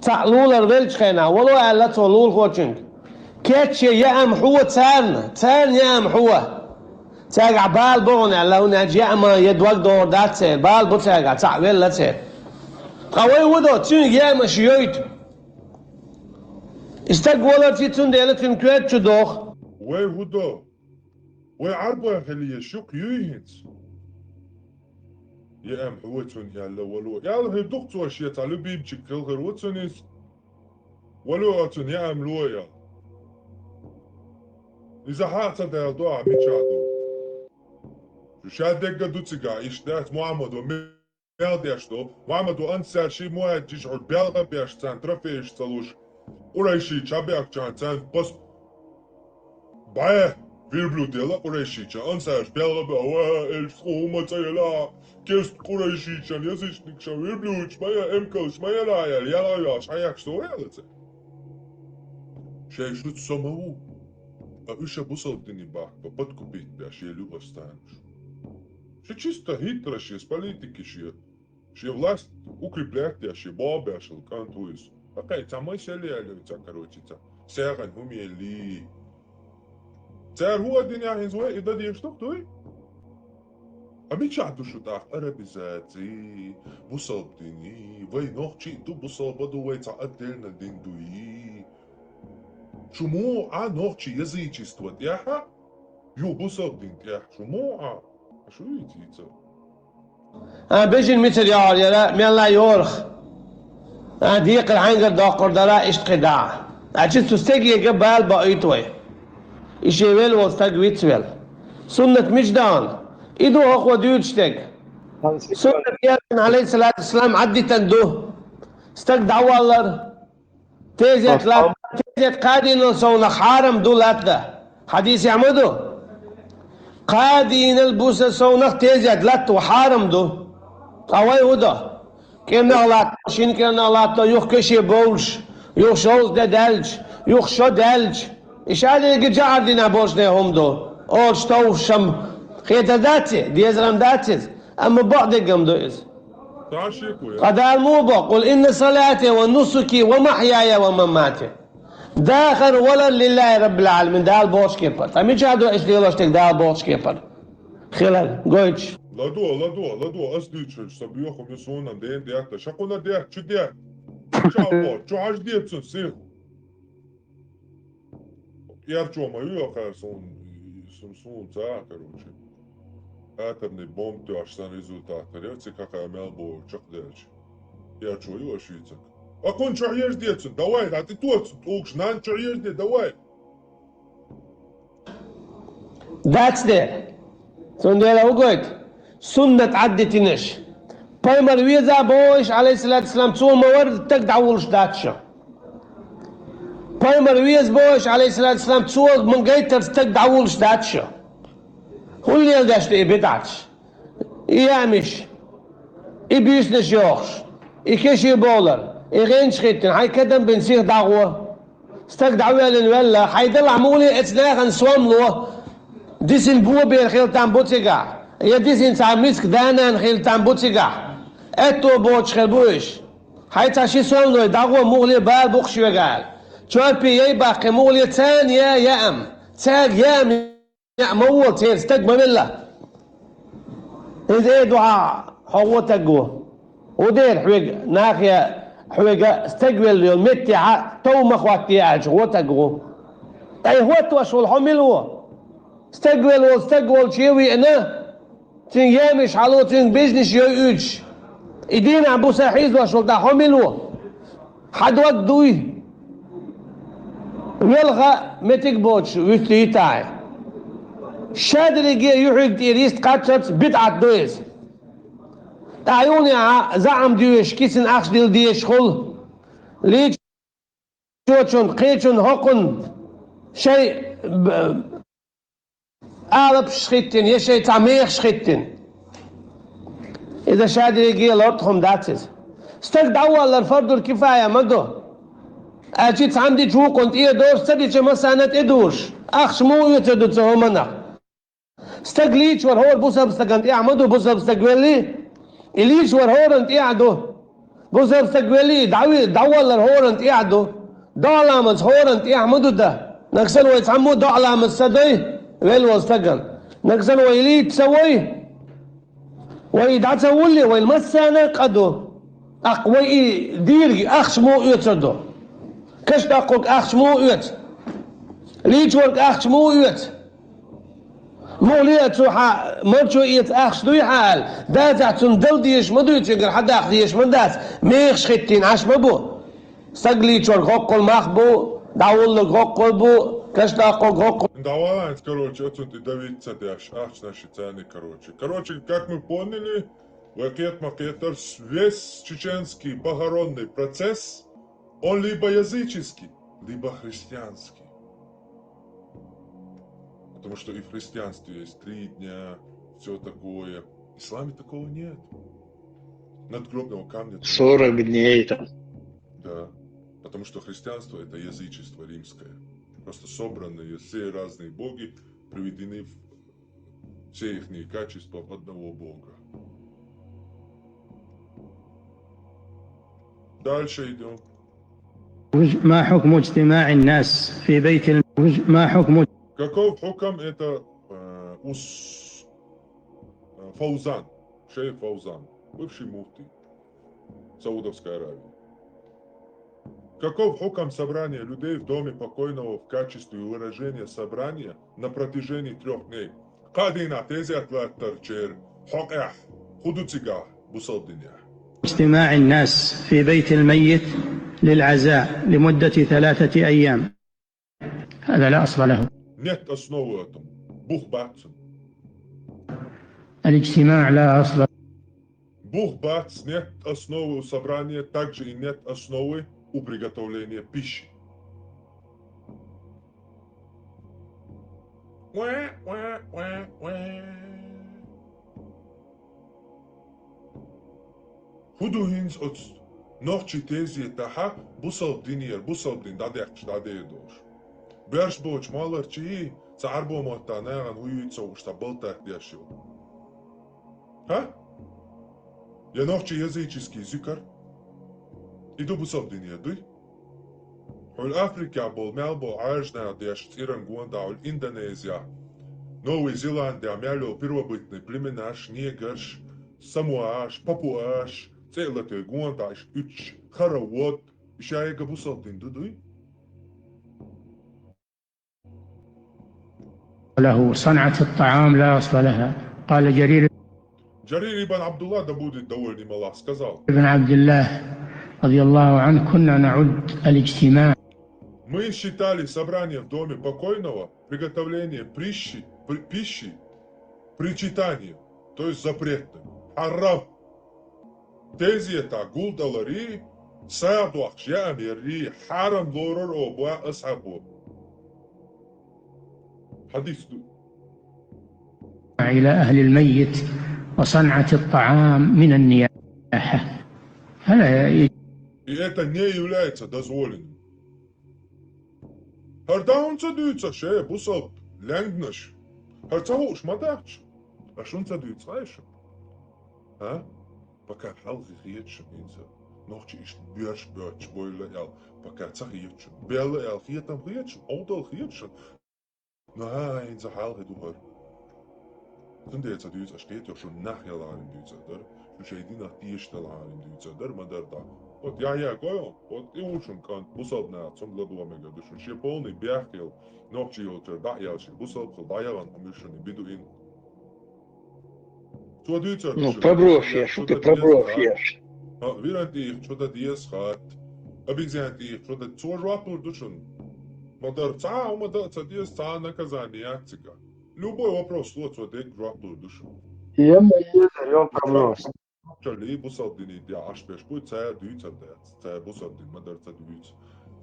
Цхьаъ лулара веллачу хенахь, вало аьлла цо лулахочуьнга: «Кечъе яам хьо царна, царна яам хьо. Цаьргахь бала бу хьуна», — аьлла, хӀунда аьлча яама я дог догӀур дац церан, бала бу цаьргахь, цхьаъ велла церан. Ткъа вай хӀун до, цуьнга яамаш йойту? И стаг валарца цундела цуьнан коьрта чу доху. Вай хӀун до? Вай Ӏарбой хила еза, шух юй хӀинца? Яам хьо цунна аьлла, вало. Аьлла хир ду-кх цо шен цхьа любимчик хилла хир ву цунна иза. Вало оцунна яам ло аьлла. Иза хьа а ца даьлла ду ахь мичахь ду. Шу ша дегга ду цигахь, иштта дац, Мухьаммад, ван мел деш ду. Мухьаммад ву ансар ши мухьаджиш гӀур белгӀа беш царна трофейш ца луш. Къурайши чабехчан царна пас бӀе верблюд ела Къурайшича. Ансарш белгӀа бе, ва, элш хӀума ца ела. Кест Къурайшичан, язычникшан верблюдш ма я, эмкалш ма ела, ял, яла яш, хьаяхш со яла ца. Шей шуц со ма ву. А уьша бусалба дини бахка подкупить беш ел ю остануш. Ши чисто хитра ши, с политики ши. Ши власть укреплять деш ши, бобешал кӀант ву иза. Акхай, ца май шел яли, ца, короче, ца. Сегъан хӀума елли. Цар хӀу а динехь хӀинца вай и дан деш дух дуй? А мичахь ду шу тӀаккха арабизаци, бусалба дини, вай нохчий ду, бусалба ду, вай цхьа отдельно дин дуй? Шу муха а нохчий язычество тӀехьа, ю бусалба дин тӀехь, шу муха а? А шу йийца йийца? А, бежин мицар яхьар яра, мелла йорах. А, декхар хьайгар доккхур дара, иштта кхидӀа. А, чи цу стегега бал баийт вай. И шен вел вол стаг вицвел. Суннат мича даьнна? И ду хӀокхо дуьйцу стег. Суннат Ясин, алейхиссалату вассалам, Ӏаддитан ду. Стаг дӀаваллар. Тезет латта, тезет кхадийнал совнах хьарам ду латта. Хьадисехь ма ду? Кхадийнал буса совнах тезет латта хьарам ду. Ткъа вай хӀу до? КӀирнах латта, шин кӀирнах латта, юха кеше бовлуш, юха шовзткъа де даьлча, юха шо даьлча. И шадерриге жагӀар дина болчу де хӀума ду. Олуш товш шам хетар дац и, дезарам дац иза, амма бакъдерг-м ду иза. Ткъа Дала муха бо: «Къул инна салати ва нусуки ва махьяя ва мамати». Дахар, валар лиллахи раббил Ӏаламин, Дала бохучу кепара. Ткъа мичахь ду аша лелош дерг Дала бохучу кепара? Хилар, гойтуш. Ладо, ладо, ладо, ас дуьйцуш, сан боьхам ю суна ден детта, шакхуна детта, чу детта. Чу а боху, чу хьажа децун сих. Эрчо ма ю, кхара суна, суна, суна ца, короче. Атомный бомба тоьхча сан результат тара, цига хьакха мел боху чекхдаьлча. Эрчо ю аша йийцарг. Акхунна чу хьежа децун, давай, дӀа тӀе тоцун, тӀулгаш нан чу хьежа де, давай. Дац де. Цундела хӀу гойту? Суннат Ӏаддитинарш. Пайхамар веза бохуш, алейхиссалату вассалам, цо ма вар стаг дӀавуллуш дац шо. Пайхамар веза бохуш, алейхиссалату вассалам, цо ма гайтар стаг дӀавуллуш дац шо. ХӀун леладеш ду и бидӀаташ? И яамиш, и буьйсанаш йохуш, и кеше бовлар, и гӀенташ хӀиттина, хьайн кадам бина сих дӀагӀо. Стаг дӀавоьллина ваьлла, хьайн далахь муха ле эцу нахана сом ло, дисина бо бер хила там бу цигахь, я дисина цхьа миска да-нана хила там бу цигахь. Аьтто боцуш хир бу уьш. Хьайн цхьа ши сом лой, дӀагӀо, муха ле бала бу-кх шоьга аьлла. Чорпе яй баккхи, муха ле царна я яам, цаьрга яам яа ма волу, церан стаг ма велла. Иза эр ду хьан, хьо гӀо таг ву. ХӀун дера хьоьга, нахе хьоьга стаг велла йолу меттехьа тов ма хӀоттае аьлча, гӀо таг ву. Ткъа и хӀоттош волу хьо мила ву? Стаг велла волу стаг волчу веана, цуьнан ямиш хьало, цуьнга бежнаш йой уьдуш. И дийнахь буса хьийзош волу тӀаккха хьо мила ву? Хьан дог дуй? Велха меттиг боцуш вуьтта йитахь. Шадерриге юьхьиг тӀера йист кхаччалц бидӀат ду иза. ТӀаьхьа юханехьа заьӀам доьшуш, кисина ахча дилла дезаш хуьлу. Лийчочун, кхечун, хӀокхун шайн б-, алапаш хӀиттина, я шайн цхьа мехаш хӀиттина. Иза шадерриге лартӀа хӀума дац иза. Стаг дӀаваллар фардур кифая ма ду. Аьлча цхьамма дича вукхунна тӀе а доцуш, ца дича массарна а тӀе дузуш. Ахча муха оьцур ду цу хӀуманах? Стаг лийча вара хӀора бусалба стагана тӀехь ма ду, бусалба стаг велли? И лийча вара хӀорана тӀехь ду. Бусалба стаг велли, дӀави-, дӀаваллар хӀорана тӀехь ду. ДоӀа-ламаз хӀорана тӀехь ма ду дан. Нагахь санна вай цхьаммо а доӀа-ламаз ца дой, велла волу стагана. Нагахь санна вай лийча ца вой, вай дӀа ца вулле, вай массарна а къа ду. ТӀаккха вай и дийриг ахча муха оьцур ду? Каш даккхург ахча муха оьцу? Лийчорг ахча муха оьцу? Муха ле а цу хьан марчо эца ахча дуй хьан аьлла, дацахь цунна дала дезаш ма дуй, цуьнгара хьан даккха дезаш ма дац, мехаш хӀиттийна Ӏаш ма бу. Стаг лийчорг хӀоккхул мах бу, дӀавуллург хӀоккхул бу, каш даккхург хӀоккхул. ДӀаваланца, короче, оцунна тӀе давить ца деш, ахчанаш и царни, короче. Короче, как мы поняли, Вай кхетам-м кхетар, весь чеченский похоронный процесс, он либо языческий, либо христианский. Потому что и в христианстве есть три дня, все такое. В исламе такого нет. Надгробного камня тоже нет. Сорок дней там. Да, потому что христианство — это язычество римское. Просто собранные все разные боги, приведены в, все их качества в одного бога. Дальше идем. ما حكم اجتماع الناس في بيت الم... ما حكم Каков хукам это э, ус... э, Фаузан, шейх Фаузан, бывший муфтий Саудовской Аравии. Каков хукам собрания людей в доме покойного в качестве выражения собрания на протяжении трех дней? Кхо дийнахьа тезет латтар церан хьокъехь хӀун ду цигахь бусалба динехь? اجتماع الناس في بيت الميت للعزاء لمدة ثلاثة أيام. هذا لا أصل له. Нет основы этому. Бух бац цун. الاجتماع لا أصل. Бух бац, нет основы у собрания, также и нет основы у приготовления пищи. ХӀун ду хӀинца оцу нохчийн тезетахь бусалба динера, бусалба дин дӀадаьккхича дӀадер долуш? Боьрша боцу молларчий цхьа Ӏарбойн маттахь нахана хӀун юьйцу ца хууш, цхьа балтак деш йолу? ХӀа? Я нохчийн языческий зикар? И ду бусалба динера, дуй? Хьуьлла Африкехь болу мел болу Ӏаьржа наха деш цӀеран гондахь, хьуьлла Индонезехь, Новый Зеландехь мел йолу первобытный племенаш, негрш, самоаш, папуаш, цӀе а латуьйту гондахь, уьш уьттуш, хоровод, уьш яйга бусалба дин ду, дуй? له صنعة الطعام لا أصل لها. قال جرير Джарир ибн Абдулла, да будет доволен им Аллах, сказал: بن عبد الله رضي الله عنه: كنا نعد الاجتماع Мы считали собрание в доме покойного, приготовление прищи, при- пищи, причитание, то есть запретным. Хьарам. Тезетахь гулдаларий, сагӀа доккхуш яа меррий, хьарам лорура оха боху асхьабо. Хьадис ду. إلى أهل الميت وصنعة الطعام من النياحة. هذا И это не является дозволенным. ХӀара дан хӀунда ца дуьйцу аш, бусалба лаьмнаш? ХӀара ца хууш ма дац шу? Аш хӀунда ца дуьйцу хьайша? А? Пока хьалха хета шуна хӀинца. Нохчий иштта боьрша боьттуш бойла аьлла, пока ца хета шуна. Баьлла аьлла хетам хета шуна, Ӏовдал хета шуна. Ну, хӀан, хӀинца хьалха ду хӀара. Цундела ца дуьйцу аш, кхетий, шуна нах ялахьара дуьйцур дара, шу шайн динах тешаш далахьара дуьйцур дара, ма-дарра дӀа. Вот Яхьъя гой хьуна, вот и ву шуна кӀант, бусалба наха цунга ладогӀа мегар ду шуна, шен полный бехк йолу, нохчи йолчуьра дӀа а яьлла, шен бусалба хила дӀаяхана хӀума ю шуна, бидуин. Цо дуьйцур ду Ну, шуна, проброс вирант еш, шу ты дан проброс деза хатта. еш. А, вирант тӀе хӀума дан деза хатта. Обезьян тӀе хӀума дан, цо жоп лур ду шуна. Ма-дарра, цхьа а хӀума дан а ца деза, цхьа а наказание яц цигахь. Любой вопрос ло, цо дерг жоп лур ду шуна. Ема езар, йо, проброс. Чалли бусалба дине тӀехь Ӏаш беш бу, цара дуьйцур дац. Цара бусалба дин ма-дарра ца дуьйцу.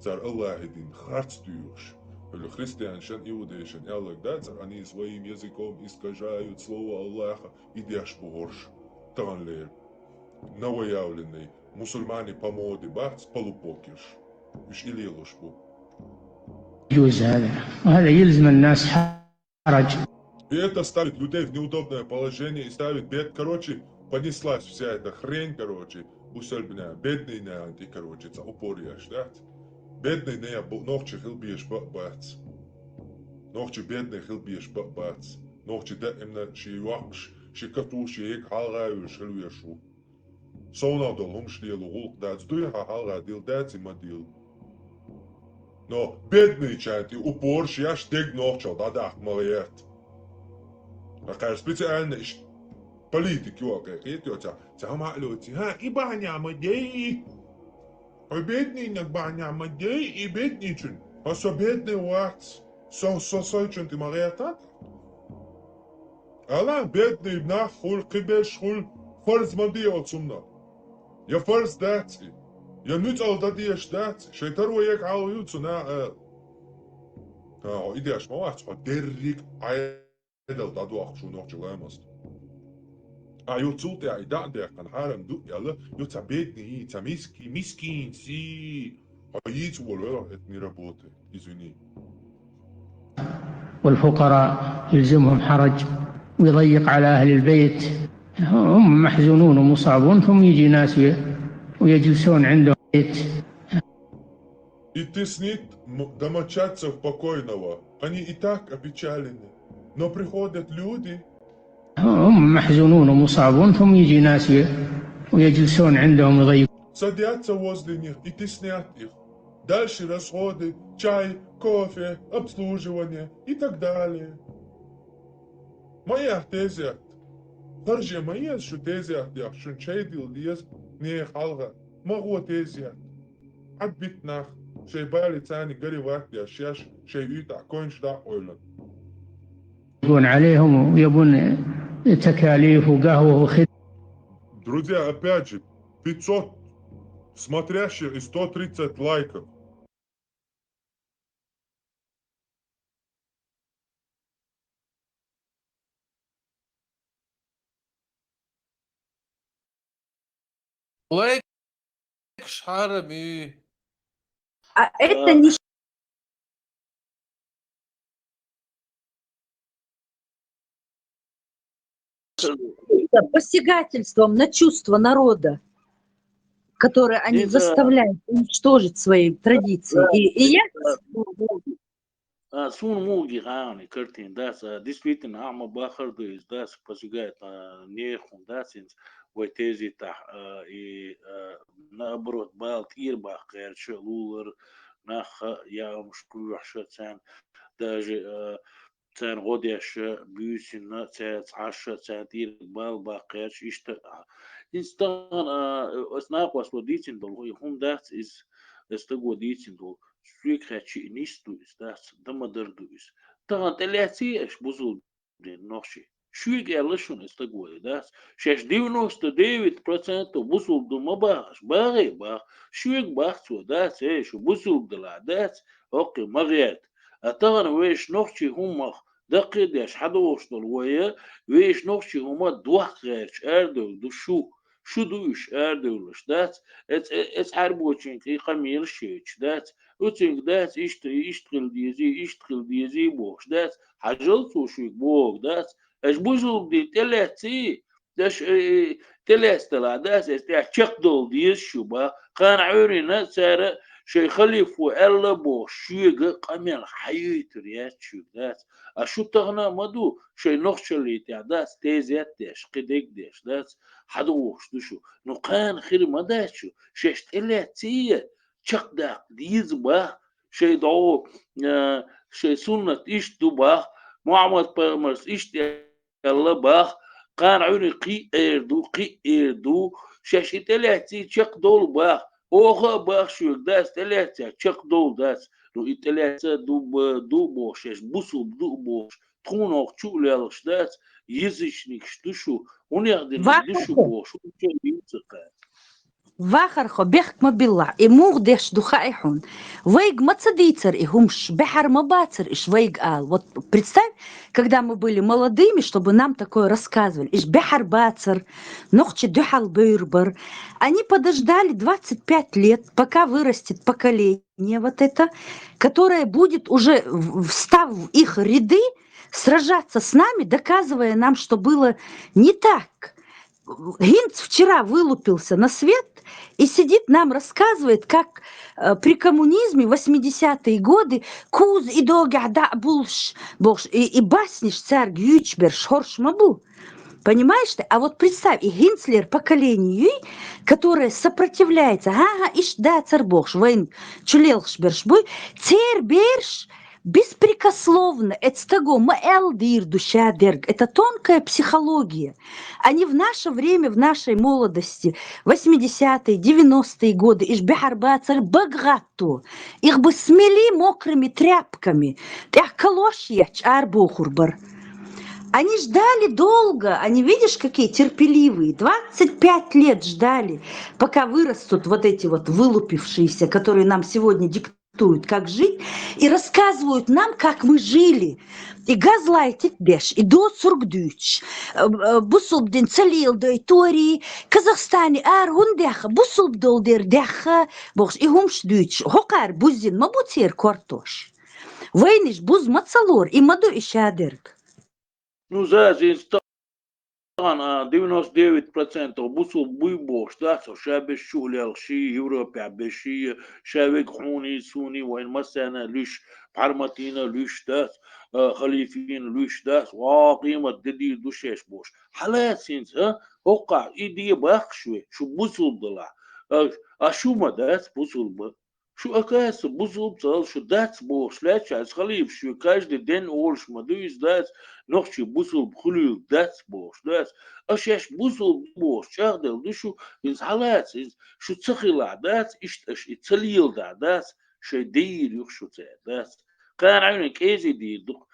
Цара Аллахьан дин харц дуьйцуш. Хьуьлла христианашна, иудейшна аьлларг дац, они своим языком искажают слово Аллаха, и деш бу хӀорш. Таханлера новоявленный мусульмане по моде бац, полупокерш. Уьш и лелош бу. يجوز هذا، وهذا يلزم الناس حرج. И это ставит людей в неудобное положение и ставит бед-, короче, понеслась вся эта хрень, короче, бусалбина, бедный наьлан тӀе, короче, цхьа упор еш дац. Бедный наьлан бу-, нохчи хила безаш ба а бац. Нохчи бедный хила безаш ба а бац. Нохчи даимна шен йоккхуш, шен катуш, шен ега хьалха а йолуш хила везаш ву. Совнах долу хӀумаш лело гӀуллакх дац, дуй хьан хьалха дилла дац и ма дилла. Но бедныйчарна тӀе упорш еш дерг нохчалла дӀадаккха ма гӀерта. Акхара специально иштта политика йоккхуьйту йо цхьа, цхьа хӀума а лоций, хӀа, и бахьана ма дей. Хьо беднийнаг бахьана ма дей, и беднийчун. Хьо со бедный вац, со, со сайчун тӀе ма гӀертат. Ала, бедный нах хуьлу, кхиберш хуьлу, фарз ма дий оцунна. Я фарз дац и. Я нуьцӀал дан дезаш дац, шайн таро ега хьалха ю цу наха ала. ХӀа, хьо и деш ма вац, хьо дерриг Ӏедал дӀадохку шу нохча ламаза. А ю цул тӀаьхьа и дӀа а даьккхина, хьарам ду аьлла, ю цхьа бедный, цхьа миски-, мискинс и. Хьо йийца волавелахь, это не работает. Извини. والفقراء يلزمهم حرج ويضيق على أهل البيت. هم محزونون ومصابون، ثم يجي ناس وي-، ويجلسون عندهم بيت. И теснит м-, домочадцев покойного. Они и так опечалены. Но приходят люди. هم محزونون ومصابون، ثم يجي ناس وي-، ويجلسون عندهم يضيقون. Садятся возле них и теснят их. Дальше расходы, чай, кофе, обслуживание и так далее. Ма яхь тезет. Харже ма еза шу тезет яхь, шун чай дилла деза нехан хьалха. Ма гӀо тезет. Ӏадбита нах, шайн бале царна гаре ват деш, шаьш шайн уьйтӀахь койнаш дӀа а ойлана. يكون عليهم ويبون تكاليف وقهوة وخدمة. Друзья, опять же, пятьсот смотрящих и сто тридцать лайков. Лайк шхьарами. А это не посягательством на чувства народа, которые они заставляют уничтожить свои традиции. И, и я А, суна мугӀа гӀана картина дац, а, действительно, ахьа ма бахар ду иза дац, посягает, а, нехан дац инца вай тезетахь, а, и, а, наоборот, бала тӀера баккха гӀерташ лулар, нах а, яамаш кхуьйхьаш а царна, даже, а, царна гӀо деш а, буьйсанна, цаьрца Ӏаш а, царна тӀера бала баккха гӀерташ, иштта, а, иза тахана, а, ас накъосло дийцина долу, и хӀума дац иза, ас стаго дийцина долу. Соьга хаьттича, и нис ду иза, дац, дан ма-дарра ду иза. Тахана тӀелаьций аша бусулба дин нохчий? Шуьга аьлла шуна, и стаг вай, дац? Шаьш девяносто девять процентов бусулба ду ма баха аша, багӀий баха? Шуьга баха цо, дац, эй, шу бусулба делахь, дац, хӀокхе ма гӀерта. А тахана вешан нохчий хӀумах даккхий а деш хьадогӀуш долу вай, вешан нохчий хӀума дохка гӀерташ арадевлла ду шу. Шу ду уьш арадевллаш, дац? Эц-, э-, эц хьарбочуьнга и къамелаш яйча, дац? Оцуьнга, дац, иштта, иштта хила дезий, иштта хила дезий бохуш, дац? Хьажал цо шуьга бохург, дац? Аша бусулба дин тӀелаьций, аша, э, э, тӀелаьцна делахь, дац? Эс тӀехь чекхдовла деза шу, бах. Кхана Ӏуьйранна цара шайн халифо аьлла бохуш, шуьга къамел хьаюьйтур яц шуьга, дац? А шу тахана а ма ду, шайн нохчаллий тӀехь, дац, тезет деш, кхидерг деш, дац? ХьадогӀуш ду шу. Ну, кхана хир ма дац шу, шаьш тӀелаьций, чекхдаккха деза, бах, шайн догӀу, а, шайн суннат иштта ду, бах, Мухьаммад-пайхамарс иштта аьлла, бах, кхана Ӏуьйранна кхин а эр ду, кхин а эр ду, шаьш и тӀелаьций, чекхдовла, бах, оха а бах шуьга, дац, тӀелаьцча чекхдовла, дац. Ну, и тӀелаьцна ду, б-, ду бохуш, шаьш бусулба ду бохуш, тхуна хӀокху чу а лелхаш, дац, язычникаш ду шу, хӀунех динарг ду шу бохуш, хӀун чу а йийца кхара. Вахархо, бехк ма биллахь, и муха деш ду хаьий хьуна. Вайга ма ца дийцара и хӀумаш, баьхьар ма бацара иш вайга ала. Вот представь, когда мы были молодыми, чтобы нам такое рассказывали. Иш баьхьар бацара, нохчий дуьхьал бевр бара. Они подождали двадцать пять лет, пока вырастет поколение вот это, которое будет уже в-, встав в их ряды, сражаться с нами, доказывая нам, что было не так. ХӀинца вчера вылупился на свет и сидит, нам рассказывает, как, э, при коммунизме, восьмидесятые годы, куз и догахь дӀа а буллуш, бохуш, и, и басниш цаьрга юьйцуш берш хӀорш ма бу. Понимаешь ты? А вот представь, и хӀинцалера поколение юй, которое сопротивляется, ага, иштта дацара бохуш, вайн чулелхаш берш буй, церан берш беспрекословно, эцу стаго ма аьлла дийр ду шадерг. Это тонкая психология. Они в наше время, в нашей молодости, восьмидесятые, девяностые годы, иш баьхьар бацара бага гӀатто. Их бы смели мокрыми тряпками. ТӀехь калош етташ арабохур бара. Они ждали долго, они, видишь, какие терпеливые. Двадцать пять лет ждали, пока вырастут вот эти вот вылупившиеся, которые нам сегодня диктуют, как жить, и рассказывают нам, как мы жили. И газлайтинг беш, и доцург дуьйцуш, э, э, бусулба дин ца леладой тори, Казахстане ара хӀунда даьхна, бусулба долу дера даьхна, бохуш, и хӀумаш дуьйцуш, хӀокхара бузина ма бу церан кортош. Вайнаш буза ма ца лора, и ма ду и шадерг. Ну, за, за, тахана девяносто девять процентов бусулба буй бохуш дац, ша беш чу а лелхаш, Европехь беш, ша вега хьуний, суний, вайна массарна луьш, Пхьарматина луьш дац, а, Халифина луьш дац, ва къемат де дийр ду шаьш бохуш. Хьалаца хӀинца, а? ХӀокхахь и де баккхаш ве, шу бусулба далахь. А, а шу ма дац бусулба. Шу, оказывается, бусулба ца хилла, шу дац бохуш лаьтташ, халифа шуьга каждый день олуш ма ду иза дац, нохчий бусулба хуьлийла дац бохуш дац. А шаьш бусулба ду бохуш чӀагӀделла ду шу, иза хьалаца, иза шу ца хилахь дац, иштта аша и ца леладахь дац, шайн дийр ю-кх шу цара дац. Кхана Ӏуьйранна кӀезий дийр ду-кх.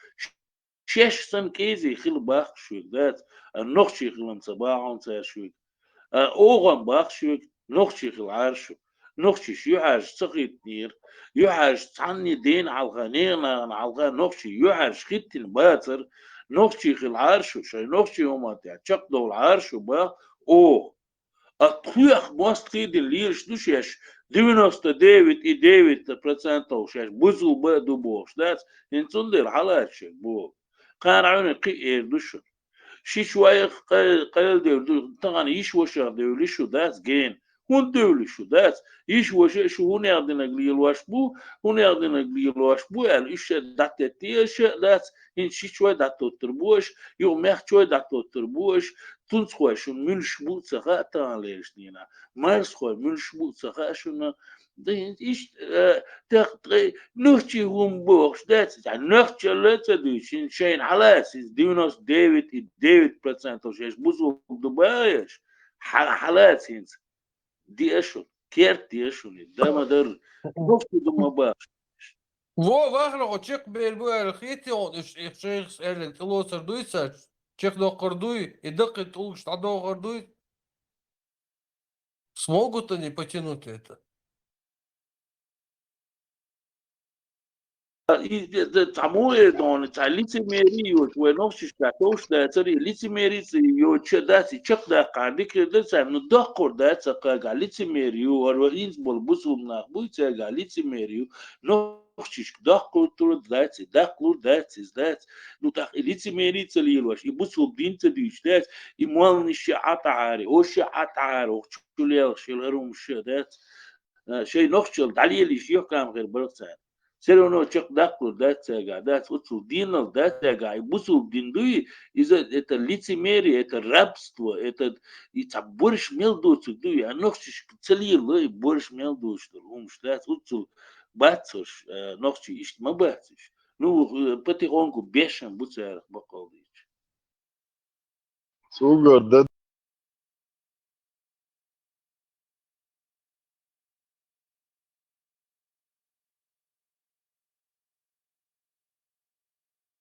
Шаьш санна кӀезий хила баккха шуьга дац, а нохчий хилам ца бахьа хьуна цара шуьга. А оха-м баккха шуьга, нохчий хила Ӏара шу. Нохчий шу юьхьӀаьржа ца хӀиттинера. ЮьхьӀаьржа цхьанне дена хьалха, нехан нахана хьалха нохчий юьхьӀаьржа хӀиттина бацара. Нохчий хила Ӏара шу, шайн нохчийн хӀуманна тӀехь чекхдовла Ӏара шу боху оха. А тхоьх мостагӀий дина лелаш ду шаьш, девяносто девять и девять процентов шаьш бусулба а ду бохуш дац, хӀинца цундела хьалаца шега боху. Кхана Ӏуьйранна кхин а эр ду шуна. Шичой къай-, къайладевлла ду, тахана йиша-вашах девлла шу дац гена. ХӀунда девлла шу дац? Йиша-ваша шу хӀунех динарг лелош бу, хӀунех динарг лелош бу аьлла, уьш ша дӀатеттий аша а дац, хӀинца шичой дӀатоттур бу аша, юха мехкачой дӀатоттур бу аша, тунцхой шуна муьлш бу а ца хаьа таханлерчу дийнахь, марсхой муьлш бу а ца хаьа шуна. Дан иштта, э, тӀаккха ткъе нохчий хӀума бохуш дац, цхьа нохчалла а ца дуьйцуш, хӀинца шайна хьалаца, хӀинца девяносто девять и девять процентов шаьш бусулба ду бохуш, хьа-, хьалаца хӀинца. Диа шуна, керт диа шуна, дан ма дарра. Нохчий ду ма бохуш. Во, вахана хьо чекхбер бу аьлла хетий хьуна, уьш, уьш шайх аьлларг тӀелоцур дуй цара? Чекхдоккхур дуй? И даккхий тӀулгаш дӀадохур дуй? Смогут они потянуть это? И, и, и, цхьа муха эр ду хьуна, цхьа лицемерие йоцуш, вай нохчашкахь товш дацара, и лицемерие ца йоцуш а дац, и чекхдаккхахьара дика хир дара царна, ну, доккхур дац цхьа кхагахь, лицемерие ю, хӀара вай хӀинца болу бусулба нах буй, цаьргахь лицемерие ю, нохчашка доккхур дац, и даккхалур дац, иза дац. Ну, тӀаккха и лицемерие ца лелош, и бусулба дин ца дуьйцуш дац, и молланаш а Ӏа тӀаьхьара, уьш а Ӏа тӀаьхьара, охьа чу лелхаш хилла хӀара хӀумаш а дац. А, шайн нохчалла дӀалелийча, юьхькама хир бара царна. Всё равно чекхдаккхалур дац цаьргахь, дац, оццул денал дац цаьргахь. И бусулба дин дуй, иза, это лицемерие, это рабство, это и цхьа борш мел доцург дуй, а нохчашка ца лелало и борш мел доцуш долу хӀумаш дац, оццул бац уьш, а, нохчий иштта ма бац уьш. Ну, э, потихоньку бешан бу царах баккъал дийча. Цугара дан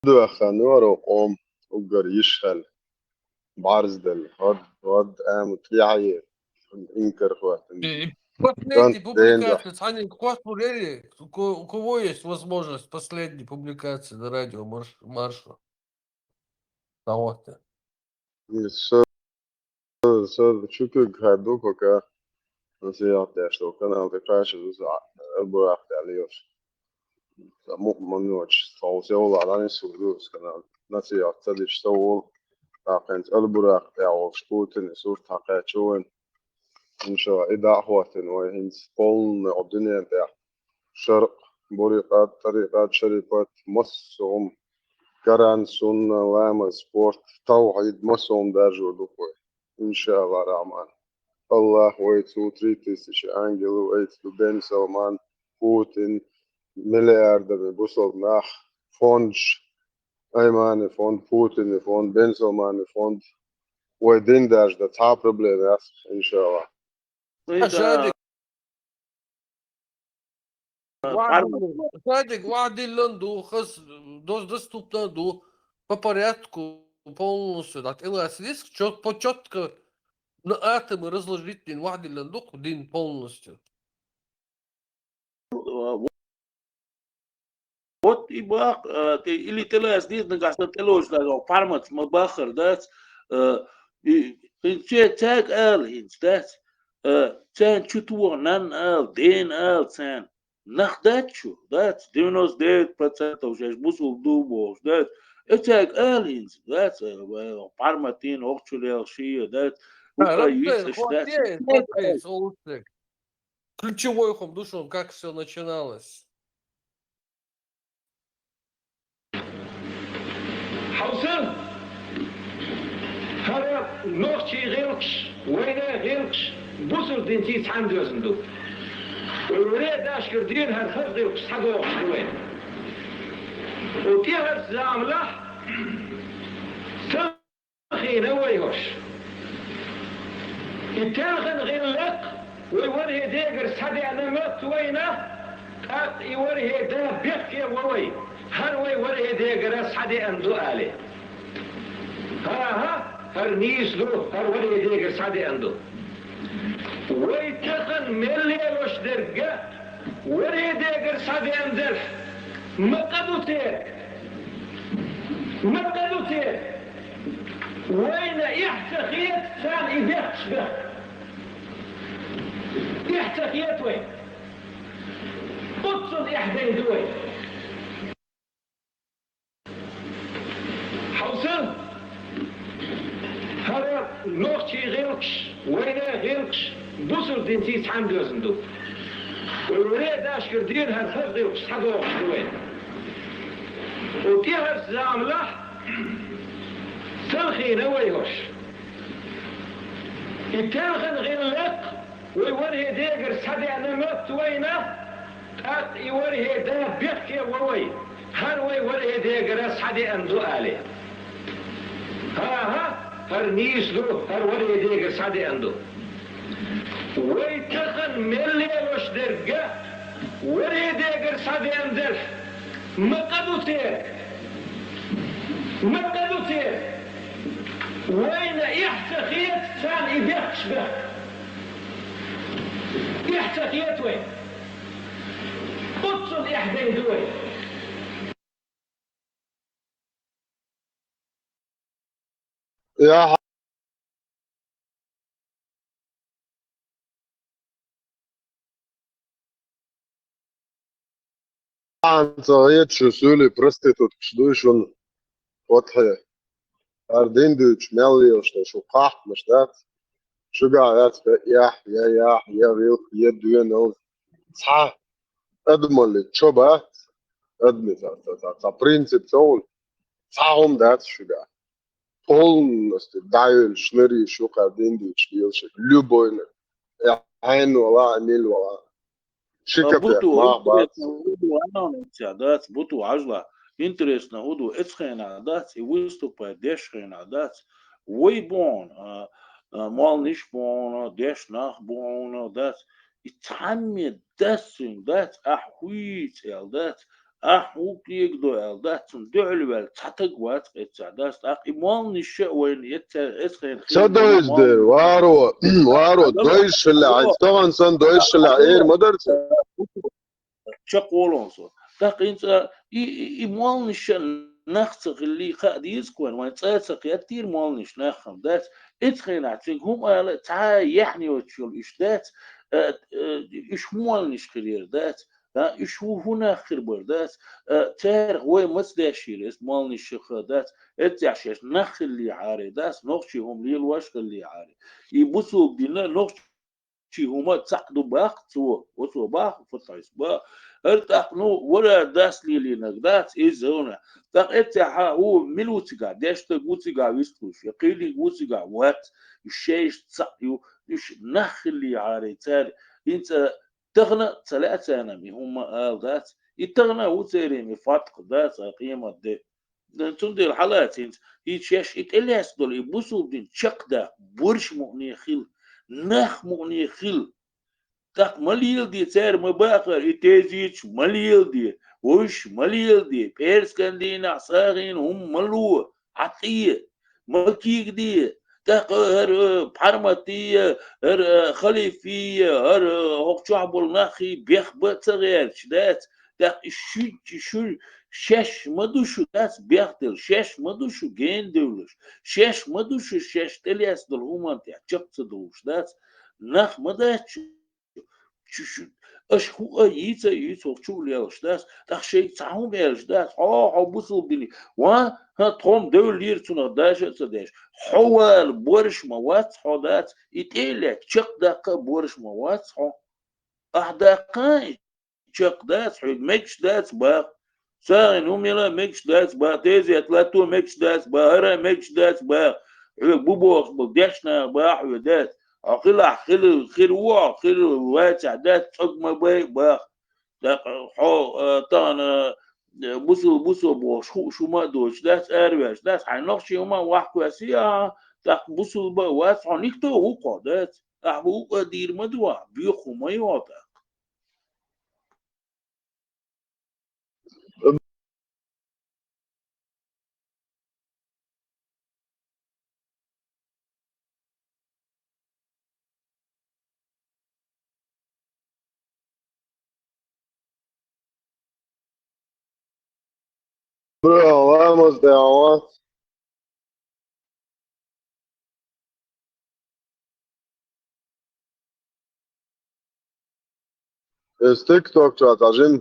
доьхна нуьйро къом уггар йиш хьал, бӀарзделла, хӀад, хӀад, аму тӀехье, инкар хӀоттина. Э, последняя публикация, цхьаннега кхоссабур яри, у ко-, у кого есть возможность последней публикации на радио Марш-, Маршо? Давайте. Со, со чукуьг хадду пока. Насият деш, что канал ты каши, Эльбурах дали ёш. Саму мануч, сол сеула, лани сурду с канал. Насият цадиш сеул. Тахенц Эльбурах дя, Путин, сурт хакачуэн. Иншалла, и дӀа а хӀоттина вай хӀинца полный дуьнен тӀехь. Шаркъ, бурикъат, тарикъат, шарипат, массо а хӀума, Коран, сунна, ламаз, спорт, тавхьид, массо а хӀума даржор ду вай. Иншалла Рахман. Аллах вайца ву, три тысячи ангел вайца ду, Бен Салман, Путин, миллиардами бусалба нах, фондаш, Аймани фонд, Путини фонд, Бен Салмани фонд. Вай дин даржа дан цхьа а проблема яц, иншалла. Шадик, ваъ-, Шадик, ваъ диллан ду, хас дос-, доступна ду, по порядку. полностью, да, тӀелаца диск, чёт-, по чётко на атомы разложить дин, вахдиллан дукх дин полностью. Вот и бах, э, те, или тӀелаца диск, нагахь санна тӀелоцуш дагахь пармац ма баххар дац, э, и, хин че цаьг ала хӀинца дац, э, царна чу тоха нанна ала, дена ала царна. Нах дац шу, дац, девяносто девять процентов шаьш бусулба ду бохуш, дац. Э, цаьг ала хӀинца, дац, э, парматин, охчу лелхаш, дац, укха йицаш, дац. Ключевой хӀума ду шуна, как всё начиналось. Хьовса, хӀара нохчий гӀиллакхаш, вайна гӀиллакхаш бусулба динций цхьаьна доьзна ду. Вай вре дашкара дийна хӀара хаза гӀиллакхаш схьадогӀуш ду вайна. Укх тӀаьхьарчу заманахь ца хиъна вай хӀорш. И телхина гӀиллакх вай ворхӀе дегара схьадеана моьтту вайна, тӀаккха и ворхӀе да бехке во вай, хӀара вай ворхӀе дегара схьадеана ду алий. ХӀан-хӀа, хӀара нийса ду, хӀара ворхӀе дегара схьадеана ду. Вай тахана мел лелош дерг а ворхӀе дегара схьадеана делахь, ма къа ду церан. Ма къа ду церан. Вайна эхь ца хета царна и бехкаш бехк. Эхь ца хета вайна. Оццул эхь дайна ду вай. Хьовса, хӀара нохчий гӀиллакхаш, вайна гӀиллакхаш бусулба динций цхьаьна доьзна ду. Вай вре дашкара дийна хӀара хаза гӀиллакхаш схьадогӀуш ду вайна. Укх тӀаьхьарчу заманахь ца хиъна вай хӀорш. И телхина гӀиллакх вай ворхӀе дегара схьадеана моьтту вайна, тӀаккха и ворхӀе да бехке во вай, хӀара вай ворхӀе дегара схьадеана ду алий. ХӀан-хӀа, хӀара нийса ду, хӀара ворхӀе дегара схьадеана ду. Вай тахана мел лелош дерг а ворхӀе дегара схьадеана делахь, ма къа ду церан. Ма къа ду церан. Вайна эхь ца хета царна и бехкаш бехк. Эхь ца хета вайна. Оццул эхь дайна ду вай. Я хьанца гӀеташ шу суьйлий проституткаш дуй шуна? Вот хье. ХӀара дин дуьйцуш мел лелаш ду шу, кхахьмаш дац. Шуьгахь яц я эхь, я яхь, я гӀиллакх, я доьналла. Цхьа адамалли чо бац, адамийн цхьа, цхьа, цхьа, цхьа принцип ца хуьлу, цхьа хӀума дац шуьгахь. Полностью дӀайолуш, нара йиш ю кхара дин дуьйцуш лелаш, любойна. Э, хьенан вала, мила вала. Ши капек мах бац. Буту, интересно, хӀун ду, Ӏаьнан, ца дац, буту, хьажал, интересно, хӀун ду, эцу хенахь дац, и выступать деш хенахь дац, вай бу хьуна, а, а, молланаш бу хьуна, дешна нах бу хьуна, дац, и цхьаммо дац цуьнга, дац, ахь хӀуьйца аьлла, дац, ахь хӀун кегадо аьлла, дац, цунна дуьхьал ваьлла цхьа таг вац эццахь, дац, тӀаккха и молланаш а вайна эццахь, эцу хенахь ца хилла дойзу де, варо, варо, дойзуш хилла, хьайца тахана санна дойзуш хилла, эр ма дара цо. Чекхволу со. ТӀаккха хӀинца и, и, и молланаш а нах ца хиллий, хаа деза-кх вайна, вайн цӀа а ца кхеттера молланаш нах-м дац. Эцу хенахь цуьнга хӀума ала а цхьа а яхьна йоцуш йолу уьш дац, а, а, уьш хӀун молланаш хир яра дац, а, уьш хӀу-, хӀун нах хир бара дац, а, царах вай маца деш йира, эцу молланашах дац, эццахь шаьш нах хиллехьара дац, нохчий хӀума лелош хиллехьара. И бусулба дин а нохчий Чи хӀума цхьаъ ду бах цо, оцо бах, фу цхьа иза бах. ХӀара тӀаккха, ну, вара дас лелийнарг дац, иза хӀуна. ТӀаккха эццехь хьан хӀу мила ву цигахь, деш стаг ву цигахь вистхуьлуш, я кхиниг ву цигахь вац, уьш шайшца цхьаъ ю, уьш нах хиллехьара цара, хӀинца тахана а ца лаьа царна и хӀума ала дац. И тахана а ву церан и фатх дац, а къемат де. Цундела хьалаца хӀинца, и шаьш и тӀелаьцна долу, и бусулба дин чекхдаккха, борш мукъане хила, нах мукъане хила. ТӀаккха ма леладе, цара ма бахара, и тезеташ ма леладе, вовш ма леладе, пӀераскан дийнахь сагӀина хӀума ма ло, Ӏа тӀе. Макигаде, тӀаккха хӀара, э, Пхьарматие, хӀара, э, Халифие, хӀара, э, хӀокху чохь болу наххий бех бан а ца гӀерташ дац, тӀаккха и шуьйчу, шуьйчу шаьш ма ду шу дац бехделла, шаьш ма ду шу гена девллаш, шаьш ма ду шу шаьш тӀелаьцна долу хӀуманна тӀехь чекх ца довлуш дац, нах ма дац шу. Шу, шу, аша хӀуъа йийца а йийца хӀокху чу а лелаш дац, тӀаккха шайга цхьа хӀума аьллаш дац, хьо, хьо бусулба дин, ва, хӀан, тхо-м девллера цунах даша а ца деш. Хьо вала борш ма вац хьо дац, и тӀе а лаьцна чекхдаккха а борш ма вац хьо. Ахьа даккха а чекх дац, хьоьга мегаш дац баха. СагӀина хӀума яла мегаш дац баха, тезет латто мегаш дац баха, хӀара мегаш дац баха. Хьоьга бу бохуш болу дешнах баха хьоьга дац. Хьо хилахь хила, хир ву хьо, хир вацахь дац, цӀог ма бай баха. ТӀаккха хьо, а, тахана, а, бусул, бусул бохуш хууш хӀума а доцуш дац, араваьллаш дац, хьайн нохчийн хӀума а вахкоьссий ахьа, тӀаккха бусулба а вац хьо, никто ву кхо дац. Ахьа ву а дийр ма ду ахьа, боьха хӀума йо тӀаккха. Bro, lamaz devam. Иза TikTok чохь цхьа жима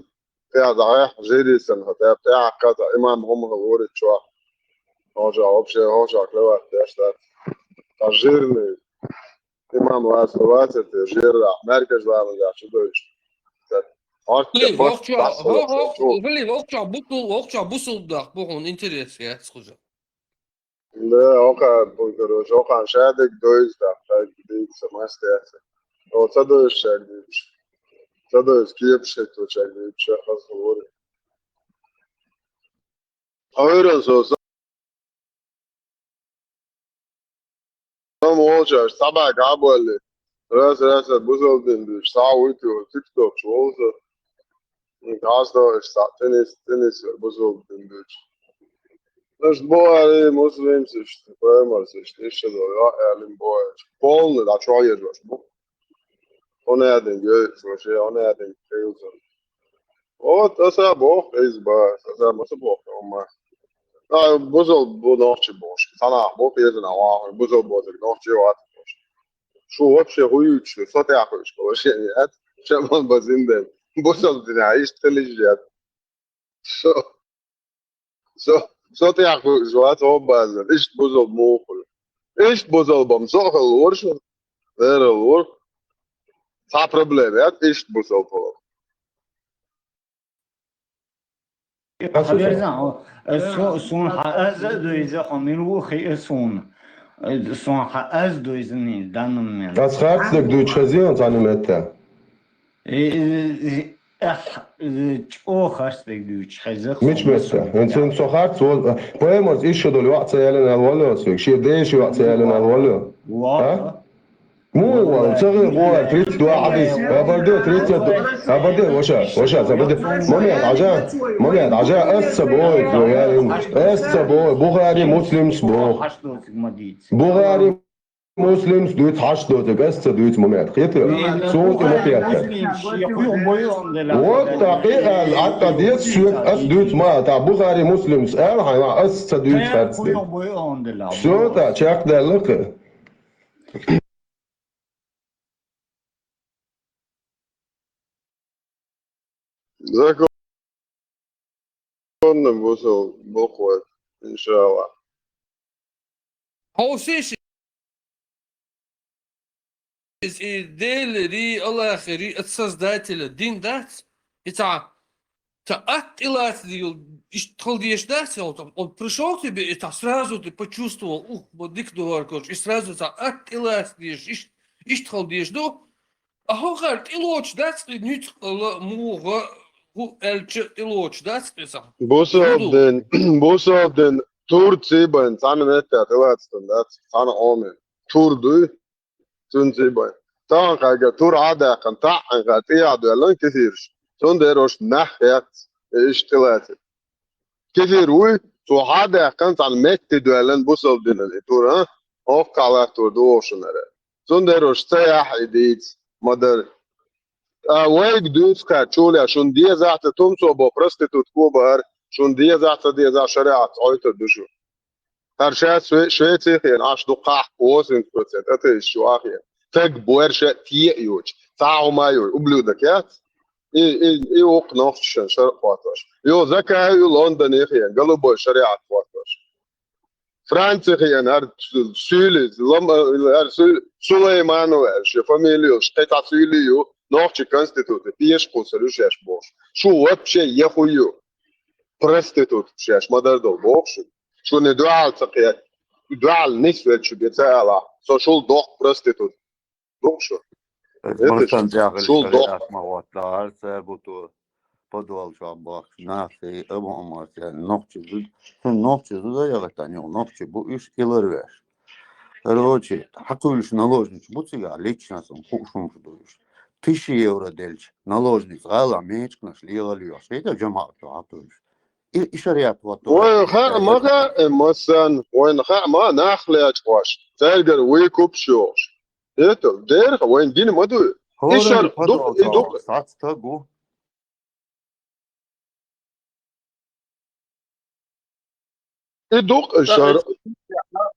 тӀе дӀахьехь, жири санна, тӀе, тӀе хьакха цхьа имам хӀума хилла вури чохь. Хьожа вообще, хьожа клеват деш дац. Цхьа жирный имам лаца вацар, те жирра, маьркӀажа ламазехь чу дойуш. Хьорта Хили, тӀе бос, вокчо, бос хо, хо, хилла чу. Хили, вокчо бусул, вокчо бусул дах бу хьуна интерес яц хӀуза. Да, оха, короче, оха шадик дойз да, так, дийца мастер. О, ца дойз шаг дийч. Ца дойз кеп шаг то шаг дийч, хас вори. Ойран со, со. Сам волчаш, сабак абуалли. Раз, раз, бузалдин дийч, са уйти, TikTok чу волза. Газ да, иш са, теннис, теннис, бузалдин дийч. Наш Бухари, Муслим, сиш, Паймар, сиш, иш да, я, Алим Бухари. Полный, да, чё ешь, ваш, бу? Он один, я, слушай, он один, хилзан. Вот, аса бох, изба, аса маса бох, ома. А, бузал, бу нохчи бош. Сана бох, езна, ва, бузал бозик, нохчи, ват, бош. Шу вообще хуючу, со тяхуш, вообще, нет. Чем он базинден? Бузал дина, иш тележет. Со, со, со тяхуш, ват, обаза, иш бузал мухул. Иш бузал бам, со хал воршу. Верал вор. Ца проблема, нет, иш бузал поло. Хаберзан, о, э, су-, сун хьааза дуйза, хьо мил ву хи, э, сун. Э, сун хьааз дуйзани, данум мен. Ас харцлаг дуйч хазиан цани метта. Э, э, э, ах, э, чо харцлаг дуйч хаза. Мич метта. Эн цун со харц, вот, э, поэмос ишо доль ваца ялен ал валё, свек, ши деш ваца ялен ал валё. Ва. А? Му, ца гӀе гӀо, тридцать два хьадис. Абарде, тридцать два. Абарде, ваша, ваша, абарде. Момент, Ӏажа. Момент, Ӏажа, ас ца бой, зо ярин. Ас ца бой, Бухари, Муслимс бо. Бухари, Муслимс дуьйц, хьаш доцург, ас ца дуьйц, момент. Хетира? Цунки ма хетта. Вот та къиал, атта дец, суьг, ас дуьйц ма, та Бухари, Муслимс, эл, хьайна, ас ца дуьйц, харц де. Всё, та, чекхдаьлла кхы. Законно бусул бохуэт, иншалла. Хьовсийша, иза и Делари, Аллахари, от Создателя дин дац, и цхьа, цхьа атта тӀелацале йолу, иштта хила дезаш дац, и вот он пришёл тебе, и цхьа сразу ты почувствовал, ух, вот дика ду хӀара, короче, и сразу цхьа атта тӀелаца дезаш, иш-, иштта хила дезаш ду, А хӀокхара тӀелоцуш дац и нуьцкъала муха хӀу аьлча тӀелоцуш дац иза? Бусалдин, бусалдин тур цибайн цхьана метта тӀелацдан дац, цхьана Ӏомин. Тур дуй, цуьнан цибайн. Тахана кхайга тур Ӏадаьккхина, таӀӀин кхай тӀехьа доьллан кефираш. Цундела уьш нах яц, и иштта тӀелаций. Кефир вуй, Цо хьадаьккхана цхьана метте доьллина бусалба динан и тур, а? Оккхахьа латтор ду оха шунара. Цундела уж ца яхь и дийца, ма дара. А вайга дуьйцу кхаьччулехь, шуна дезахь ца тумсо бо проститутка бахар, шуна дезахь ца дезахь шариӀатца Ӏойтур ду шу. ХӀара ша Шве-, Швеце хиъна Ӏаш ду кхахь восемьдесят процент атеисташ ю ахьа. Таг боьрша а те а йоцуш, цхьа а хӀума а йоцуш, ублюдок яц? И, и, и укх нохчашна шарӀ хӀоттош. Йо, Закаев ю Лондоне хиъна, голубой шариӀат хӀоттош. Франце хиъна, хӀара Су-, Суьйли, Лам-, хӀара Су-, Сулайманов аьлла, шен фамили йолуш, кхин цхьа Суьйли ю, нохчийн конституци, пеша кхуссур ю шаьш бохуш. Шу вообще яхуй ю. Проститутка шаьш ма-дарра долу боху шуьга. Шуна и дуьхьал ца кхетта, дуьхьал нисвелча шуьга ца алахь, со шул доккха проститутка ду шу. Аса Эцаш, мартан тӀехь шул шариӀат доккха. Ма хӀоттахьара, цара бу ту подвал чохь бохкуш, нахе, Абу Ӏумар церан нохчий зуда, цуьнан нохчий зуда яхийтан юха нохчий бу уьш, и ларвеш. Короче, хьакхуьйлуш наложница бу цигахь, личностно хууш хӀумаш ду уьш. Тысяча евро делча, наложница гӀалахь мечканаш легӀалла йоьхуш, хӀета жамаӀато хьакхуьйлуш. И, и шариат хӀотто. Вайн хаьа ма хаьа, э, массан, вайн хаьа ма нах лечкъош. Цаьргара вуйкупш йохуш. ХӀета, дерха, вайн дина ма дуй. И шар дух, и дух. Сац тагу. И дух, и шар.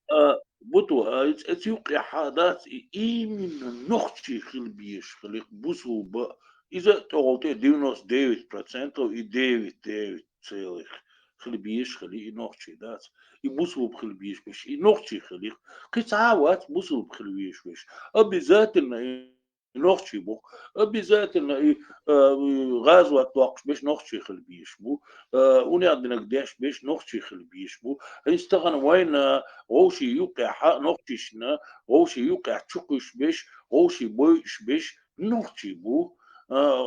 А, буту, а, эц-, эц юккъехьа дац, и именно нохчий хила безаш хиликх бусулба. Иза а тӀехула тӀе девяносто девять процентов и девять, девять целых хила безаш хили и нохчий дац. И бусулба хила безаш беш, и нохчий хиликх. Кхин цхьа а вац бусулба хила везаш веш. Обязательно и нохчий бу. Обязательно и, а, и гӀазот доккхуш беш нохчий хила безаш бу. А, унех динарг деш беш нохчий хила безаш бу. ХӀинца тахана вайна вовшийн юккъехьа нохчишна, вовшийн юккъехь чукхуьйсуш беш, вовшийн бойуш беш нохчий бу. А,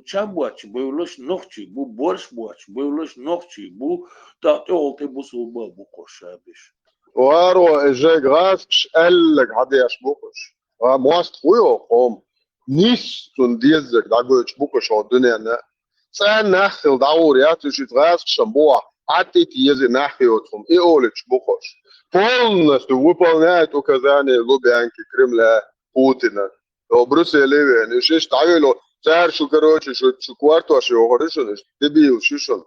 чам боцуш бевллаш нохчий бу, борш боцуш бевллаш нохчий бу, тӀаккха тӀехула тӀе бусулба бу кхо ша беш. Варо, и жайга гӀазкхаш аьлларг хьадеш бу кхуш. Ва мост хӀу йо, хӀума? Нис цунна деззарг дӀагойтуш бу кхуш хӀо дуьненна. ЦӀа нах хила дӀагӀур яц уьш, иза гӀазкхашан бохьа, Ӏад тӀе еза нах йоцу хӀума, и олуьйтуш бу кхуш. Полностью выполняет указания Лубянки, Кремля, Путина. О, Брюсселе веана, уьш иштта дӀавуьйлу, цара шу, короче, шу, шу кортош йохур ю шуна, уьш дебилаш ю шуна.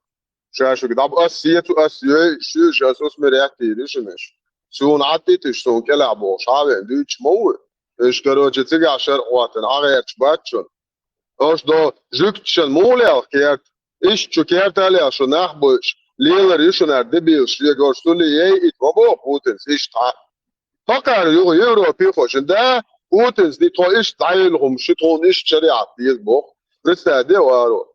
Ша шуьга дӀа-, ас сецу, ас йой, шуьйш, ас усмирять йийр ю шуна уьш. Суна Ӏад тӀе тиш, суна кӀелахь бохуш, хьавеана дуьйцуш ма ву. Уьш, короче, цигахь шарӀ хӀоттана, Ӏа гӀерташ бац шуна. Ош до жуьгташан муха лелха керта? Иштта шу керта а лелха шу нах бойуш, лелар ю шуна ара дебилаш, шуьга ош сули ей ит ма боху Путинс иштта хьа. Тхо кхара юха Европе хо шин да, Путинс ди тхо иштта дӀайилла хӀума ши тхуна иштта шариӀат деза боху. Представь, де варо.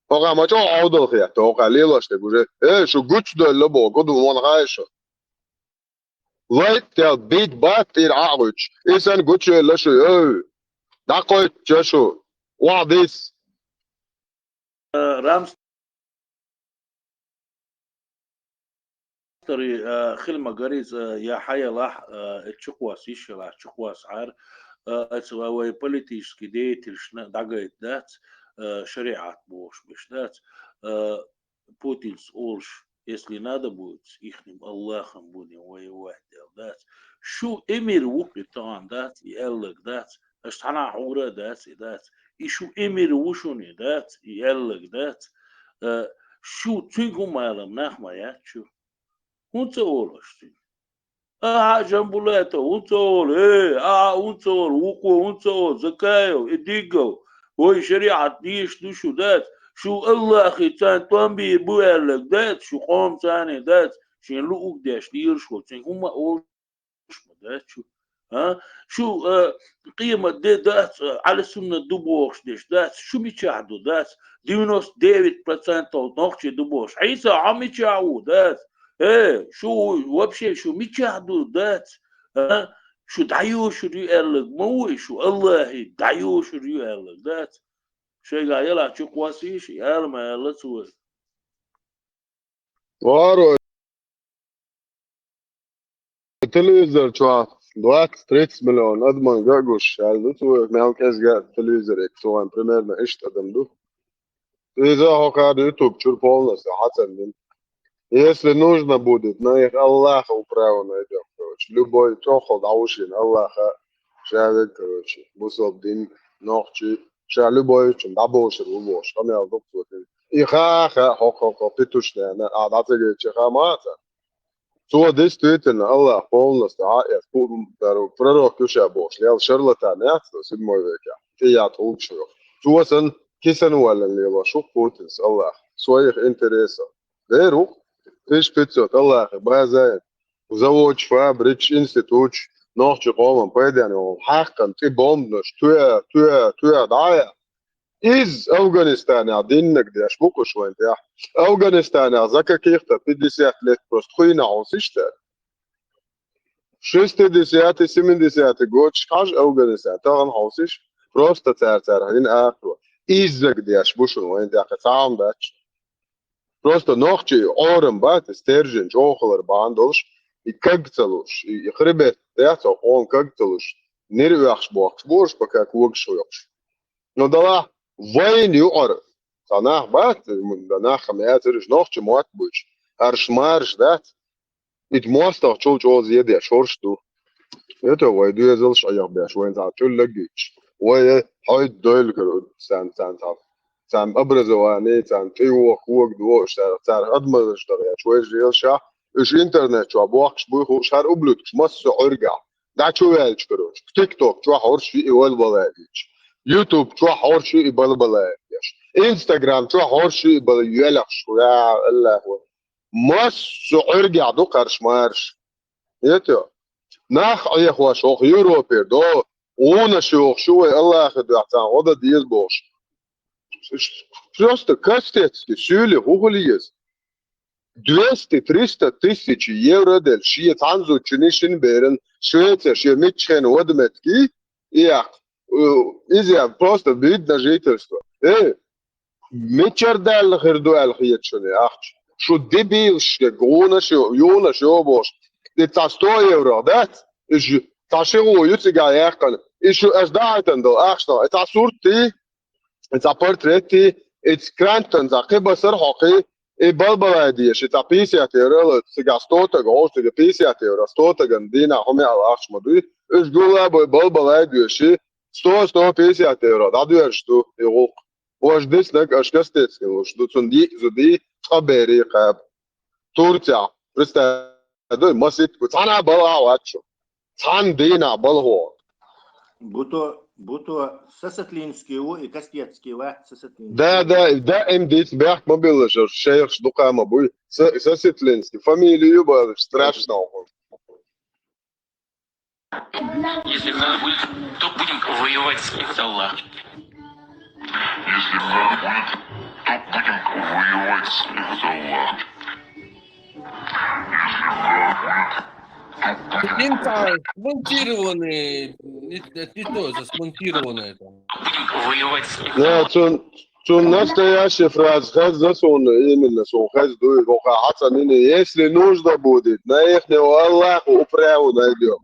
Хьо кхара ма чӀогӀа Ӏовдал хетта, хьо кхара лелош дерг уже. Э, шу гучудоьлла боху, гуду вон хай шу. Лайт тел бит бат тӀира Ӏа а гӀуьттуш. И санна гучуелла шу, ой. ДӀакхойтта шу. Охьадис. Э, Рамстери, э, хила ма гарий иза, э, я хьаялахь, э, чукхос йиш ялахь, чукхос Ӏар, э, аса ва-, вай политический деятельшна дӀагайта дац, э, шариӀат бохуш беш дац, э, Путинс олуш, если надо будет с ихним Аллахом будем воевать, дел дац. Шу эмир ву-кх и тахана дац, и аьллаг дац. Аша цхьанахь хьура а дац, и дац. И шу эмир ву шуна, и дац, и аьллаг дац. Э, шу цуьнга хӀума алам нах ма яц шу. ХӀунда ца олу аша цуьнга? Ахьа, Жамбулатов, хӀунда ца олу? Э, ахьа, хӀунда ца олу? Вукхо, хӀунда ца олу? Закаев, и диггал. Вай шариӀат дийш ду шу, дац? Шу Аллахи царна тӀом бийр бу аьллаг, дац? Шу къоман царна, дац? Шен луъуг деш лелаш волу цуьнга хӀума олуш ма дац шу. А? Шу, а, къемат де дац, а, Ӏали суннат ду бохуш деш дац? Шу мичахь ду, дац? Девяносто девять процентов нохчий ду бохуш. Хьийса, хьо мичахь ву, дац? Э, шу вообще шу мичахь ду, дац? А? Шу дӀайошур ю аьллаг ма ву и шу, Аллахи дӀайошур ю аьллаг, дац? Шайгахь ялахь чу кхосса йиш, и ала ма аьлла цо. Варо, телевизор чохь двадцать-тридцать миллион адаман ган а гуш, аьлла ду цо, мел кӀезга а телевизор, цо вайн примерно иштта адам ду. Иза хьо кхара YouTube чуьра полностью хьацандина. Если нужно будет, на их Аллаха управу найдём, короче. Любой тохол дӀавушийна Аллаха шавег, короче. Бусалба дин, нохчий, ша любой чун дӀабошур ву бохуш, къамел дукха цо дина. И ха-ха, хо-хо-хо, петушняна, а, дӀа ца гечи ха маца. Цо действительно Аллах полностью а эс пу-, дару пророк ю ша бохуш, лел шарлатан яц, седьмой веке. ТӀеят улчух. Цо сан кисан валан лело, шу Путинс Аллах. Своих интересов. Дер ву, тысяча пятьсот Аллахи база, заводчи, фабричи, институтчи, нохчи къоман пайден йолу, хьаькхна цӀи бомбанаш, туьа, туьа, туьа, дӀая. Иза Афганистанехь диннаг деш бу кхуш вайн тӀехь. Афганистанехь за каких-то пятьдесят лет просто хуьйна хьовсиш цара. Шестидесятый, семидесятый годаш хьажа Афганистан, тахана хьовсиш, просто цара цара хьина ахаро. Иззаг деш бу шуна вайн тӀехь, цхьа а дац. Просто нохчий Ӏорам бац, стержень чӀогӀа хилар бахьана долуш, и каг ца луш, и, и хребет тӀехь цо къона каг ца луш, нир оьхуш бохкуш бу уьш, пока когаш хьоькхуш. Ну, далахь, вайна юкъара цхьа нах бац, м, нах-м яцара уьш, нохча мотт буьйцуш, хӀорш-марш дац. Ит мостагӀчул чӀогӀа зен деш хӀорш ду. Это вай доьзалш Ӏехабеш, вайн цхьа чуллаг гича. Вай хьоьйту дойла кара царна, царна цхьа, царна образование, царна тӀейоха кога дохуш, царах, царах адамаш дахьеш, вай жийлша, уьш интернет чохь бохкуш буй хууш, хӀара ублюдкаш массо а Ӏуьргахь. ДӀа чу ваьлча, короче, TikTok чохь хӀорш и балбала а дийцаш. YouTube чохь хӀорш и балбала а деш. Instagram чохь хӀорш и бала йоьлхуш, я Аллах. Массо а Ӏуьргехь ду хӀорш-марш. Ето? Нах Ӏехош хӀокху Европера до, гӀунаш йохуш ю вай Аллахе дуьхьа царна гӀо дан деза бохуш. Просто кастетски суьйле хӀун хуьлу еза? Двести, триста тысяч евро делла шен цхьана зудчунна, шина берана Швецера шен миччахьена вада меттиг, и яккха, э, иза просто вид на жительство. Э, мичара даьлла хир ду аьлла хета шуна и ахча? Шу дебилаш, гӀунаш ю, юнаш ю бохуш. И цхьа сто евро дац? Уьш цхьа ши гӀу ю цигахь яьккхина. И шу аш дахьайтан долу ахчанах, и цхьа сурт и, и цхьа портрет и, и цхьа крантан цхьа кхин басар хьокхий, и балбалай деши, цхьа пятьдесят евро, цигахь сто таг гӀовш, цига пятьдесят евро, сто таган дийнахь хӀума аьлла ахча ма дуй. Уьш гула а бой балбалай доьши, сто, сто пятьдесят евро дӀадоьрзуш ду и гӀуллакх. Важа диснарг аша кастецкий луш ду, цунна диъ зуди, цкъа берий кхаба. Турцехь, представь, дуй, маситта, цхьана а бала а вац шу. Цхьана дийнахь балхо. Буто, буто Сасатлинский ву и Кастецкий вац Сасатлинский. Да, да, да, им диц бехк ма билла, шайхаш дукха ма буй. Са-, Сасатлинский, фамилию бан, страшно. Если надо будет, то будем воевать с Аллах. Если надо будет, то будем воевать с Аллах. Если надо будет, то будем... Ин цхьа смонтированный, не, не то, за смонтированное там. Будем воевать с... Не, цун, цун настоящий фраза хезна суна, именно суна хезна дуй, ваха хьацанини, если нужно будет, на ихнего Аллаха управу найдём.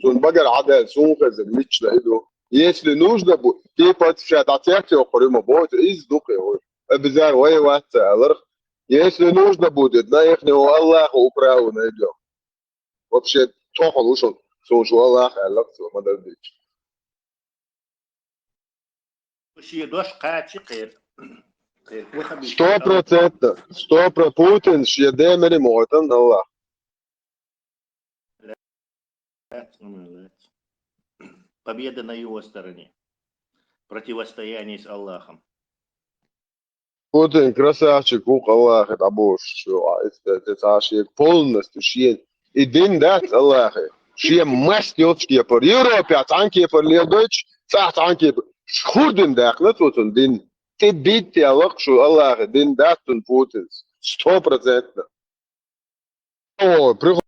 Цун багара хьадаьлла суна хезна, лично и ду. Если нужно будет, типа, ша дӀацецйоккхур ю ма боху, иза ду кхин вай. Обязательно вай вац ца аларх. Если нужно будет, на ихнего Аллаха управу найдём. Вообще, тохал ву шуна, суна шу Аллах аьлла, цо ма-дарра дийцча. Шен дош кхачи кхера. Кхера. Сто процентов. Сто про-, Путин шен демари ма гӀойтан Аллах. Победа на его стороне. Противостояние с Аллахом. Путин красавчик ву, Аллахе дӀабоьшу, а, иза, иза цхьа шега полностью шен. И дин дац Аллахе. Шен массо йолчу кепара. Европехь цхьана кепара леладойтуш, цӀахь цхьана кепара. Хур дин даьккхина цо цунна дин. ТӀе битта лакха шу Аллахе дин дац цунна Путинс. Сто процентов. О, приход-,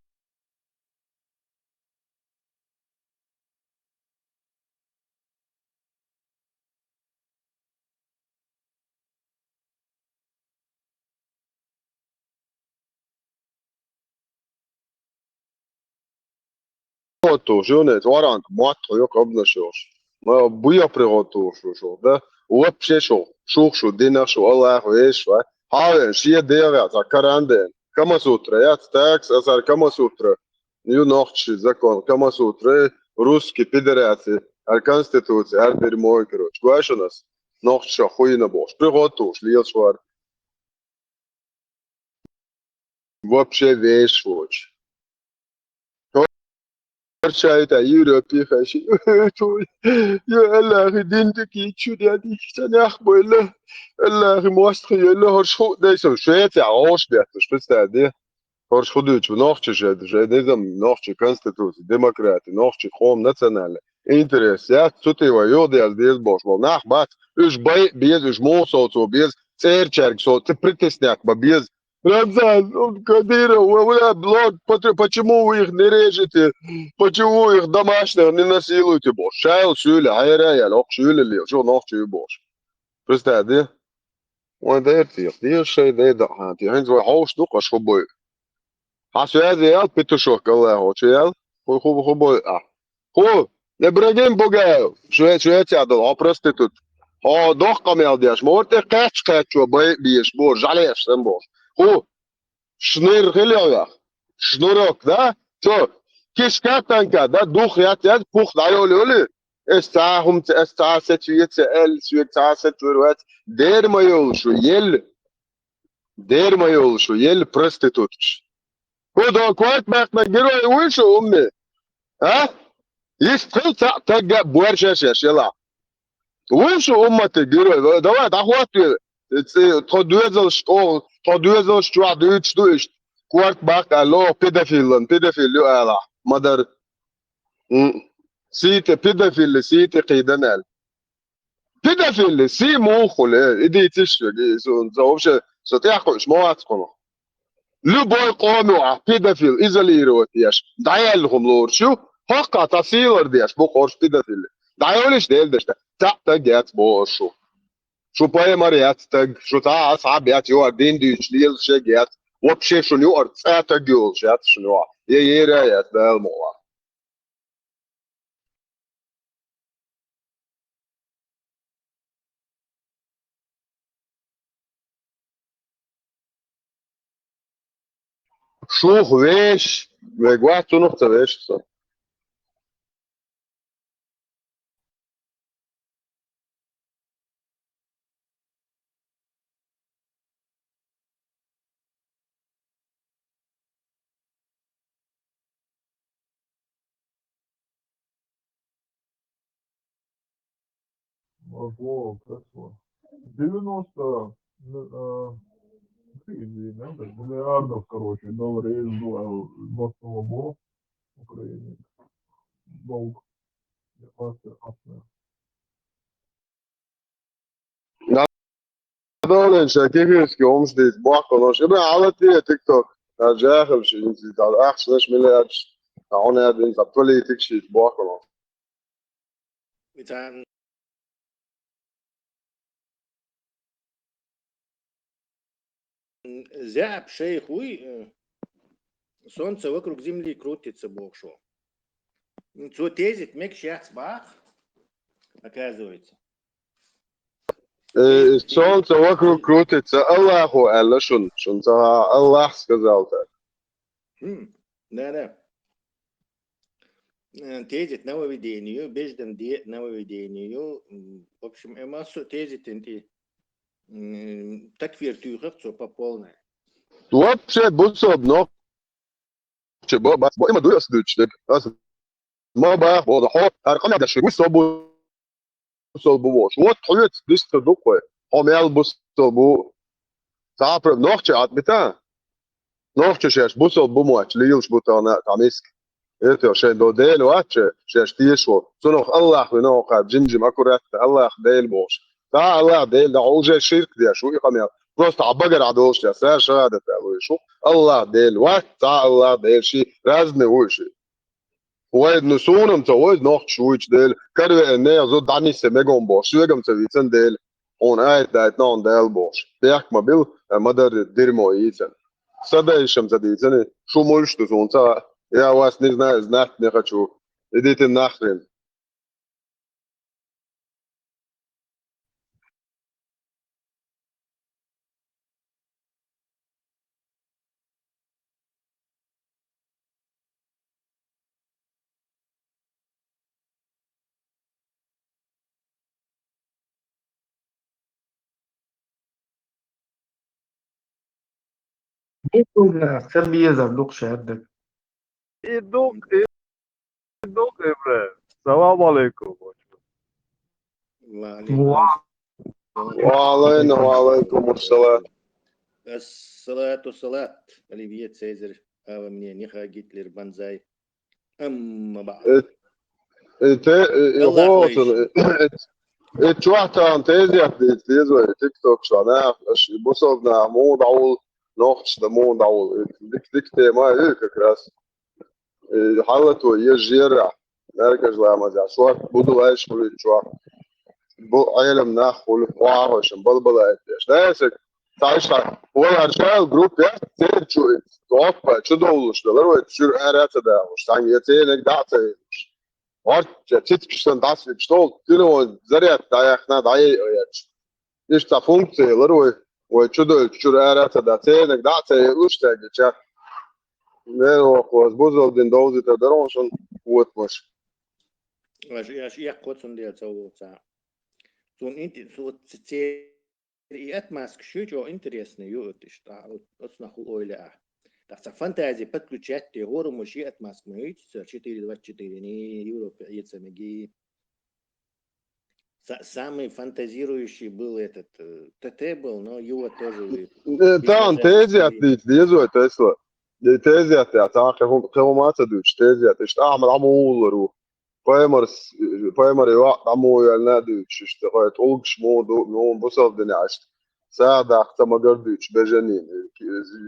Приготовлюсь, юнец, варанг мотт хьоькху обнашуш. Ма буя приготовлюсь, да? Вообще шу, шух шу, динах шу, Аллах веш, ва? Хьавен, шен дегӀа, цхьа каран ден. Камасутра яц, такс, аса Камасутра. Ю нохчий закон, Камасутра, русский пидораци, ар конституция, ар дерьмо, короче. Гуашанас, нохчий хуйна бош. Приготуш, лиел швар. Вообще вещь воч. Корчай та Европе хаши. Ю Аллахи дин таки чудя дихта нах бойла. Аллахи мост хиела хорш ху дайсам. Швеция ош бятуш, представь, де. Хорш худуч, нохчи же, же низам, нохчи конституция, демократия, нохчи хом национальный интерес. Я цути ва ё дяз дез бош бол. Нах бац, уж бай без, уж мосоцо без, церчарг со, ты притесняк ба без. Рамзан, он Кадыров, вы, вы, блог, потр- почему вы их не режете? Почему их домашних не насилуете, бош? Шайл сюля, хайра ял, ох сюля лил, шо нохчи бош. Представь, да? Вайн дайртех, деш шай дайда хьан, ти хӀинца вай хьовш ду къаш хӀу бой. Хьа связи ял петушок Аллахо, чу ял? Ху, ху, ху бой а. Ху, Ибрагим Бугаев, шве-, Швеция дол, хьо проститут. Хьо дохкъам ял деш, морте кхач кхачо бай биеш бо, жалеш сам бо. Ху, шныр хилёвах. Шнурок, да? Чо, кишка танка, да, дух яц, яц, пух дайоли оли. Эс ца хумца, эс ца сеч веца, эл свет ца сеч веца. Дерма йолшу, ел. Дерма йолшу, ел проститутш. Худо кварт бахна герой уйшу умме. А? Ис тхыл ца тагга буаршаш яшела. Уйшу умматы герой. Давай, дахват. Тхо дуэзал школ, тхо дуэзал шкуа дуйч дуйш. Кварт бах ало педофилан, педофил ю ала. Мадар. М. Сите педофилли, сите киданал. Педофилли, си мухуле, иди тишвеги, сун, за вообще, со тяхуш, моацкуну. Любой коми а педофил изолировать еш. Даялхум лорчу, хокка та силар деш, бу корш педофилли. Даялиш дел дешта, та та гец бошу. Шу пай мар яц таг, шу та асхаб яц, ю ар дин дич, лил шег яц. Вообще шун ю ар ца таг юл шац шун ю. Е ера яц, дал мола. Шух веш, вегвац цунух ца веш со. Во, кресло. Девяносто, э, э, извини, да, миллиардов, короче, долларов из два, два с половиной Украины. Долг. Японская акция. Надо шакихирски омшдит бахконош. Ибн алати TikTok. Жахал ши инситал ахшнаш миллиард. Аунадин политик ши бахконош. Итан. Зяб шейх уй, э, солнце вокруг земли крутится, бохшо. Цо тезит мек шяц бах, оказывается. Э, солнце вокруг крутится. Аллаху Аллах шун. Шун ца Аллах сказал так. Хм, да, да. Э, тезит нововведению, беждан де нововведению. М, в общем, эмасу тезит инти. М, так вертуха цо по полной. Вообще, бусоб, но. Че, бо, ба, бо, има дуй ас дучде. Ас, ма ба, бо, да, хо, ар къана даш, бусоб, бусоб, бо. Вот, хует, дис, дукхой. Хо, мял, бусоб, бо. Цапра, нохча, атмита. Нохча шеш, бусоб, бо, моч, лилш, бутана, тамиск. Эртел шайн до Дел вачча, шеш тешо. Цунах Аллах вино кхаб, жим-жим аккуратно, Аллах Дел бош. Та Аллах Дел, да уже ширк деш, уй къамел. Просто а багар а долш деш, са шагадат а луй шу. Аллах Дел вац, та Аллах Дел ши, разный уй ши. Вай, ну, сунам ца, вай, нохч уйч Дел. Карве не, зо данисе мегом бош, швегам ца вицан Дел. Он айт дайт, но он Дел бош. Бяхк ма бил, э, мадар дерьмо ийцан. Садайшам ца дийцани, шумульш ту сунца. Я вас не знаю, знать не хочу. Идите нахрен. Ца безам дукха шаьрдаг. И дукха, и дукха, Ибрахим. Салам алейкум. Ва алейкум, ва алейкум ассалам. Ассалату салат. Оливье Цезарь. Ава мне, не Гитлер, Банзай. Амма баъд. Э, э, те, э, э, Аллах хоцун, лайш. Э, э, э, чохь тахана тезет дийца деза вай, тикток чохь, нах, аш, бусалба нах, муха дӀавуллу, нохчаш да муха дӀавуллу. Э, дик, дик тема, э, как раз. Э, хьалато еза жерахь, маьркӀажа ламазехь, шорта буду лайш хуьлуьйту чохь. Бу Ӏелам нах хуьлу, охьахуьйшина балбалайта деш. Дайсаг, цхьа иштта, вай хӀара шайла группа яц, церан чу, оппа, чу довлуш далар вай, чуьра ара а ца дахуш, цхьаьна я церниг дӀа а ца елуш. ХӀорд, я цицкаш санна дӀасавигаш, тол, телефон зарядка дӀаяхна, дӀаяйа яц. Иштта цхьа функция ялар вай, вай чу дойтуш, чуьра ара а ца даха, церниг дӀа а ца елуш, цаьрга чат. Нера вокхо, бусалба дин довзийтар дара хьуна шуна, вотмаш. Аш, аш эккхо цундела ца вуца. Цун инте-, цу ц-, церан и отмазка шуьйчу интересный ю, вот иштта, вот, оцунах хӀу ойла а. Так, цхьа фантази подключать де, хӀораммо шен отмазка ма юьйцу, цара четыре двадцать четыре, не Европе Ӏеца меги. Са-, самый фантазирующий был этот, э, Т Т был, но его тоже вы-, Э, там выгнали. Тезет дийца деза вай, Тесла. Э, тезет, я, там кхин хӀума, кхин хӀума ца дуьйцуш, тезет. Иштта Ахьмад Ӏамуллар ву. Пайхамарс-, пайхамар йоӀ Ӏамуялна дуьйцуш, иштта хой тӀулгаш муха ду, муха бусалба динехь иштта. СагӀа даккха ца магар дуьйцуш, бежанийн,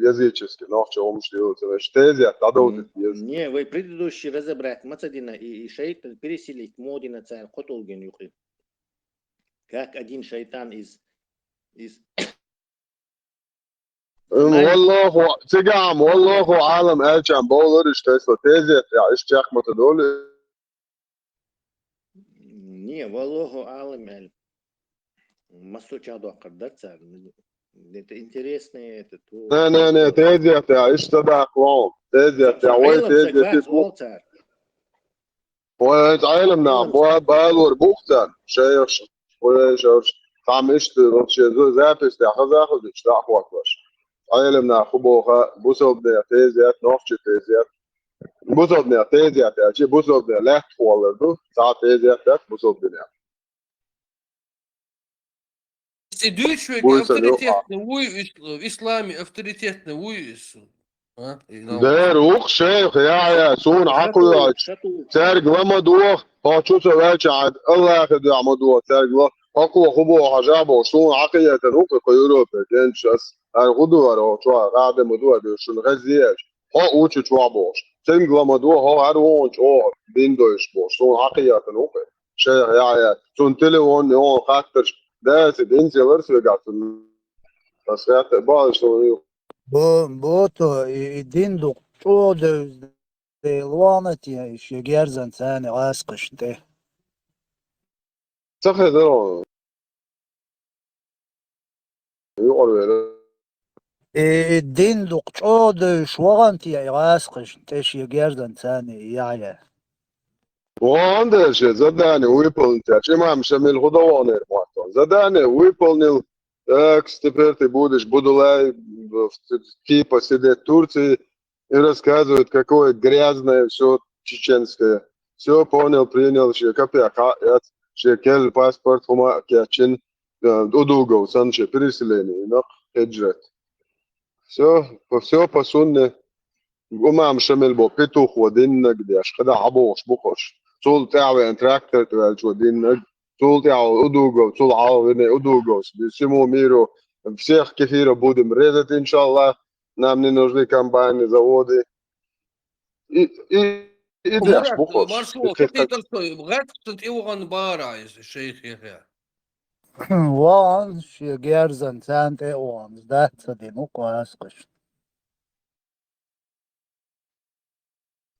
языческий, нохча хӀумаш дийла ца веш. Тезет, дӀадовзийта деза. Не, вай предыдущий разобрать ма ца дина, и, и шайтӀа переселить ма дина цара кхо тӀулган юкъе. Как один шайтан из, из М, валлаху, цигахь-м, валлаху Ӏалам аьлча-м бовлар иштта, Тесла, тезет, я, иштта чекх ма ца долу. Не, валлаху Ӏалам аьлла. Массо а чекхдоккхур дара цара. Это интересное, это то. Не, не, не, тезет, я, иштта даккха вон. Тезет, я, вай Ӏелам тезет, согласен, бу-, вол цара. Вай хӀинца Ӏелам нах ба-, балор бух царна, шайхаш, вай шайхаш, там иштта, вообще, за-, запись тӀехь хаза хаза, иштта дӀа а хӀоттош. Ӏелам нах хӀу боху, бусалбанех тезет, нохча тезет. Бусалбанех тезет аьлча, бусалбанех лаьтта хӀоттор ду, цхьа тезет дац бусалбанех. И дуьйцуш верг авторитетный вуй, ис-, исламе авторитетный вуй иза? А? И нал- Дера, ух, шайх, я, я, суна Ӏа кхоьхьуьйтуш. Цаьрга ла ма доху, хьо чу ца ваьлча, Аллахе дуьхьа ма доху, цаьрга ла. Хьо кхо хӀу боху хьажа бохуш, суна Ӏа кхийтина ву-кх кху Европе кӀенташ ас. ХӀара хӀу ду хӀара, хьо чохь гӀада ма ду хӀара, шуна хеза еза. Хьо учу чохь бохуш. Цуьнга ла ма доху, хьо хӀара вон чӀогӀа дин дойуш бохуш. Суна Ӏа кхийтина ву-кх. Шайх Яхьъя, цунна телефон, йогӀун хаттарш, даци динца ялар соьгахь цунна. Ас хатта бахаш суна ю. Бо-, бото, и, и дин дукха чӀогӀа девза дела вахана те, и шен герзан царна гӀаскхашна тӀе. Ца хезара вахана. Юкъара вера. И дин дукха чӀогӀа девзаш вахана те, и гӀаскхашна тӀе шен герзан царна и Яхьъя. Вон дела шен задание выполнить яьлча, имам Шамил хӀу дан ваханера мотт. Задание выполнил, так, теперь ты будешь Будулай, в, типа сидеть в Турции и рассказывать, какое грязное всё чеченское. Всё, понял, принял, шен капек хьаэц, шен керла паспорт хӀума а кечйина, э, удугов санна шен переселение йина, хиджрат. Всё, по, всё по сунне. Имам Шамил бо петухо диннаг деш, кхидӀа хьабохуш бу хӀорш. Цул тӀаьхьа веана трактор тӀе ваьллачо диннаг, цул тӀаьхьа удугов, цул хьалха веана удуговс. Всему миру, всех кефиров будем резать, иншаллах. Нам не нужны комбайны, заводы. И, и, и деш бу-кх оцу. Маршо, кхетар со, гӀаьццан тӀе вахана бара иза, шайх Яхьъя. Вахана, шен герзан царна тӀе а вахана, дац ца дина, ву-кх гӀаскхаш.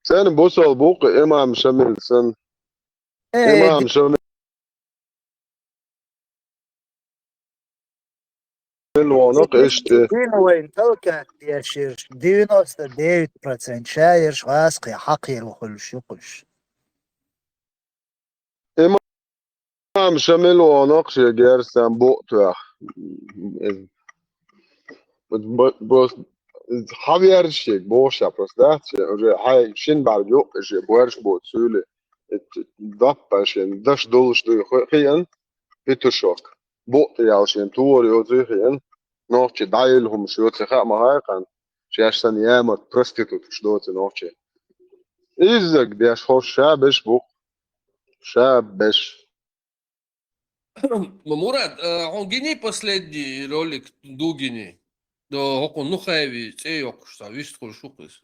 Церан бусалба ву-кх имам Шамил санна. Э, имам Шамил вон-кх иштта. Дин вайн толкат деш ерш, девяносто девять процент ша ерш гӀаскхий хьакхелла хуьлуш ю-кх уьш. Имам Шамил вон-кх шен герзан букъ тоьхна. Бо-, бо-, хьаверш шег бохуш а просто, да? Шен уже хьай шин бӀарг юкъа шен боьрша боцу суьйле. Даппа шен даш долуш дуй хи-, хиъан, петушок. Букъ тӀе ял шен тугӀар йоций хиъан, нохчи дӀаелла хӀумаш йоций хаьа ма хаьа кхаьн. Шаьш санна ямарт проституташ доций нохчи. Иззаг деш хӀорш ша беш бу. Ша беш. Мурат, а, хьуна гиний последний ролик Дугиний? До хӀокху Нухаеви цӀе йоккхуш цхьа вистхуьлуш ву-кх иза.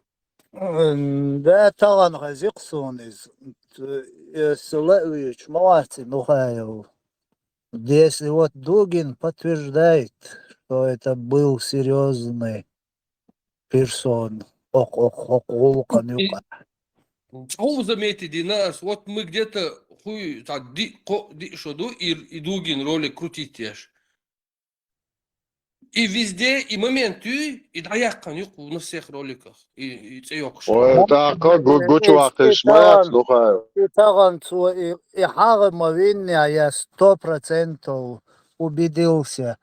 М, да, тахана хезира-кх суна иза. Т-, эсала а вийча, ма вац и Нухаев. Если вот Дугин подтверждает, что это был серьёзный персон, окх-, окх-, окх гӀуллакхана юкъа. Цхьа хӀума заметить дина ас, вот мы где-то хуй, цхьа диъ, кхоъ, диъ шо ду, и, и Дугин ролик крутить еш. И везде, и момент юй, и дӀаяьккхина юкъа на всех роликах, и, и цӀе йоккхуш. Ой, тӀаккха гу-, гучуваккхийш ма яц, Нухаев. И тахана цо и, и хьагӀ ма винне, я сто процентов убедился.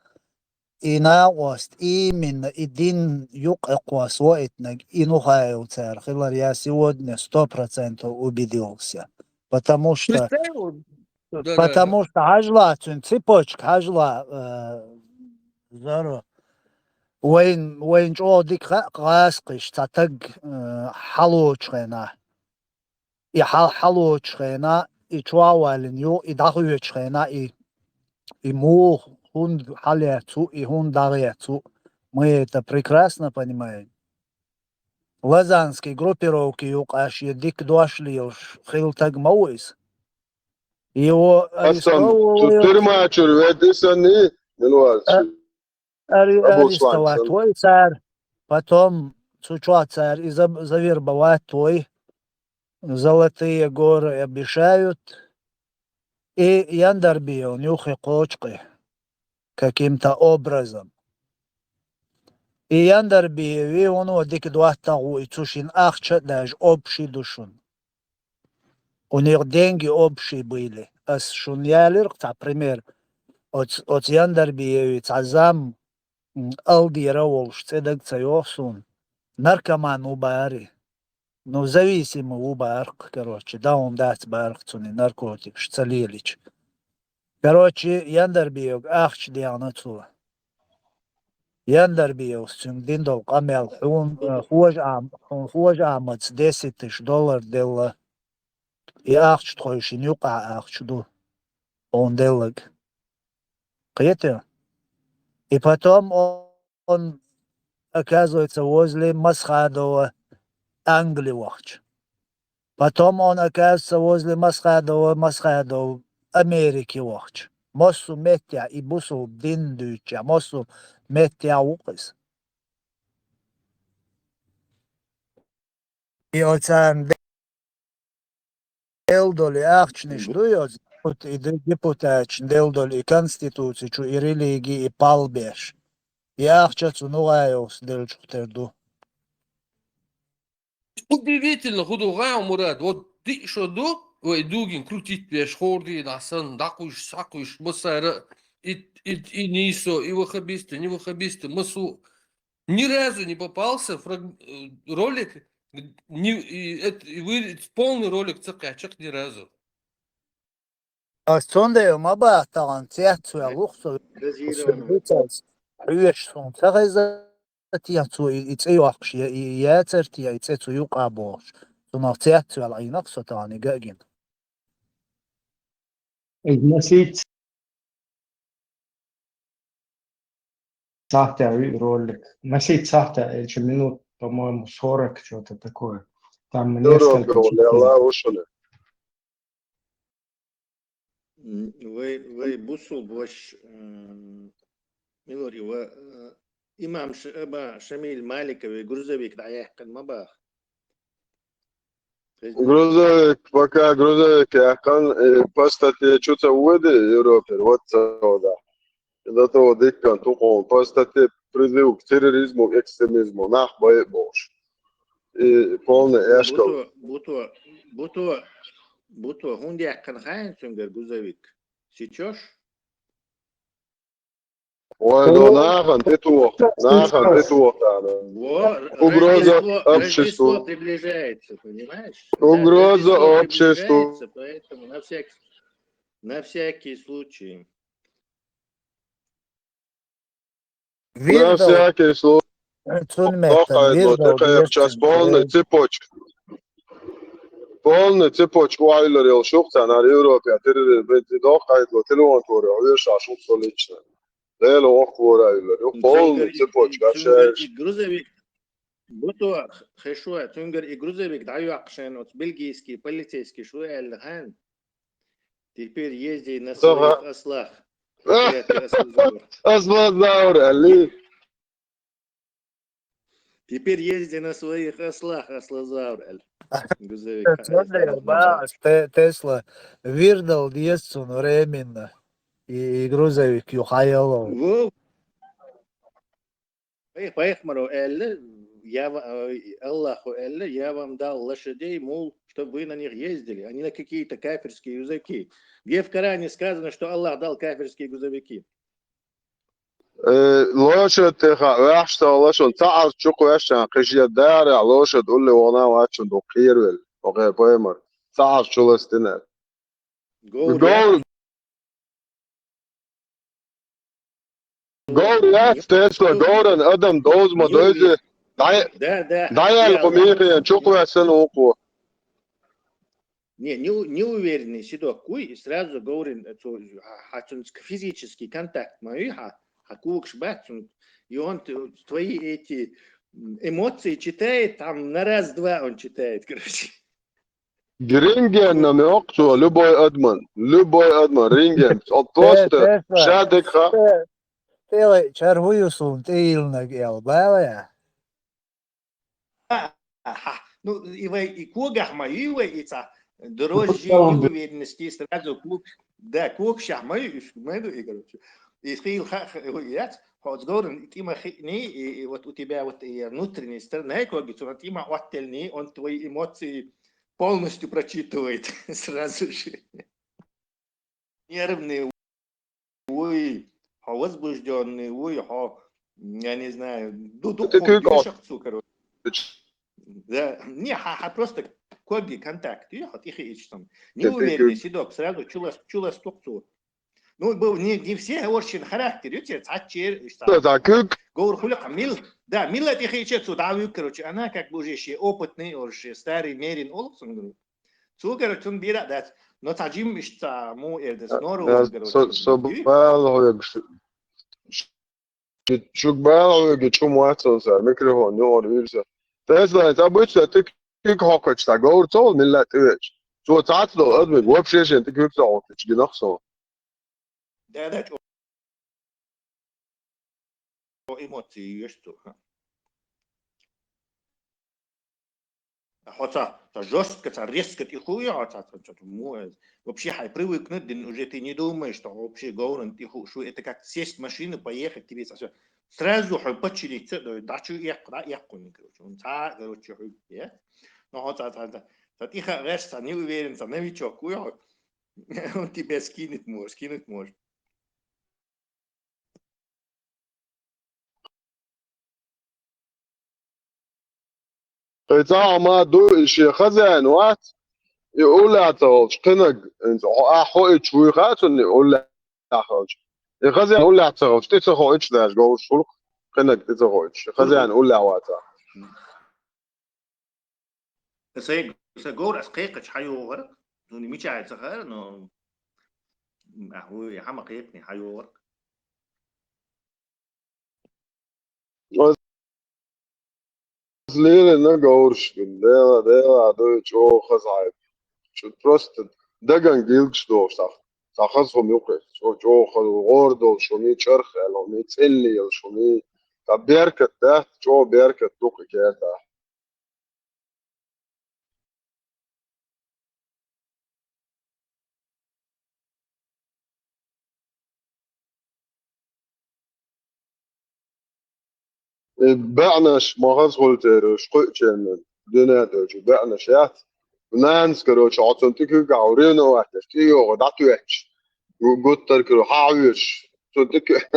И накъост, именно и дин юкъа кхос ваийтинарг и Нухаев цара хилар я сегодня сто процентов убедился. Потому что, Представил? Да, да, потому да. Что хьажла, цуьнан цепочка хьажла, э, Зоро. Вайн, вайн чӀогӀа дика хаьа гӀазкхиш цхьа таг, э, хьалочу хенахь. И хьал-, хьалочу хенахь, и чохь а валлина юха, и дӀахоьчу хенахь, и, и муха, хӀунда хьалаьцу, и хӀунда дӀахецу, мы это прекрасно понимаем. Лозаннский группировки юкъа шен дика дош лелаш хилла таг ма ву иза. Его арестовывали. Тюрьма чуьра ведда санна, мила вац. Аре-, арестовать вой цара. Потом цу чохь цара и за-, завербовать вой. Золотые горы обещают. И Яндарбиевна юххе кхочу-кх каким-то образом. И Яндарбиеви хӀуно дика доттагӀа ву, и цу шина ахча а даже общий ду шуна. У них деньги общие были. Ас шуна ялира-кх цхьа пример. Оц-, оцу Яндарбиеви цхьа зам, м, Алдера а волуш, цӀе дага ца йогӀу суна. Наркоман ву баьрри. Ну, зависимый ву баьрри-кх, короче, даун дац баьрри-кх цунна наркотикаш ца лелича. Короче, Яндарбиевга ахча дехна цо. Яндарбиевс цуьнга дина долу къамел хьуна, э, хожа а-, хьуна хожа амаца десять тысяч доллар делла. И ахча тхойшинна юкъахь ахча ду. Хьуна деллаг. Кхетий? И потом он, он, оказывается, возле Масхадова Англи вахча. Потом он, оказывается, возле Масхадова, Масхадов Америке вахча. Массо меттехь и бусул дин дуьйцуча, массо меттехь ву-кх иза. И оцарна делла долу и ахчанаш ду, и оцу и де-, депутаташна делла долу и конституци чу и религи и пал беш. И ахча цу Нухаевс деллачух тера ду. Удивительно, хӀун ду гӀа, Мурад, вот диъ шо ду, вай Дугин крутить беш, хӀора дийнахь санна, дӀакхуьйсуш, схьакхуьйсуш, массара а, и, и, и нийсо, и ваххабисты, не ваххабисты, массо. Ни разу не попался фраг-, э, ролик, не, и, это, и вы, полный ролик ца кхаьчча-кх ни разу. Ас цундела ма баха тахана, цецваьлла ву-кх со. Дозированный. Хьоьжуш суна ца хеза те, цо и, и цӀе йоккхуш я, и, и яцара те, и цӀе цу юкъа бохуш. Цунах цецваьлла Ӏийна-кх со тахана и ган а гина. Иза масийтта сахьтехь ю и ролик. Масийтта сахьтехь, элча минут, по-моему, сорок, что-то такое. Там несколько часов. М, вай, вай бусул бош, м, милори ва, э, имам Ш-, Аба Шамиль Маликови грузовик дӀаяьккхина ма баха. Грузовик, пока грузовик яьккхина, э, по статье чу ца вуьду Европе, вот ца вада. До того диккан тукъон по статье призыв к терроризму, к экстремизму, нах бай бохуш. И полный эшкал. Буто, буто, буто, буто, хӀунда яьккхина хаьий цуьнгара грузовик? Сейчас? Ой, ну нахрен ты тух, нахрен ты тух, да. Вот, Угроза Рождество, обществу. Рождество приближается, понимаешь? Угроза Рождество обществу. Приближается, поэтому на всякий, на всякий случай. На всякий случай. Цунметтан вирдал Сейчас полный цепочка. Полный цепочка уайлар йол шух цана Европе, а ты дох хайдло телефон туре, а веш а шух солично. Лело ох кора айлар. Полный цепочка. Грузовик. Буту хешуа, цунгар и грузовик даю акшен, от бельгийский полицейский шу эльхан. Теперь езди на своих ослах. Аслазавр, али. Теперь езди на своих ослах, Аслазавр, али. Грузовик. Тесла вирдал десцун временно. И грузовик юхаялал. Пайхмару элли, я Аллаху элли, я вам дал лошадей, мул, чтобы вы на них ездили, а не на какие-то кафирские языки. Где в Коране сказано, что Аллах дал кафирские грузовики? Лошадь теха вяхшта лошон цааз чук вяшан кышья дара лошадь улли вона вачун до кирвел. Окей, поймар. Цааз чуластина. Гол. Гол я Тесла горан адам дозма дойзе. Да, да. Даял кумихи чук вясан уку. Не, не, не уверенный седок куй, и сразу говорим, хачун физический контакт мой, ха, хакукш бацун, и он твои эти эмоции читает, там на раз-два он читает, короче. Рентген нам окцу, любой адман, любой адман, рентген, он просто шадык ха. Тела чаргуюсун, тейлнаг эл, балая. Аха. Ну, и вай, и когах ма, и вай, и ца. Дрожжи неуверенности сразу кук. Да, кук шах ма, и ма, и короче. И хил ха, яц, хоц горн, и ма хи, не, и вот у тебя вот и внутренняя сторона, и коги, цуна, и ма оттельный, он твои эмоции полностью прочитывает сразу же. Нервный, ой, хо возбужденный, ой, хо, я не знаю, ду ду короче. Да, не, ха, ха, просто коги контакт, и хо тихо и что. Неуверенный седок, сразу чулас, чулас токцу. Ну, был не, не все очень характер, и те цачер, и что. Да, да, как? Говор хуля мил, да, мила тихо и цу, да, короче, она как бы уже ще опытный, уже старый мерин олуксон, говорю. Цугара цун бира дац. Но цаджим ишца му эрдес нору. Собал хойг шугбал хойг чум ватсон са микрофон нор вирса. Тесла, обычно ты кик хокач та гор цол миллат ивеч. Цо цацло адмиг вообще шен ты кик цол тич гинахсон. Да, да, эмоции есть. Хотя, то жестко, то резко ты хуя, хотя, то что-то вообще хай привыкнуть, дин уже ты не думаешь, что вообще говорен ты ху, что это как сесть в машину, поехать тебе, все. Сразу хай подчиниться, да, да, что я, да, я, короче, он та, короче, хуй, я. Но хотя, та, та, та, ты ха, знаешь, та, не уверен, та, новичок, хуя, он тебя скинет может, скинуть может. Кхы ца ма ду и ши хазяин вац, и уллаьцахалч кхинаг, а хо и чуй хацун и уллаьхалч. И хазяин уллаьцахалч, ти ца хо ич даш голш хулк, кхинаг ти ца хо ич. Хазяин уллаьваца. Сай, сай гор ас кхайкач хьаюгъар, ну, не мичай цахар, но, а, хуй, хама кхайкни хьаюгъар. Лерина гаурш, дела, дела, дой чо хазай. Чо просто даган гилгш дол сах. Сахаз хом юкъе. Чо, чо хаз гор дол шуми чарх эл, ми целли эл шуми. Та беркат да, чо беркат дук керта. Э, баънаш магъаз гъултеру, шкъуъчен, дуьнен дочу, баънаш яц. Нанс, короче, оцун тикуьг гаврин ваташ, ти йогъу датуьч. Гу-, гуттар, короче, хьавиш. Цун тик-,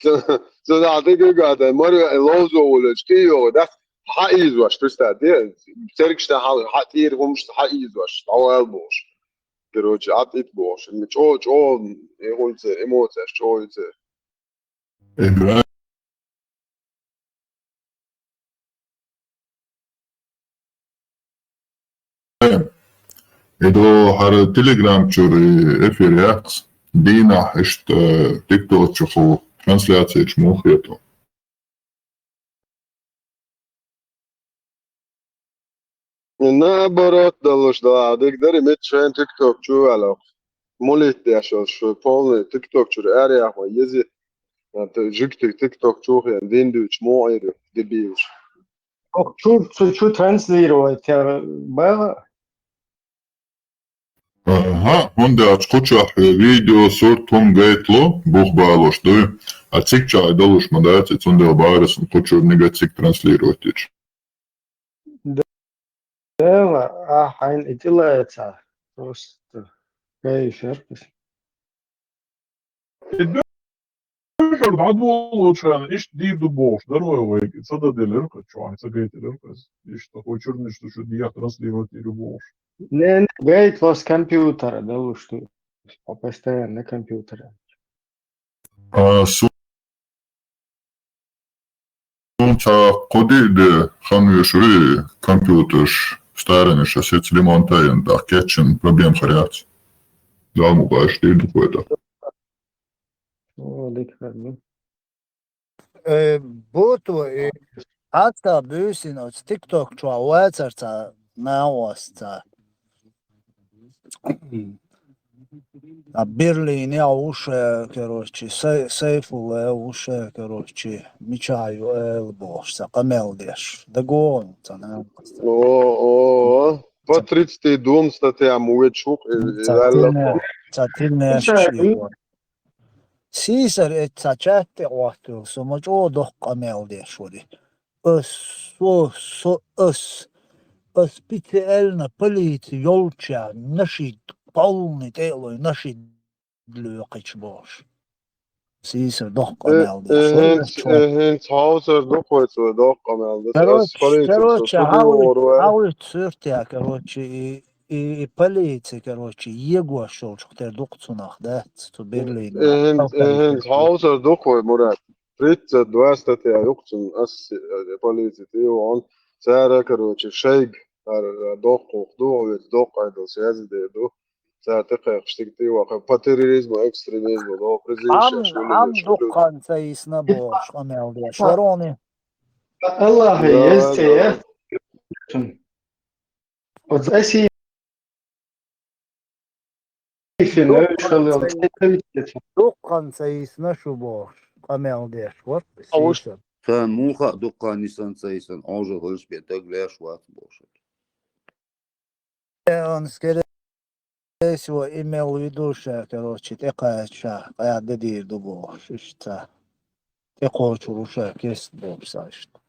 Цо да дигига да, мари ловзо волчу тӀе йогӀу дац, хьаийзош, представь, де, цергашна хьал-, хьа тӀера хӀумаш хьаийзош, дӀавала бохуш. Короче, атӀит бохуш. Чо-, чо-, э, хуьйцу, эмоцияш чо-, хуьйцу. Игра. Идо хӀара Telegram чуьра эфир яц. Дийнахь иштта, э, TikTok чухула трансляцияш муха хету? Наоборот, далуш дала дика дара, мит шайн TikTok чу ваьлла. Мулит деш йолуш, полный TikTok чуьра араяхма еза. Жигтиг TikTok чу хен, дин дуьйцуш, муха Ӏийр ю, дебилаш. Ох, чу, чу, чу транслировать яра бала? Ага, хӀунда аьлча кху чохь видео, сурт хӀума гайтло, бух балош дуй. А цига чохь и долуш ма дац, и цундела бахара сан кху чуьра нигат цига транслировать йича. Дела, а хьайна и тӀелаца. Просто кайф яра. И дуьхьал дӀадолучарна иштта дийр ду бохуш дара вай вайга, и ца дан делира кху чохь, и ца гайтелира кху иза. Иштта кху чуьра иштта шу дехьа транслировать йир ю бохуш. Не, не, гайта вас компьютера далуш ду. По постоянно компьютера. А, су-, сунца кху диъ де хан вешури компьютерш, старинаш, а сица ремонт а йина, тӀаккха кечйина проблема хир яц. Дала мукъ лахь, дийр ду кху тӀаккха. О, дика хир ду. Э, бу тхо, э, хьаста буьйсина оцу TikTok чохь вацара цхьа нахоста. А Берлине а ву ша, короче, Сай-, Сайфулла а ву ша, короче, мичахь ю ала бохуш, цхьа къамел деш. ДагогӀу цхьа нахоста. О, о, о. По тридцать дум статья ма вуьйцуш ву-кх, и, и цхьа ваьлла тилне-, цхьа тилнеш шиъ вара. Сийсара эццахь чат тӀе Ӏоттавелла, со ма чӀогӀа доккха къамел деш вара. Ас, со, со, ас, ас специально полици йолчча нашид кхоллалц тӀе а лой, нашид лоькхуьйтуш бохуш. Сийсара доккха къамел деш вара. Э, хӀинца, э, хӀинца хьовсар ду кхуьйцу вай доккха къамел ду. Короче, ас полици короче, хьавуьйту, хьавуьйту суьртехь, короче, и, и, и полици, короче, егош йолчух тера ду-кх цунах, дац, цу Берлине. Э, хӀинца, э, хӀинца хьовсар ду кхуьй, Мурат. Тридцать два статья ю-кх цунна, ас, э, полици тӀе а вахана. Цара, короче, шайга, ара, доккхух ду, веза доккха айдал связи де ду. Цара тӀекхайкхаш стига тӀе а вахана, по терроризму, экстремизму, но призывшаш Хьам-, хьам дуккханца йисна бохуш, къамел деш. Варони. Аллахьа еза цӀе я. Оцу Ӏеси Дуккханца йисна шу бохуш, къамел деш вара. Сан муха а дуккханца йисна, Ӏожалла хилча бен даг леш вац бохуш. Э, он, скорее всего, имел в виду ша, короче, тӀекхача ша, къаьхьа де дийр ду бохуш, иштта. ТӀекхочур ву ша кест бохуш сан иштта.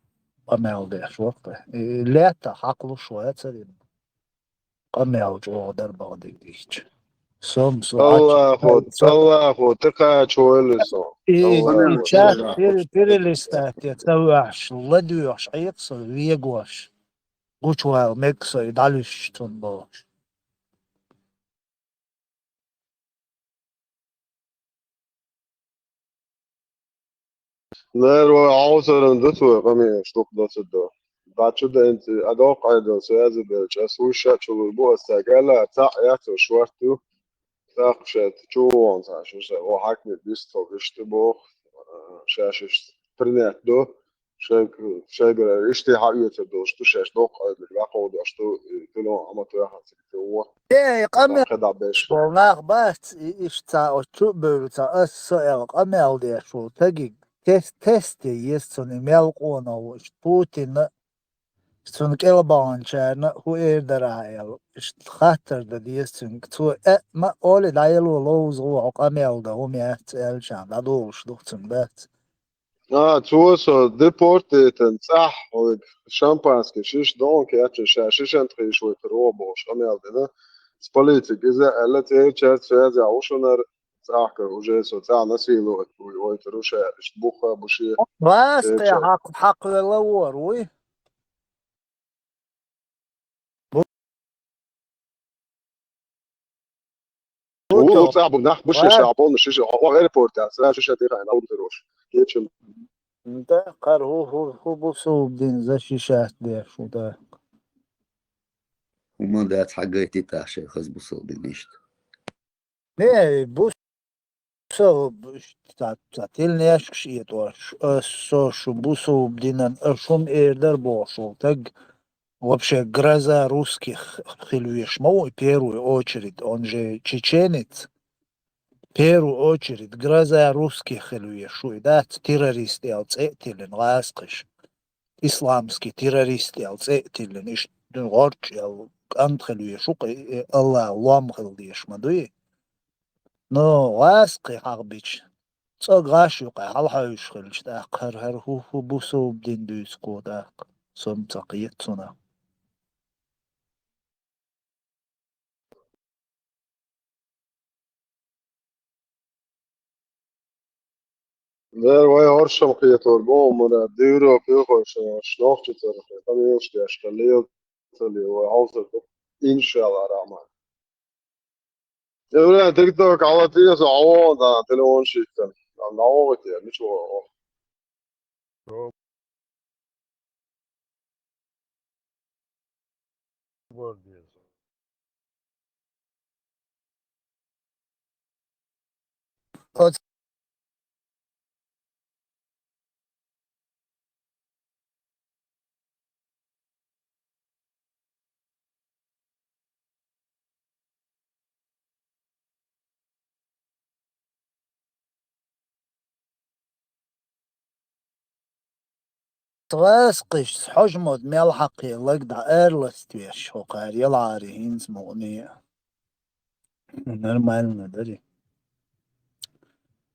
Къамел деш вара. И лаьтта хьакхалуш вацара. Къамел чӀогӀа дара бакъдерг дийцча. Со-м, со Аллахо, Аллахо, тӀекхача войла со. И, и чат пере-, перелистать ца ваьхьаш, ладоьгӀуш Ӏийкъа со вегош. Гучувала мега со и дӀалуьстуш цунна бохуш. Лер вай Ӏовсаран ду цо къамелаш дукха доцург ду. ДӀа чу даьнца, а доккха Ӏедал со яза белча, ас вуьйш а чу лур бу, ас цаьрга аьлла, цхьаъ яц, аш шорта ю. ТӀаккха ша чу вон цхьа шу ша, о, хьаькамийн бистхо вуьш ду боху, ша шиш принять ду. Шайг-, шайгара иштта хьаоьцур долуш ду, шаьш доккха Ӏедалга дӀакховдош ду, и тилон а ма тоьхна цига тило. Э, къамел кхидӀа беш. Болу нах бац, и иштта цхьа оцу чу а бевлла цхьа, ас со аьлла къамел деш волу тагиг тест, тест е еза цунна и мел къонах ву, иштта Путинна, цунна кӀел баханчарна а хӀун эр дара ахьа аьлла, иштта хаттар дан деза цуьнга. Цо э, ма олий дӀаело ловза гӀо хьо къамел дан, хӀума яц аьллачарна дӀадолуш ду цуьнга дац. А, цо со депортийтан цӀахь вайга шампанский шиш доху кечъян, ша шишан тхийш вайтар вон бохуш къамел дина. С политик иза аьлла, церачаьрца связь а ву шунара, цӀахкар уже со цӀа насиловать буй, ой, труша, ишт буха буши. Васта хьакъ хьакъвелла вор, уй? Улу цӀа бу нах буше шабон шиша, о, аэропорта, цӀа шиша тихай, на ултырош. Кечим. Да, кар ху ху ху бусулбдин защищать деш, да. Ума дац хьагайти таше хаз бусулбдин ишт. Не, бусул та та тилнешкш иетош, со шу бусулбдинан, шум эрдар бошул, так вообще гроза русских хилвеш, ма уй, первую очередь, он же чеченец. Первую очередь гроза русских хилвеш, уй, да, террорист ял цетилин, ласкыш. Исламский террорист ял цетилин, иш гъорч ял кантхилвеш, уй, Аллах лом хилдеш, ма дуй. Но гӀаскхи хьагъбич, цӀа гӀаш юкъа хьалхьевш хилча, тӀаккха хӀар-хӀар хӀу-хӀу бусулбдин дуьйцу кху тӀаккха, сум ца кхета цунах. Дер вай хӀоршам кхетор бу, муна дивро пехойша, шнохчи цархе, там елш дяшка, лел цали, вай хьалсар бу. Иншалла рахман. Евре, тикток, ала тиеса, ала да, телефон шиктан. Ам на ова те, ничего. Тхаьс кхишца хьожмод мел хьакхе лаг дӀа арластвеш хӀокхар ялгӀари хӀинца мукъане а. Нормально дари.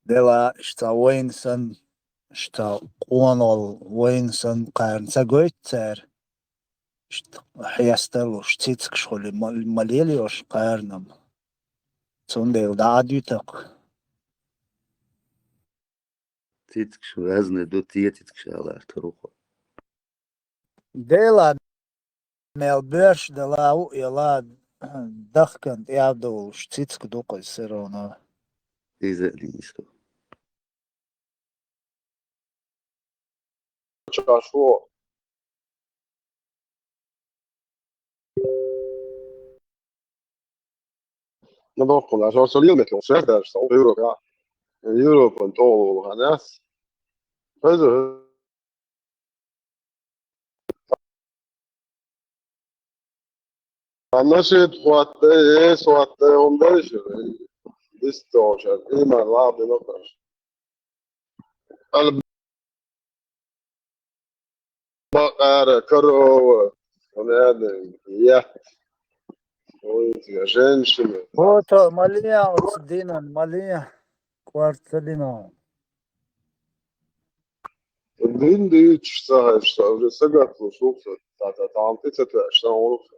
Дела, иштта вайн сан, иштта къонал вайн сан кхарна ца гойту цара. Иштта хьесталуш цицкаш хули ма лелайош кхарнам. Цундела дӀадуьтакх. Цицкаш вязаный ду, те цицкаш алар туруху. Дела мел боьрш дала у яла дахкан тӀаьвдолуш цицка ду кхуьй все равно. Иза а дийсу. Чашо. Ну, боккъала, жо со лил метло, шер даш, со Европа. Европа, то, ханас. Хаза. Анна шит хватте, ес хватте, он дальше. Дисточа, има ладно, но. Ал бакъара, корова, он яде, я. Ой, женщины. Фото малия оцу динан, малия. Кварца динан. Дин дийчу ца хьаьжча, уже сагатлуш ву со, та-та, там ты ца тӀаьш, там ву со.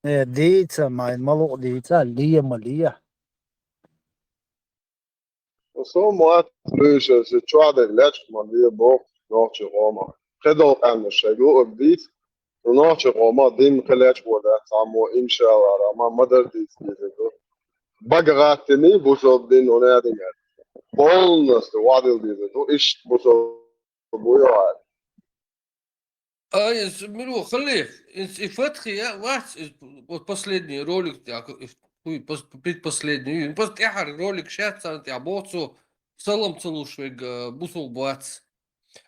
Э, дийца, майн малукъ дийца, лия ма лия. Со ма луьйша, се чуьхь дерг лечкъ ма лия боху, нохчи къома. Кхидолу къаьмнаш шайга луъург дийца, ну, нохчи къома дин кхин лечкъо дац, цхьаммо, иншалла, ма, ма дар дийца дийзина ду. Бага гӀаттини, бусалба дин, уна дин. Полностью вадил дийзина ду, иштта бусалба буй хьара. Ай, миру халиф, и фатхи я вац, вот последний ролик, предпоследний, просто тӀаьхьара ролик шаьц царна тӀехь боху цо, салам ца луш вега бусул бац.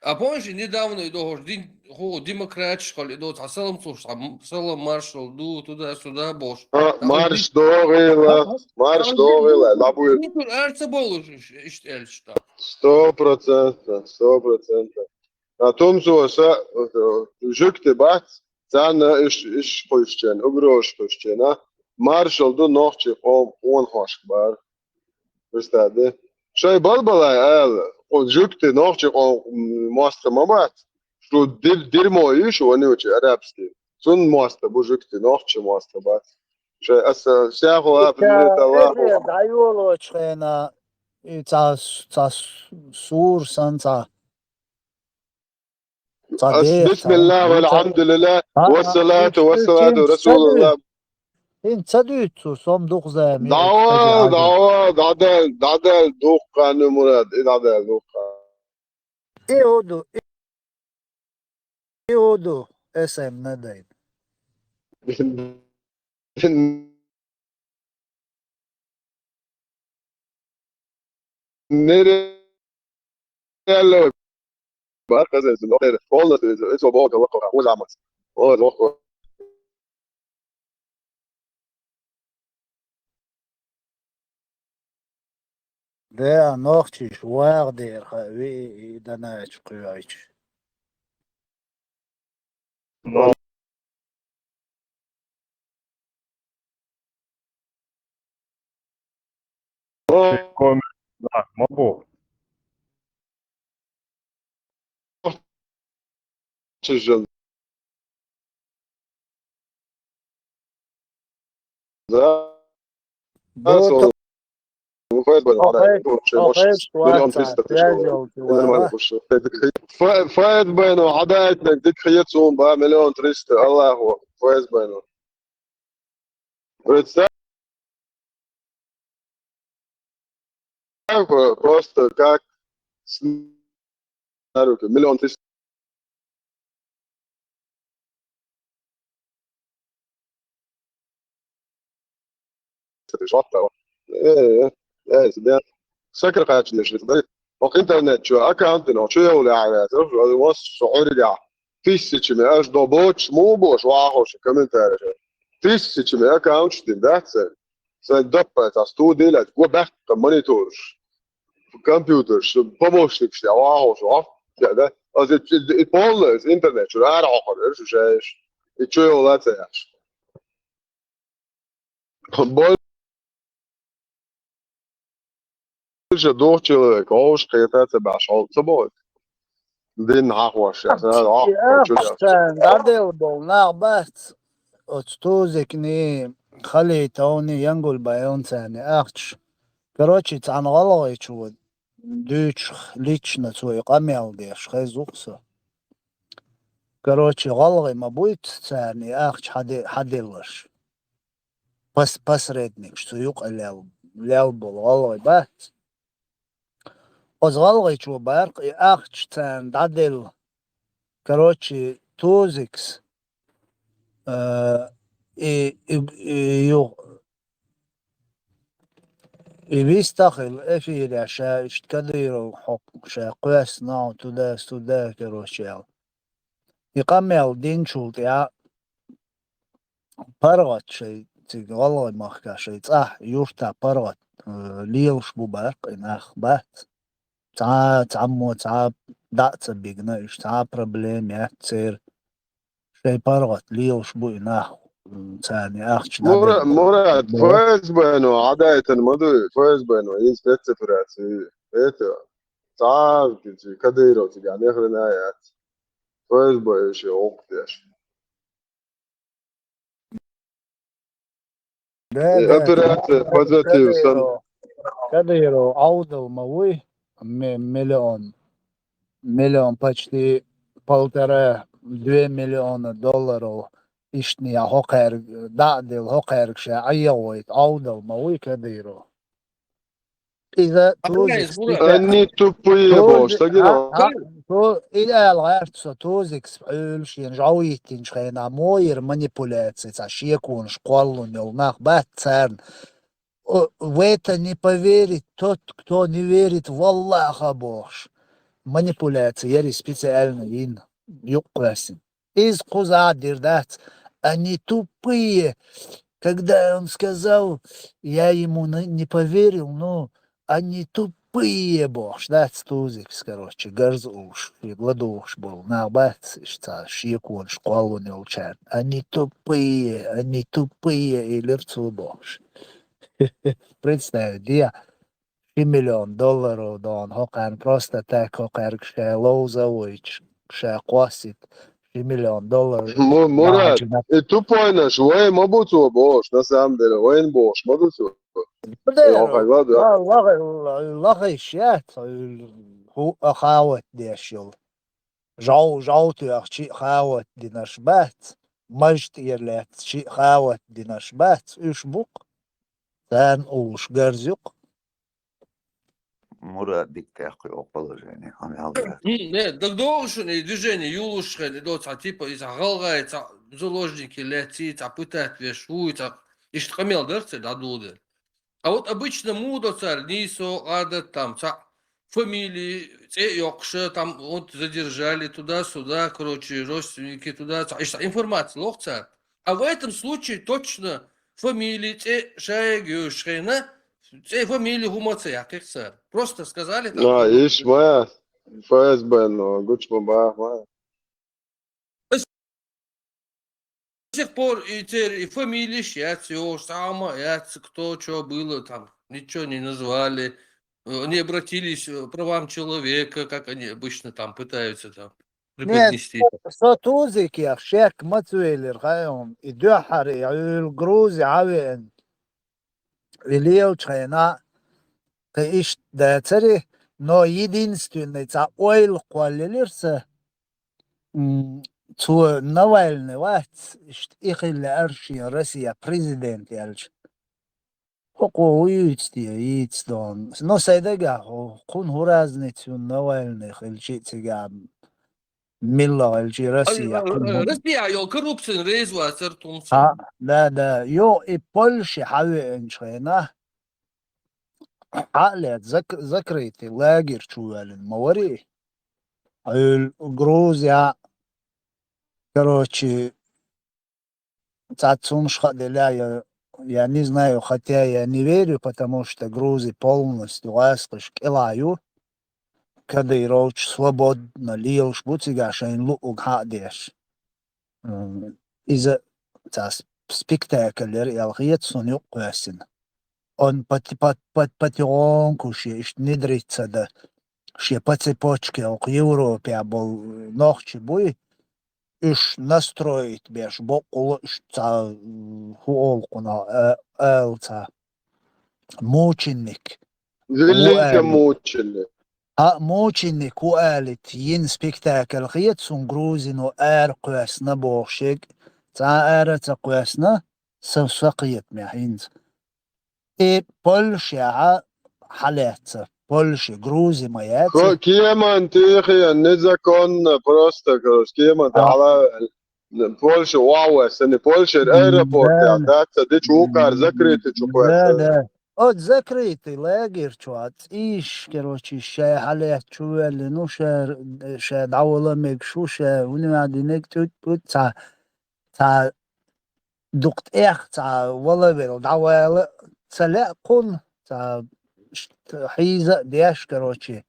А помнишь, недавно и дохуш дин ху демократиш хали до цхьа салам ца луш, цхьа салам маршал ду, туда-сюда болуш. Марш догӀийла, марш догӀийла, лабуй. Арца болуш, иштта элча. Сто процентов, сто процентов. А тумсо са жуьгти бац, царна иш иш кхуьйсучен, угрозаш кхуьйсучен, а? Маршал ду нохчи къом къонахошка бара. Вистаде. Шай балбалай ала, кху жуьгти нохчи къом мостагӀа ма бац. Шу дир дирмо ю шу ванючи арабский. Цун мостагӀа бу жуьгти, нохчи мостагӀа бац. Шай аса сяху а, примета Аллаху. Эфир дӀайолочу хенахь, и цхьа с-, цхьа с-, сур сан цхьа. Цхьа ас дехар цхьа. Бисмиллах, валхьамдулиллах, а, а, вассалату, иштта вассалату, ца расулуллах. ХӀинца ца дуьйцу, сом дукха зама. ДӀавал, дӀавал, дӀадал, дӀадал, дукха хан ю, Мурад, и дӀадал, дукха хан. И хӀу ду, и хӀу ду, эс эм на дайн. Нереально. Бакъ эс эм, полностью, эс эм, боху, лакхо, узамас. О, лакхо. Да, нохчийш вагӀа дера хаьа, виъ и даначу кхоьхьуьйтуш. Ма бу. Чижил. Да. Бу со-, то-, ну, ФСБ, ну, а, хай-, ну, а, хай-, миллион триста тысяч долларов. Нормально пошёл. Ф-, ФСБ, ну, а дайте, дайте, хай-, сумма, миллион триста, Аллаху, ФСБ, ну. Представь, про-, просто как с-, на руки. Миллион триста. Э, э, э, э, сакра кхача деш, да? Оха интернет чу аккаунт дина, чу йовлаьхьа ваьцар, вос со Ӏуьргахь. Тысячами аш до боч, му бош, вахош, комментарий. Тысячами аккаунт дина, да, ца? Сайн даппа, ца студия, го бахка мониторш, компьютерш, помощникш, я вахош, вах, я, да? Аз и, и, и полный интернет чу ара хьокхур, эр шу шаеш. И чу йовла ца яш. Больше двух человек, оуш кхета ца баш, хьо ца боху. Дин хьахош, я, сразу, а, и чу ахча яц. Царна дӀаделла болу нах бац, оцу Тузикний Халитовний Янгулбайон царна ахча. Короче, цхьана гӀалгӀайчо дуьйцуш, лично цо и къамел деш, хеза ву-кх со. Короче, гӀалгӀай ма буй-те царна и ахча хьаде-, хьаделларш. Пос-, посредникаш цу юкъа лел-, лел болу гӀалгӀай бац. Оцу гӀалгӀайчо баьркъ и ахча царна дӀаделла. Короче, Тузикс, э, и, и, и ю-, и вист а хилла эфире ша иштта Кадыров хьо-, ша кхоьссина туда-сюда, короче, аьлла. И къамел динчул тӀаьхьа паргӀат шайн цига гӀалгӀай махка шайн цӀахь юрта паргӀат, э, лелаш бу баьркъ и нах бац. Цхьа, цхьаммо, цхьа дӀа а ца бигна, уьш цхьа а проблема яц церан. Шайн паргӀат лелаш бу и нах, м, царна и ахча Мура-, дӀадевлла. Мурат, ФСБ-но Ӏадайтина ма дуй, ФСБ-но, из спецоперация, это, цхьа а, Кадыровцигахь ни хрена яц. ФСБ шен гӀуллакх деш. Да, э, да, операция, да, по затылу, сан- Кадыров, Кадыров Ӏовдал ма вуй, ме-, миллион, миллион, почти полтора, две миллиона долларов, иштта я хӀокхаьрга дӀа а делла, хӀокхаьрга ша ӀайогӀуьйту Ӏовдал ма вуй Кадыров. Иза Тузикс пика-, Они тупые, Тузи-, бо, что а, делал? А, Ту-, и ала гӀерта со, Тузикс Ӏуьллу шена жӀов йиттинчу хенахь, мо яра манипуляци, цхьа шеконаш кхоллун йолу нах бац царна. О, в это не поверит тот, кто не верит в Аллаха, бохуш. Манипуляци яра и специально йина, юккъоьссина. Иза кхузахь дийр дац. Они тупые. Когда он сказал, я ему на-, не поверил, ну, они тупые, бохуш дац Тузикс, короче, гарз улуш, шега ладугӀуш болу нах бац, иштта шеконаш кхоллун йолчарна. Они тупые, они тупые, элира цо бохуш. Представь, де, ши миллион долларов дона, хӀокхарна просто так, хӀокхаьрга ша ловза а вайча, ша кхоссийта, Ши миллион доллар. Му-, Мурат, и тупойнаш вай ма бу цо бохуш, на самом деле, вайн бохуш ма ду цо. Йохай ладу. Лахиш яц, хӀу а хават деш йол. Жав, жав туях чи хават динаш бац, маж тӀерлац чи хават динаш бац, уьш букъ. Сан улуш гарзюк. Мурат дик тӀехкхуьй оха положение, хӀама ял бац. М, не, дагадогӀу шуна и движение юлуш хилла, и до цхьа типа, и цхьа гӀалгӀай, цхьа заложники леций, цхьа пытать веш вуй, цхьа иштта къамел дар церан дӀадулде. А вот обычно муха до цара нийсо, Къадат там, цхьа фамилии, цӀе йоккхуша, там вот задержали туда-сюда, короче, родственники туда, цхьа иштта информация лох цара. А в этом случае точно фамилии, цӀе шайга йоьшуш хена, цӀе фамилии хӀума ца яьккхира цара. Просто сказали там. А, иш ма, ФСБ, но гучма бах ма. До сих пор и церан и фамилиш яц, йош, цхьа хӀума яц, кто чё было там, ничего не назвали, э, не обратились, э, правам человека, как они обычно там пытаются там преподнести. Нет, со, со тузикех шек ма ца велира, хьайон, и дуьххьара и Ӏуьйла Грузи Ӏавеана. И лелачу хенахь кхин иштта дацари, но единственный цхьа ойла кхоллалира сан, м, цо Навальный вац, иштта и хилла аьлла шен Россия президент яьлча. ХӀокхо хӀун юьйцу те, йийца дон. Но сайн дагахь хӀу, кхунна хӀун разница ю Навальный хилчи а цигахь, милла хилчи а Россия. Россия йолу коррупцина реза вацара тхуна. А, да, да. Йо, и Польше хьавеанчу хенахь, хьа а лаьцна, зак-, закрытый лагерь чу воьллина ма варий. Ӏуьйла Грузия, короче, цхьацца хӀумаш хааделла, я, я не знаю, хотя я не верю, потому что Грузия полностью гӀазкхаша кӀелахь ю, кадыровцаш свободно лелаш бу цигахь шайна луъург хьа а деш. М, иза цхьа сп-, спектакль яра аьлла хета суна юкъакхоьссина. Он пати-, пат-, пат-, потихоньку шен иштта внедриться дан, шен по цепочке окху Европехь болу нохчий буй, уьш настроить беш, боккъала уьш цхьа, м, хӀу олу кхунах, а, ала цхьа, мученик. Великий мученик. А, мученик ву алийта йина спектакль хета суна Грузино ара кхоьссина бохуш ерг. Цхьа а ара ца кхоьссина, сан, сан кхетамехь хӀинца. И Польшехь хьалаьцна, Польша, Грузи ма яц. Ко-, кеман тӀехьен, незаконно просто, короче, кеман тӀе хьала-, Польша вовваьссина, Польшера аэропортехь дац, ца дича вукхара закрытый чу кхоьссина. Да, да. Оцу закрытый лагерь чохь цӀийш, короче, шаьш хьалаьцна чу воьллина ву, ша, ша дӀавала мегаш ву, ша вуьнван динарг тӀуьт-пӀуьт цхьа, цхьа дукха тӀех цхьа валавелла, дӀавала ца лаьа кхунна, цхьа ш-, хьийза а деш, короче,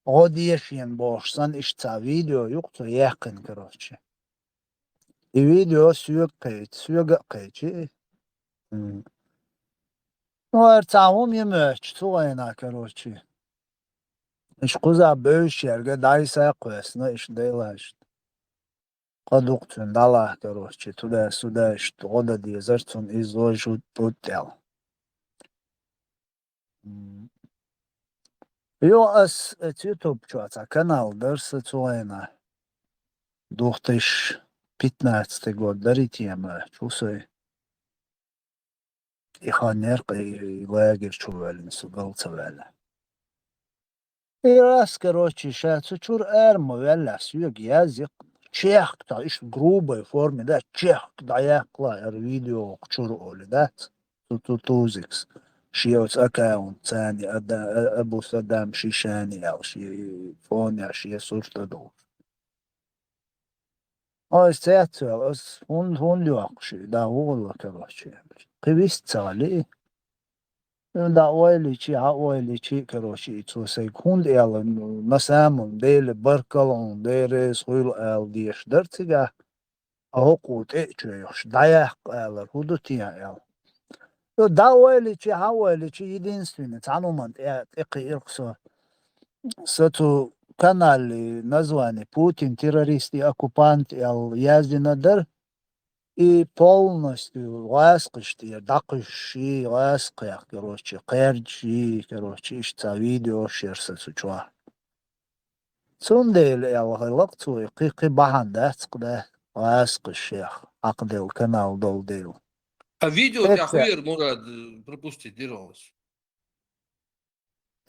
гӀо де шена бохуш санна, иштта цхьа видео ю-кх цо яьккхина, короче. И видео соьга кхечи, соьга а кхечи. М. Ну, ара цхьа хӀума йи моьттуш цу гӀайна, короче. Иштта кхуза бевзачаьрга дӀасакхоьссина, иштта дайлахь иштта. Кхо дукха цуьнан дӀалахь, короче, туда-сюда иштта гӀо дан дезара цунна, иза вожа хӀутту аьлла. М. Йо, ас оцу YouTube чохь цхьа канал дара сан цу гӀайна. Две тысячи пятнадцатый год дара и тема, чу сай. И хан яра-кх и лагерь чу воьллина со гал ца ваьлла. И ас, короче, ша цу чуьра ара ма ваьлла, соьга язйи-кх, чехка, цхьа иштта грубой форме, да, чехка дӀаяккхалахь хӀара видео кху чуьра олий, дац? Цу, цу тузикс. Шен оцу аккаунт царна, Ада-, А-, Абу Саддам Шишани аьлла, шен фонехь шен сурт а долуш. Ой, ас цецвел, ас хӀунда, хӀунда йоккхуш и, да, вугӀалла, короче. Кхин вист ца гӀали и. ДӀаойличи, хьаойличи, короче, и цо сайга хӀунда аьлла, ну, на самом деле, баркалла хьуна, Дела реза хуьйла ала дезаш дара цигахь, а хӀокхо тӀе а чоьхьуш, дӀаяккха алар, хӀун ду те аьлла. Ну, дӀаойличи, хьаойличи, единственный, цхьана хӀуманна тӀе, тӀекхиира-кх со. Сан цу канале название «Путин террорист и оккупант» аьлла яздина дара, и полностью гӀаскхашта тӀера дӀакхуьссуш, гӀаскхех, короче, кхаьрдаш, короче, иштта цхьа видеош яра сан цу чохь. Цундела аьлла хилла-кх цо, и кхин, кхин бахьана дац-кх, да, гӀаскхашех хьакхаделла канал долу дела. А видео тӀехь хӀу яра, Мурад, пропустить дира хьуна?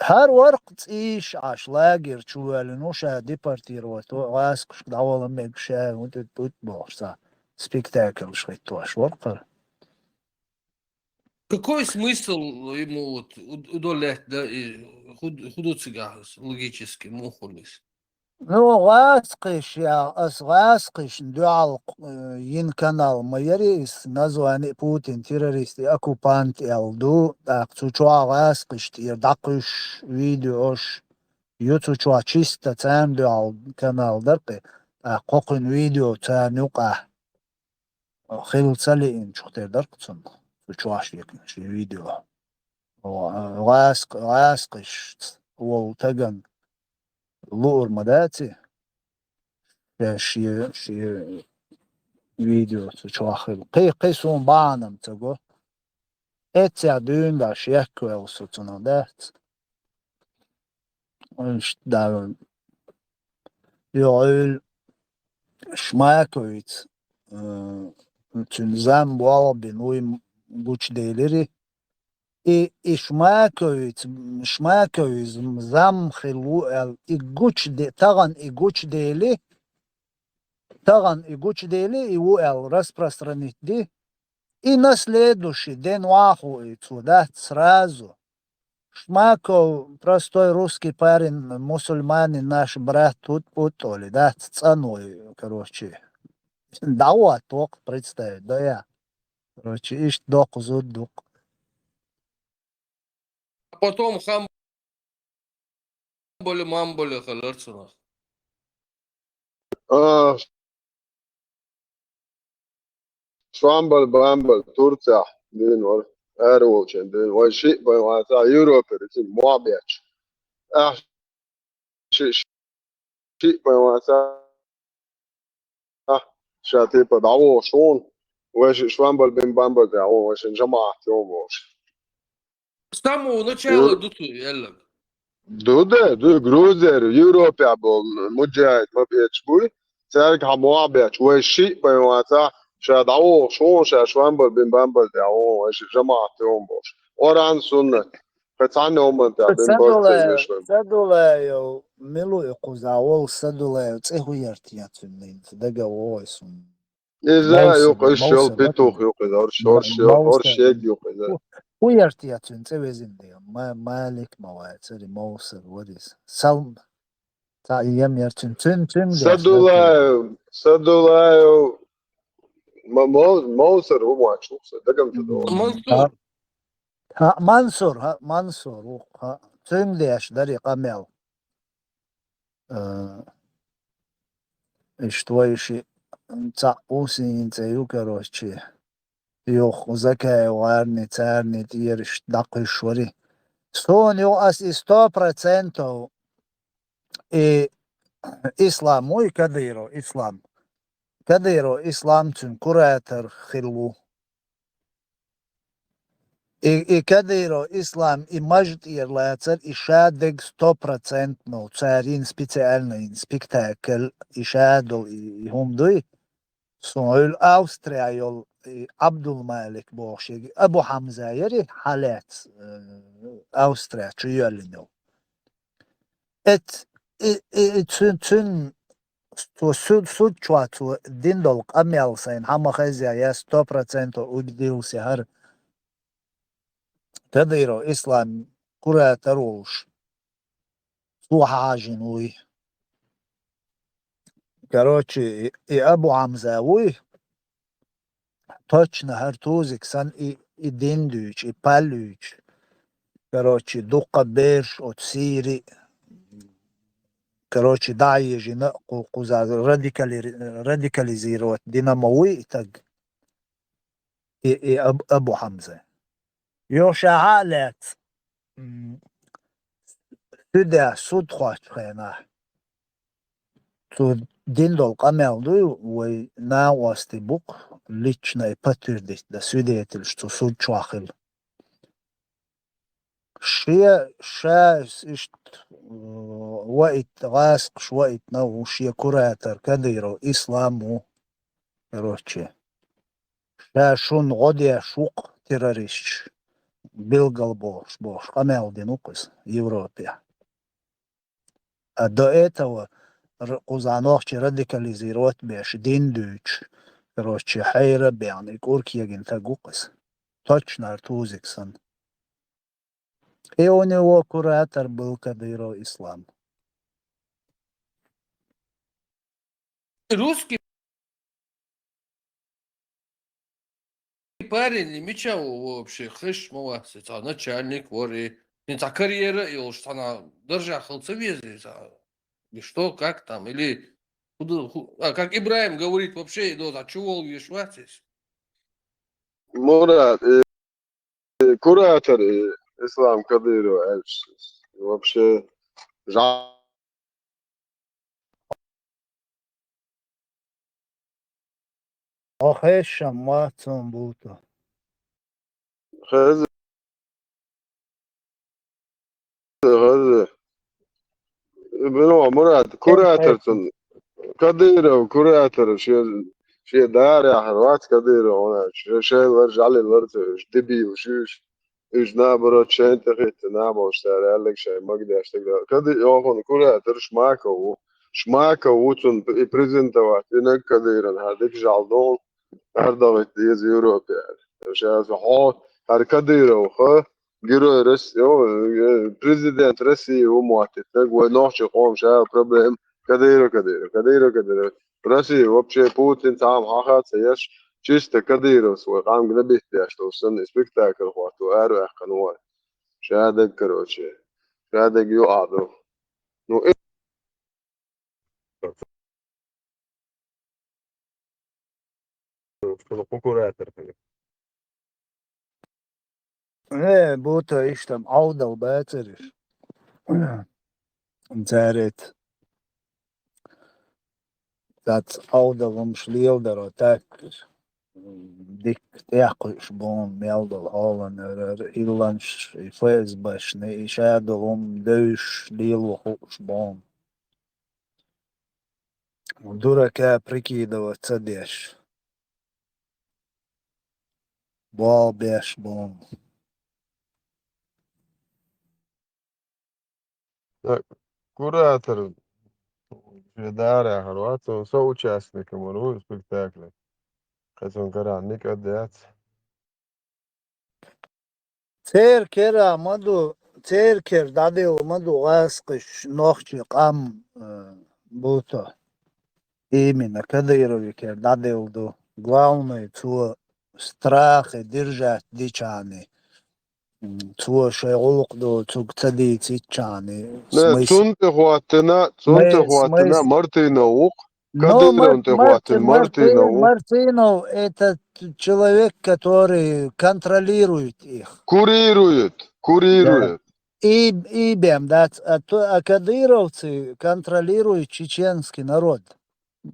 ХӀара вара-кх цӀийш Ӏаш, лагерь чу воьллина ву, ша депортировать ву, гӀаскхашка дӀавала мега ша, хӀун тӀе тӀут бохуш, цхьа спектакльш хӀиттош вара-кх хӀара. Какой смысл ему вот уд-, удалять, да, и хӀу-, хӀу ду цигахь логически, муха хуьлу иза? Ну, гӀаскхаш, я, ас гӀаскхашна дуьхьал, э, йина канал ма яра иза, название «Путин террорист и оккупант» аьлла ду, тӀаккха цу чохь гӀаскхашта тӀера дӀакхуьссуш видеош ю цу чохь, чисто царна дуьхьал канал дара-кх, тӀаккха кхокхуьнан видео царна юкъахь хилла ца лиъначух тера дара-кх цунна, цу чохь шен, шен видео. ГӀаскх-, гӀаскхаш волу тагана луур ма дац и, ша шен, шен видео цу чохь хилла. Кхин, кхин суна бахьана-м ца го. Эццехь дуьйна даш яьккхавелла со цунах дац. Иштта Ӏуьллу Шмаковица, э, цуьнан зам болх бина вуй гучуделира. И, и Шмаковица, Шмаковица зам хилла ву аьлла, и гучуде-, тахана и гучудели, тахана и гучудели, и ву аьлла распространить ди. И на следующий день ваху и цо дац сразу. Шмаков, простой русский парень, мусульманин, наш брат, тут путали, дац цӀанвой, короче. ДӀаваттокх, представить, да я. Короче, иштта доккха зуда ду-кх. А потом хам-, боли-мам боли хилар цунах. А, Швамбал-бамбал Турцехь дуьйна вара, араволчун дуьйна. Вай шиъ бен вацахь, Европера иза мохь бетташ. Ахь шиъ, шиъ бен вацахь, ша типа дӀавогӀуш ву, вай шиъ Швамбал бен бамбал тӀехь ву, вай шин жамаӀат ю бохуш. С самого начала ду цо аьлларг. Ду де, ду, Грузера, Европехь болу муджахид ма бетташ буй, цаьрга хьан мохь бетташ, вай шиъ бен вацахь, ша дӀавогӀуш ву, ша Швамбал бен бамбал тӀехь ву, вай шиъ жамаӀат ю бохуш. Къуръан, суннат. Кхин цхьанна хӀуманна тӀехь бен болу ца веш вай. Садулаев, мила ву и кхузахь волу Садулаев, цӀе хӀун яра те цуьнан, дага вогӀий суна? Иза юкъа, иша йолу петух юкъа иза, орш, орш, орш ег юкъа иза. ХӀун яра те цуьнан цӀе, везан Дела? Ма-, Малик ма вацара, Мовсар вара иза. Салм-, цхьа ем яра цуьнан, цуьнан, цуьнан деш. Садулаев, Садулаев, Ма-, Мов-, Мовсар ву моьттуш ву, сан дагам ца догӀу. Мансур. ХӀаъ, Мансур, хӀаъ, Мансур ву, хӀаъ. Цуьнга деш дара и къамел. Э, иштта вай шиъ цхьаъ ву, сийна цӀе ю, короче. Юха Закаев гӀарни, царни тӀера иштта дӀакхуьссуш вара и. Суна юха ас и сто процентов и Ислам вуй, Кадыров Ислам. Кадыров Ислам цуьнан куратор хилла ву. И, и Кадыров Ислам и маж тӀера лацар, и ша дерг сто процентов цара йина специально йина спектакль, и ша долу и, и хӀума дуй. Суна хьуьлла Австрия йолу и Абдулмалик бохуш, и Абу Хьамза яри хьалаьцна, э, Австрия чу йоьллина йолу. Эц-, и, и, и цуьн-, цуьнан цо суд, суд чохь цо дина долу къамел сайна хьан ма хезъяй, я сто процентов убедился хӀара Кадыров Ислам куратор волуш, цо хьажийна вуй. Короче, и, и Абу Хьамза вуй, точно хӀара тузик санна и, и дин дуьйцу, и пал юьйцу. Короче, дуккха бераш оцу Сири, короче, дӀахьежийна а кху-, кхуза радикали-, радикализировать дина ма вуй и таг. И, и Аб-, Абу Хьамза. Йо, ша хьа а лаьцна, м, суьдехь, суд хоттучу хенахь, Цо дина долу къамел дуй, вай накъостий бу-кх, личный подтвердить дан, свидетельш цу суд чохь хила. Шен, ша иштта, э, ваийтта, гӀазкхаша ваийтина ву шен куратор Кадыров Ислам ву, короче. Ша шуна гӀо деш ву-кх террористаш, билгал бохуш, бохуш, къамел дина ву-кх иза Европе. А до этого р-, кхузахь нохчий радикализировать беш, дин дуьйцуш, короче, хьайра а баьхна, и кӀур кегина стаг ву-кх иза. Точно ара тузик санна. И у него куратор был Кадыров Ислам. Русский парень, и мича ву вообще, хиш ма вац, и цхьа начальник вара, и цхьа карьера а йолуш, цхьана даржехь хила ца веза, и цхьа, и что, как там, или худа, ху-, а, как Ибраим говорит, вообще, и до, а чу волу веш вац иза? Мурат, э, куратор, э, Ислам Кадыров, э, вообще, жа- Хьо хезаш-м вац, цунна бу ту. Хеза, хеза. Бено, Мурат, куратор цунна. Кадыров, куратор, шен, шен дара яхьар вац Кадыров, вон, шен, шен лар, жӀали лар ца, уьш дебилаш уьш. Уьш наоборот шайна тӀе хӀиттина, наха болчара аьлларг шайн магадеш стаг. Кадыров, куратор Шмаков ву. Шмаков ву цунна и презентовать, и наг Кадыровна, хӀара дика жӀаьла догӀу, хӀара дахийта деза Европе аьлла. Ша хьо, хӀара Кадыровха, герой России, о, э, президент России ву моттийтинарг, вай нохчийн къоман ша проблема, Кадыров, Кадыров, Кадыров, Кадыров. Россия вообще Путин цхьа а хьаха ца еш, чисто Кадыровс вай къам гнобить деш долу санна, и спектакль хӀотто араваьккхина вай. Ша даг, короче, ша даг юкъахь ду. Ну, и Э, бу-кх иштта Ӏовдал бацарш. Цаьрца цац Ӏовдал хӀумаш леладаро так, дикка тӀекхуьуш бу-м мел долу хьолан, илланаш, и ФСБшна, и ша долу хӀума девзаш лело хууш бу-м. Дурака прикидывать ца деш. Бал беш бу-м. Так, куратор, шен дара яхьар вац, со, соучастником вара ву спектакля. Кхин цунна карахь никъ а дац. Церан кара ма ду, церан кара дӀаделла ма ду гӀазкхаша нохчийн къам, э, бу-кх. Именно Кадыровн кара дӀаделла ду. Главное, цо страхе держать дича, м, цо шайн гӀуллакх ду, цуьнга ца дийцича, не, смысл. Цунна тӀе хӀоттина, цунна тӀе хӀоттина, смысл. Мартынов ву-кх. Ну, Кадыровн тӀе хӀоттина Мартынов ву. Мартынов — это человек, который контролирует их. Курирует, курирует. Да. И, и бем, да, а то, а кадыровцы контролируют чеченский народ.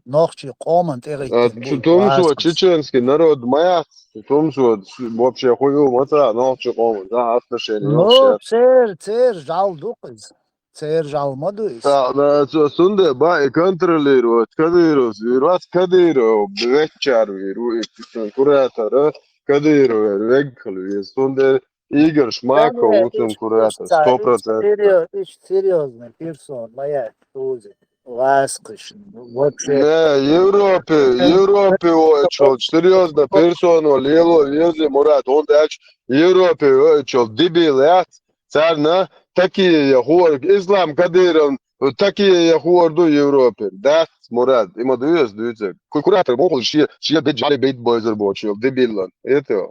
Нохчийн къоман тӀе гӀиттина бу. Цу тумсо чеченский народ ма яц, цу тумсо вообще хуй ю ма ца нохчийн къоман, да, отношение. Ну, цер, цер жал ду-кх иза. Цер жал ма ду иза. Да, да, цу-, цунде ба и контролировать Кадыров, вир вац Кадыров, веччар вир, ву и куратор, Кадыров вер веггал вир. Цунде Игорь Шмаков ву цун куратор, сто процентов. Серьёзный персона, моя тоже. Ласкаш. Вообще. Не, Европе, Европе ву эчол серьёзно персона лело вези, Мурат, он дач Европе ву эчол дебил яц, царна такие я хор, Ислам Кадыров, такие я хор ду Европе. Дац, Мурат, има дуйс, дуйцек. Ку-, куратор бохул ши, ши бит жали бит бойзер бочил, дебилан. Это.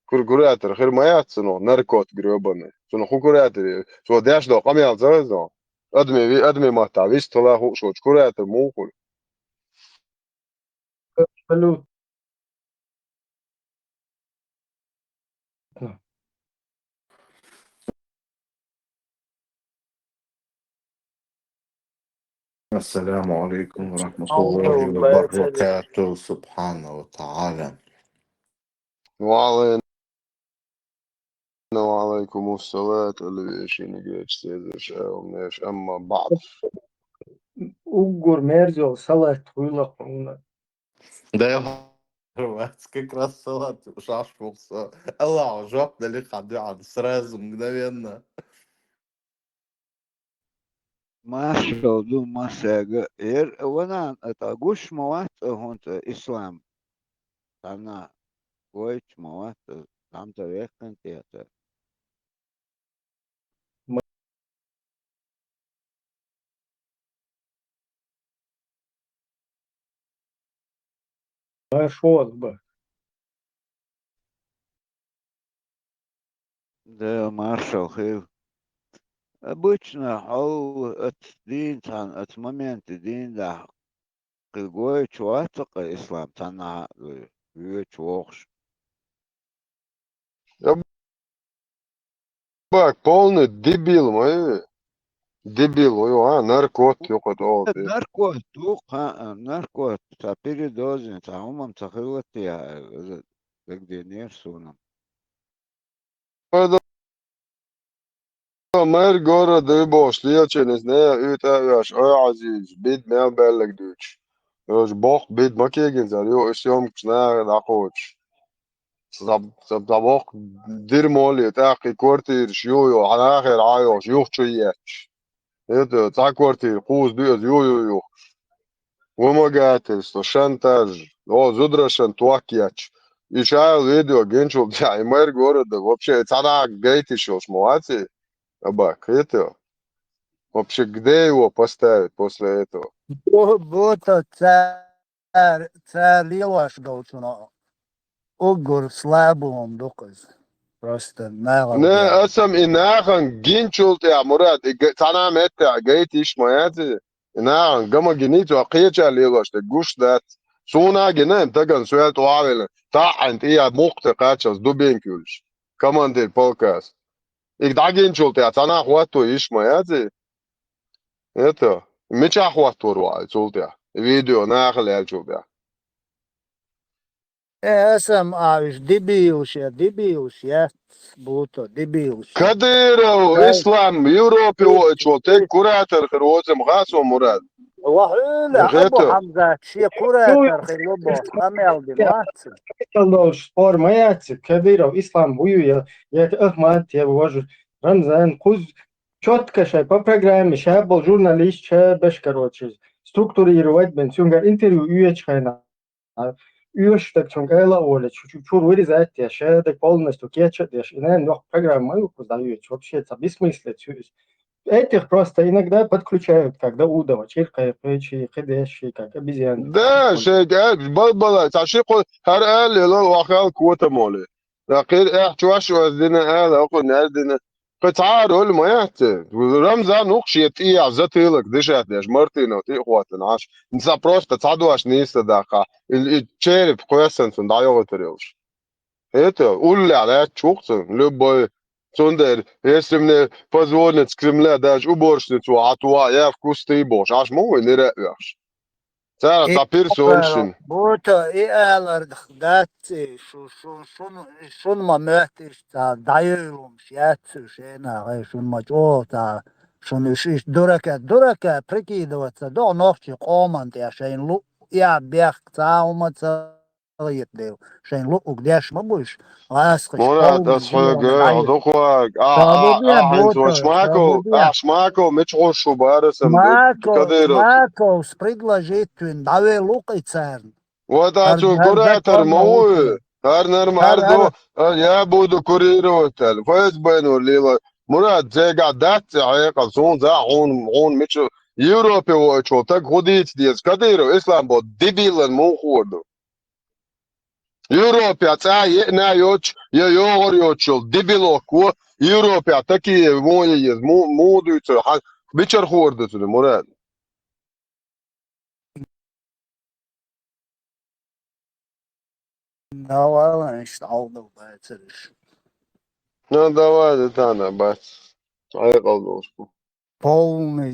Кур-, куратор хир ма яц цунах, наркот грёбаный. Цунах хӀун куратор ю? Цо деш долу къамел ца веза? Адаме ви-, адаме маттахь вистхила хууш волчу куратор муха хуьлу? Абсолютно. السلام عليكم ورحمة الله وبركاته. سبحانه وتعالى. وعلينا وعليكم السلام, алло, вешина гечсезеш, алнеш, амма баъд. Уггар мерзел салат хуйла хьуна. Да, как раз салат шаш фукса. Аллах, жоп дали хадуан, сразу, мгновенно. Маршал ду масага. Ер ванан ата гуш ма вац хунта ислам. Тана гойч ма вац, тамта веккан тета. Ма шоз ба. Да, маршал хил. Обычно хьол от дин цан, от моменты дин да. Кхы гойч вац-кха ислам, цана вуьйч вохуш. Я бак, полный дебил, ма ю. Дебил, ой, а, наркот, ю кхы тӀо. Наркот, ду, а, наркот, ца передозин, ца хӀумам ца хилатти, а, дагаденера суна. Ой, да, мэр города ю бохуш, лелаченас не, уьйтӀа а оьш, ой, Ӏазиз, бид мел баьллаг дуьйцуш. Оьш боху, бид ма кегина цара, ю, и съёмкаш наха дӀакхочуш. Ца, ца, ца боху дира моле, тӀаккха и квартираш ю, ю, хьан ахера Ӏа йохуш, юхачу етташ. Это, цхьа квартира, кхуза дуьаза ю, ю, юхуш. Вымогательство, шантаж, о, зударашан ток етташ. И шайла видео гинчул тӀаьхьа, и мэр города, вообще, цхьа нах гайтиш йолуш ма вац и, абак, это. Вообще, где его поставить после этого? Бу-, бу-, то ца- Цара, цара лелош долчунах уггар слабо хӀума ду-кх иза. Просто нахала Не, дела. Аса-м и нахана гинчул тӀаьхьа, Мурад, и га-, цхьана а меттехь гайта йиш ма яц иза. И нахана ган ма гиний цо, кхечара лелош дерг гуш дац. Суна а гина, тагана соьл тӀе а велла, таӀӀина тӀе а мукх тӀе кхаччалц дубинка юьллуш. Командир полкас. И дӀагинчул тӀаьхьа цхьана а хӀотто йиш ма яц иза. Это, мичахь хӀоттор ву Ӏа цул тӀаьхьа? Видео нахала яьлчул тӀаьхьа. Э, аса-м а уьш дебилаш я, дебилаш яц, буто, дебилаш я. Кадыров, Ай. Ислам, Европе воуьйтуш волу, тек куратор хир воцу-м хаьа суна, Мурад. Ва хьуьлла, Абу Хьамзат, шен куратор хир ву боху, къамел дина вац. Долуш спор ма яц, Кадыров, Ислам вуй я, я Ахмат, я вожу Рамзан, кхуз чётко шайн по программе, ша болу журналист, ша беш, короче, структурировать бен, цуьнгара интервью оьцу хьайна. Оьшуш дерг цуьнга ала а олуьйтуш, чу-, чуьра вырезать деш, ша дерг полностью кеча а деш. И нана йоккха программа ма ю кхуза дӀаоьцуш, вообще, ца бессмыслица ю иза. Этих просто иногда подключают, как Даудова, чӀир кхайкхичи, кхидеш, как обезьян. Да, шайга, э, балбала, ца ши кху-, хӀара ала лела, вахал кота моле. Ткъа кхин а чош оьза дина ала, окхунна аьлла дина. Кхин цхьа а роль ма яц. Рамзан ву-кх шен тӀехь затылок дешат деш, Мартынов тӀе а хӀоттина Ӏаш. Ца просто цхьа дош нийса даккха. И, и череп кхоьссина цунна дӀайогӀуьйтур йолуш. Это, уллехь лаьтташ ву-кх цунна, любой. Цундела, если мне позвонят с Кремля, даже уборщицу Ӏа туху, я в кусты бохуш, Ӏаш ма ву нира а оьхуш. Цара И цхьа пирсонашна. Буто, и алар дац и, шу-, шу-, шун, шун ма моьтту иштта цхьа дӀайойла хӀумаш яц уьш, шена, хай шун ма чӀогӀа цхьа, шун уьш иштта дурака, дурака прикидываться догӀу нохчийн къоман тӀе, шайна луъ я бехк цхьа а хӀума ца хетадевлла, шайна луъург деш ма бу уьш. Ласкхаш Мурад, ас хьоьга дукхаг, а, а, а, хьайна цо Шмаков, а, Шмаков, мича хьуш шу бара сам ду, Кадыровс. Шмаковс предложить вина, дӀавелла ву-кх и царна. Вот а цу куратор ма ву, хӀара нормально ду, а, я буду курировать аьлла. ФСБ-нур лела. Мурад, цигахь дац цӀе хьекъал, суна за хьуна, хьуна мича Европе воуьйтуш волу таг хӀун дийца деза? Кадыров Ислам боху дебилан муха хуур ду? Европехь цӀа а еъна йоцуш, я йогӀур йоцуш йолу дебилок ву, Европехь такие вон еза, му-, муха дуьйцур, хьан, бичара хуур ду цуьнан, Мурад? Давай, иштта хьалдала бацараш. Ну, давай, да, тана бац. Хьекъал долуш бу. Полный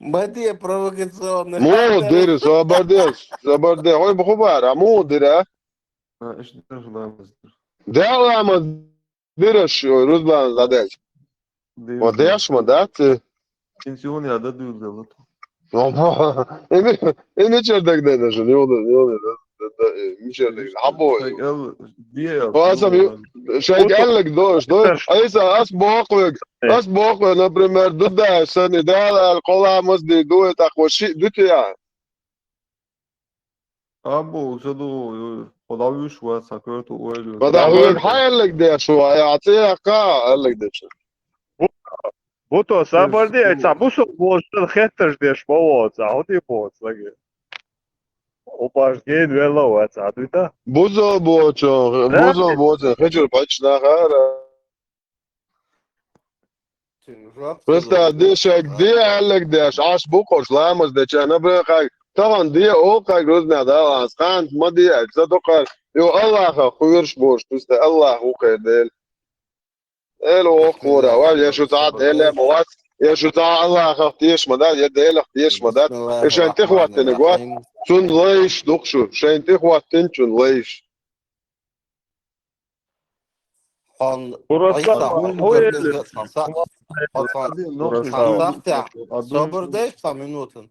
Ма де провокационный. Муха дира, собар де, собар де. Хьой, бу хӀун бара, муха дира? А, иштта дира ламаз дира. Де ламаз дира, шу, Руслан, задеш. Дира. Ва деш ма дац. Пенсионер да дюлдала. Ва, эми, эми чер даг де да шу, не улы, не улы, да, да, э, ми чер даг. Або. Шайгал, де, Ва, сам ю-, шайгал лаг дош, дош. Айса, ас бохвег. Ас бохвег, например, дуда, сани, дала, ал, кола, мазди, дуэ, так, вот, ши, дутия. Або, уса ду, ой, ой, кола виш, ва, сакроту, ой, ой. Ва да, ой, хайрлаг де, шу, ай, аци, ака, хайрлаг де, шу. Бу-, бу то сабар де, ца, бу со, бу со, хетташ деш, бо, ца, ходи, бо, ца, ге. О, баш, ген, вела, ва, ца, дуйта. Бузо, бо, чо, бузо, бо, чо, хечер, бачна, хара. Просто дешек де аллаг деш, аш бу кош ламаз де чана бе кай. Таган де о кай грузна да лас, хан ма де, за то кар. Ё Аллаха хуйрш бош, просто Аллах у кай дел. Эл о кора, ва я шу та деле моват. Я шу та Аллаха теш ма да, я деле теш ма да. Эшен те хватте не гват. Сун лайш дукшу, шен те хваттен чун лайш. Хьон Просто Ӏийса, хьон хьо угар ели. Кӏезга цхьан са-, хьо цхьан, Просто цхьан сахьтехь, Просто собар деш цхьан минутан.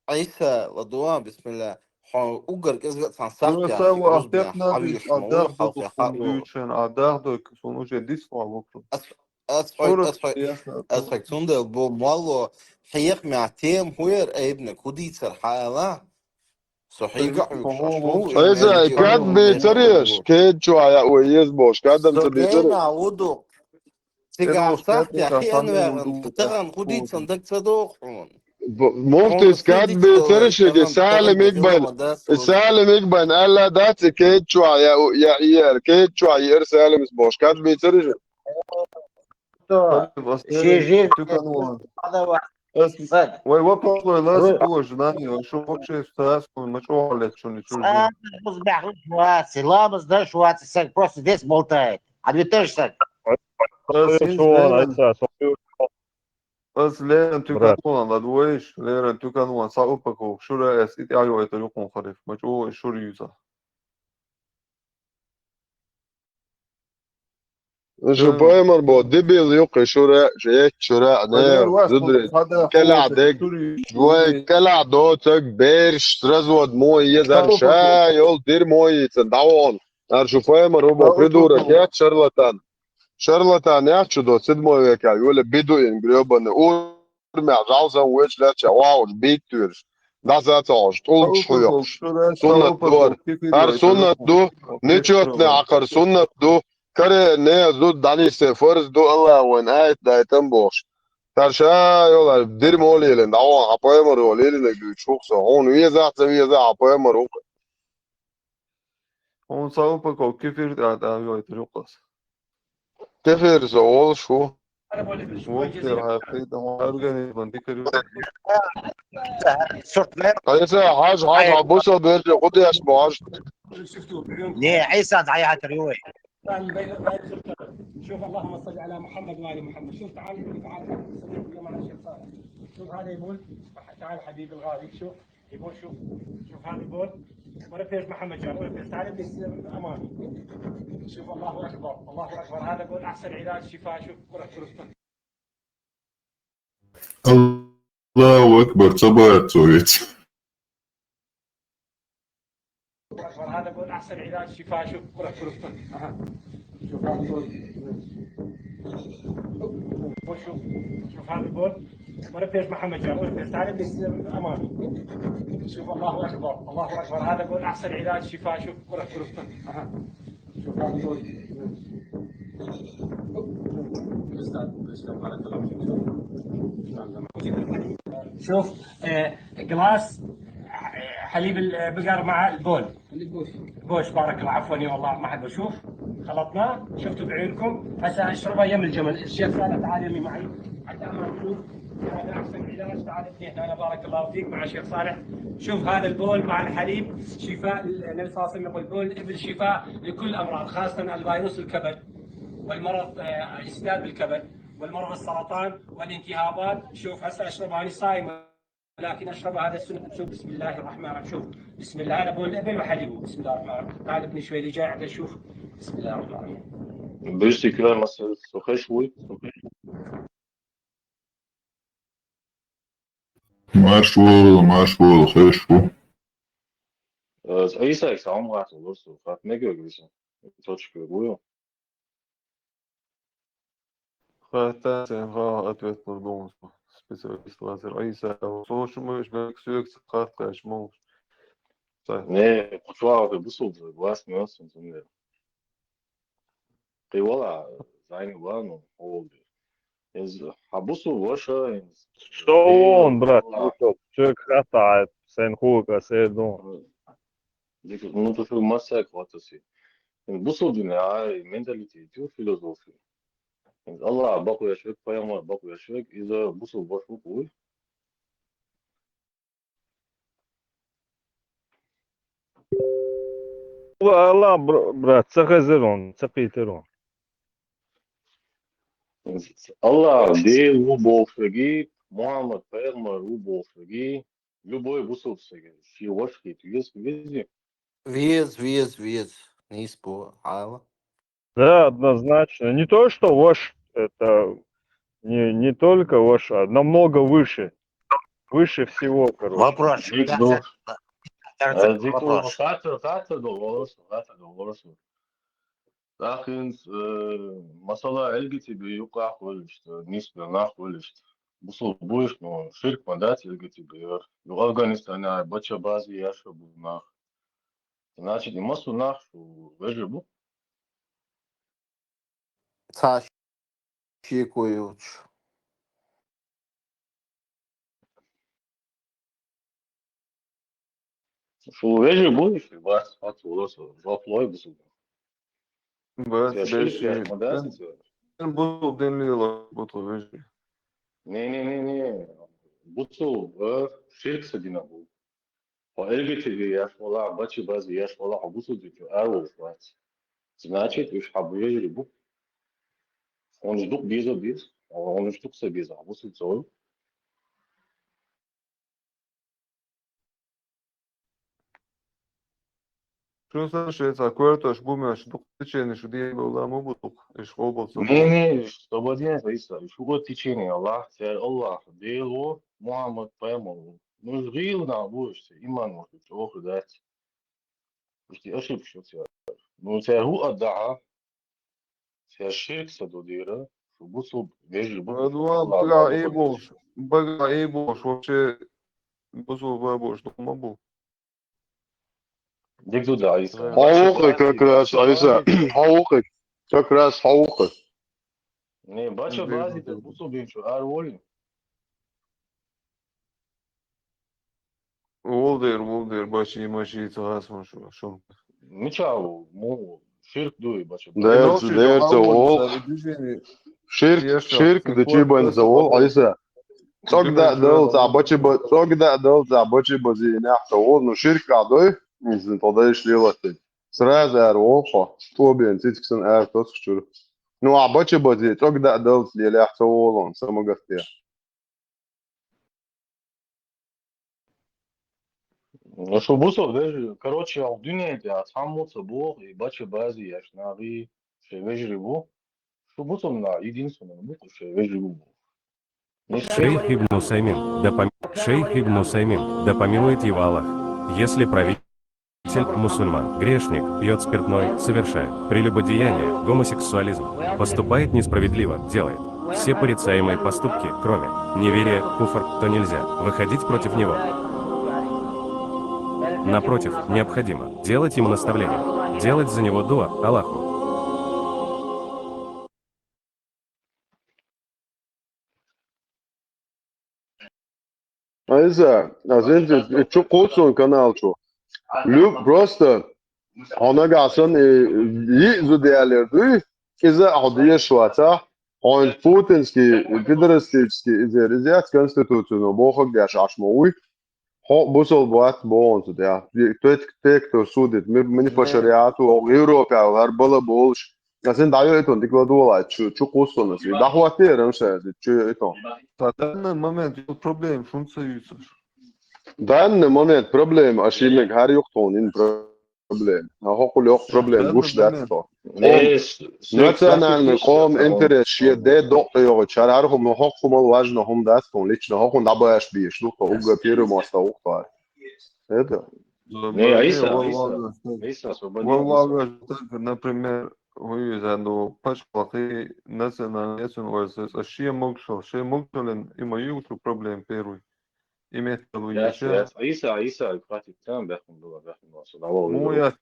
Ӏийса, ладуван, бисмилла. Хьо угар кӏезга цхьан сахьтехь, Просто ва рузбан, ахтепна хьавиш, диш, ма адах уйла, хьалхе, дукхун хьа уйла. Дуйчен, адах дойк, сон уже дис ва вокру. Ас, ас хьой, Просто ас хьой, ясно. Ас хьой, цундел бо мало, хьех мя тем хуер, эйбне, кудийцар хьала. Со хьийга хьуьгуш, Айза, кад бийцареш, кед чуая уе ез бош, кадам ца бийцареш. Цига сахьтехь хиан вегӀан, таган худийцан даг ца дохун. Муфтис кад бийцареш, иги Салим Игбан, Салим Игбан, Алла дац, кед чуая, я иер, кед чуая иер Салимс бош, кад бийцареш. Ши жи Ас, вай вопрос лой лас, Ру- боже, нани, шу вообще страску, ма чё, блядь, чё не чё. Ладно, пусть бля, шуацы, ладно, да, шуацы, сак, просто здесь болтает. А ведь тоже сак. Ас, Ас, Лерен, ты Брат. Кануан, ладвоиш, Лерен, ты Кануан, са упаковок, шура эс, ит айо это юкун хариф, ма чё, шур юза. Шу паймар бо, дебил юкъе шура, жеет шура, не, зудри, кала дег, вай кала доцаг, берш, развод мой, езар ша, йол дир мой, цен давон. Ар шу паймар бо, придурок, я шарлатан. Шарлатан, я чудо, седьмой века, юле бедуин, грёбаный, ур мя жалсан веч ляча, вау, бит тюрш. Даса цош, тулч хуёш. Суннат дуар. Ар суннат ду, нечётный акъар суннат ду. Каре не зуд дани се фарз ду, Аллах ван айт дайтан бош. Тарша ёлар дир молилин, даван апаймар молилин, ду чухса. Он веза, ца веза, апаймар ук. Он са упаковка кефир да, да, ёй, трюкас. Кефир за ол шу. Вокер, хакида, организм, дикер. Айса, хаж, хаж, абуса берже, кудеш баш. Не, Ӏийса дӀаяхьатар юй. شوف، اللهم صل على محمد وآل محمد. شوف، تعال، تعال، تعال. شوف هذا يقول: تعال حبيبي الغالي، شوف. يقول: شوف، شوف هذا يقول: "ولا فيش محمد جان، ولا فيش، تعال ابني يصير أمامي". شوف، الله أكبر، الله أكبر. هذا يقول: "أحسن علاج شفاء". شوف، روح، روح. الله أكبر، تبارك تويت. الله أكبر. هذا يقول: "أحسن علاج شفاء". شوف، روح، روح. أها. شوف هذا يقول. شوف، شوف هذا يقول: "ولا فيش محمد جان، ولا فيش، تعال ابني يصير أمامي". شوف، الله أكبر، الله أكبر. هذا يقول: "أحسن علاج شفاء". شوف، روح، روح. أها. شوف هذا يقول. أستاذ، أستاذ، بارك الله فيك. شوف، آه، جلاس، آه، حليب البقر مع البول. بوش، بارك الله، عفوًا، يا والله ما حد بشوف. خلطناه، شفتوا بعيونكم. هسه اشربه يم الجمل. الشيخ صالح، تعال يمي معي. حتى أمر شوف. هذا أحسن علاج. تعال ابني هنا، بارك الله فيك، مع الشيخ صالح. شوف هذا البول مع الحليب، شفاء. النبي صلى الله عليه وسلم يقول: "بول الإبل شفاء لكل أمراض، خاصة الفيروس الكبد والمرض، آه، السداد بالكبد". والمرض السرطان والالتهابات. شوف، هسه أشرب، أنا صايم، لكن أشرب هذا السنة. شوف، بسم الله الرحمن الرحيم. شوف، بسم الله، أنا بقول الإبن وحليبه. بسم الله الرحمن الرحيم. تعال ابني شوي لي جاي عدل، شوف. بسم الله الرحمن الرحيم. Beste klar, Marcel, so recht ruhig. Marsch vor, marsch vor, recht vor. Э, Исаик, салам алейкум, Лорсу. Как мне говоришь? Точка, Гуйл. Хатта сен ха ответ кылдыңыз бу. Специалист лазер. Айса, соошумуш, бек сүйексиз хатта ишмолуш. Не, кучуа, бусулду, глаз не, сунсун. Кыйвала, зайны ва, ну, олду. Из, а бусул ваша, из, Что он, брат, слушал? Человек хатта, сен хука, сен, ну. Дик, ну, то, что масса кватаси. Бусул дин, а, менталитет, философия. Аллах бакуя человек, пайгамбар бакуя человек, из-за бусул баш буквы. Аллах, бр-, брат, цахазирон, цахитерон. Аллах, Дел у болшаги, Мухаммад пайгамбар у болшаги, любой бусул саги, ши вашки, вез, вези. Вез, вез, вез. Не спо, ала. Да, однозначно. Не то, что ваш, это не, не только ваш, а намного выше. Выше всего, короче. Вопрос. Дик, да, ну, да, да, э, дик, ну, вопрос. Хата, хата долларов, хата долларов. Лакин, э, масала эльги тебе юках вылишт, нис бер нах вылишт. Бусул буйш, но ширк мадат эльги тебе. Ю Афганистане, бача бази яша бу нах. Значит, и масу нах, шу вежи бу. Цаш Шикуевич. Шу вежи будешь, вас отсюда, жоплой бусул. Бес, я бес, ширк, я, я, да, да, сенсор. Бу динли буту вежи. Не, не, не, не. Буту, э, ширк садина бу. Ва эльги тебе яш вала, бачи бази яш вала, а бусул дичу, а уж вац. Значит, уж хабу вежи бу. Он ждук биза биз, а он ждук са биза, а бусул цой. Шуса шеца квертош бумеш дук течени шу диен была му будук, иш хоболса. Не, не, сободин, Иса, шу го течени, Аллах, цер Аллах, дело, Мухаммад пайгамбар. Ну, жгил на будешь, иман может, ох, дать. Пусть я ошибся, цер. Ну, цер ху адда, цер ширк са додира, шу бусул вежи бу. Адуан, Аллах, бага Аллах, и Аллах. Бош, бага и бош, вообще, бусул ба бош, дома бу. Дик туда, Иса. Хаука как раз, Айса. Хаука. Как раз хаука. Не, бача бази, так бусу бинчу, ар воли. Олдер, олдер, бачи, маши, цагас, машу, шум. Мичау, му, ширк дуй, бача. Дерц, дерц, ол. Ширк, ширк, да чибан за ол, Айса. Цог да дал, за бачи ба, цог да дал, за бачи ба зи нах за ол, ну ширк а дуй, изин тодай шлилатты. Сразу ар ол, хо, тобен, цицксан ар тоск чур. Ну, а бачи ба зи, цог да дал, зи лях за ол, он, самогасте. Ну, шу бусул, вежи, короче, ал дунияда, а сам муца бу, и бача бази, яшнаги, ше вежи бу. Шу бусул на, единственное, бу, ше вежи бу. Шейх Ибн Усаймин, да пом-, Шейх Ибн Усаймин, да помилует его Аллах. Если правитель мусульман, грешник, пьет спиртной, совершает прелюбодеяние, гомосексуализм, поступает несправедливо, делает все порицаемые поступки, кроме неверия, куфр, то нельзя выходить против него. Напротив, необходимо делать ему наставление, делать за него дуа Аллаху. Айса, а сен чу кусун канал чу. Люб-, просто хонага асан, э, и зудиалер дуй, иза аудия шуаца, он путинский, пидорастический, изер, изяц конституцию, но бохак дяш ашмауй. Хо, бусул буат боон судья. Те, те, кто судит, мы, мы не по шариату, а в Европе, а гар бала болш. Ас ин дӀайойтун, дика ладувгӀалайта, чу, чу кхуссун ас. ДӀахӀоттийра, ам ша, чу йойтун. Ца данный момент ю проблема, шун ца юйцуш. Данный момент проблема, а шимег хӀара юхтун ин проблема. А хӀокхул йокх проблема, гуш дац тхо. Национальный къом интерес, шия де докъа йогӀу, чар хӀара хӀума, хӀокхумал важно хӀума дац тхун, лично хӀокхун дӀабаш беш, ду тхо, угга первый моста ухтар. Это? Не, Аиса, Аиса, Аиса, освободи, Аиса. Валлахи, так, например, хуюза, ну, пачкалахи национальный, национальный, а шия могшал, шия могшалин, има югшу проблем первый. Имеет в виду, я сейчас. Аиса, Аиса, хватит, там, бяхун было, бяхун было, сюда, вау, ну, я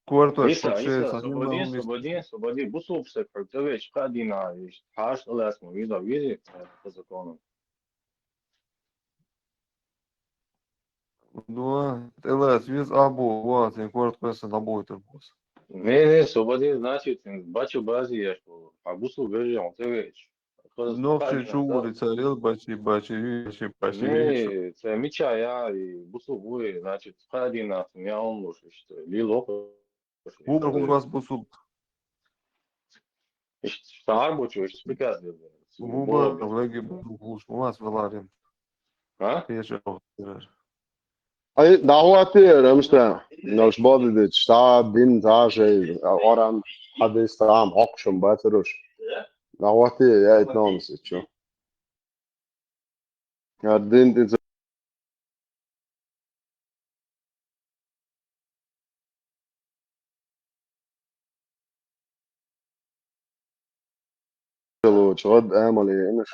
квартал, Аиса, Аиса, освободи, освободи, освободи, бусу псек, хьу тевеч, кадина, иш, хаш, алас, ма, виза, визи, по закону. Дуа, тӀелаьцна веза ахьа боху, вац, ин корта кхоьссина дӀабойтур бу аса. Не, не, освободи, значит, бачу бази еш бу. А бусу бежи, он тевеч. Нохчи чу вури ца ел, бачи, бачи, ю, бачи, бачи, ю. Не, ца мича я, и бусу буи, значит, кадина, я он луш, ишта, лило. Ву бар хӀума вас бусулба. Иштта цхьа арбучу, иштта приказ дира. Ву бар, веги бусулба, вас валарим. А? Кхеча охтирар. Ай, дӀахӀоттийра, амста. Наш боди дит, ста бин, та шей, Къуръан, хьадис, там, хьокхушам бацаруш. ДӀахӀоттийра, я ит номас ит чу. Ардин тӀе лучу гӀад амал яйна.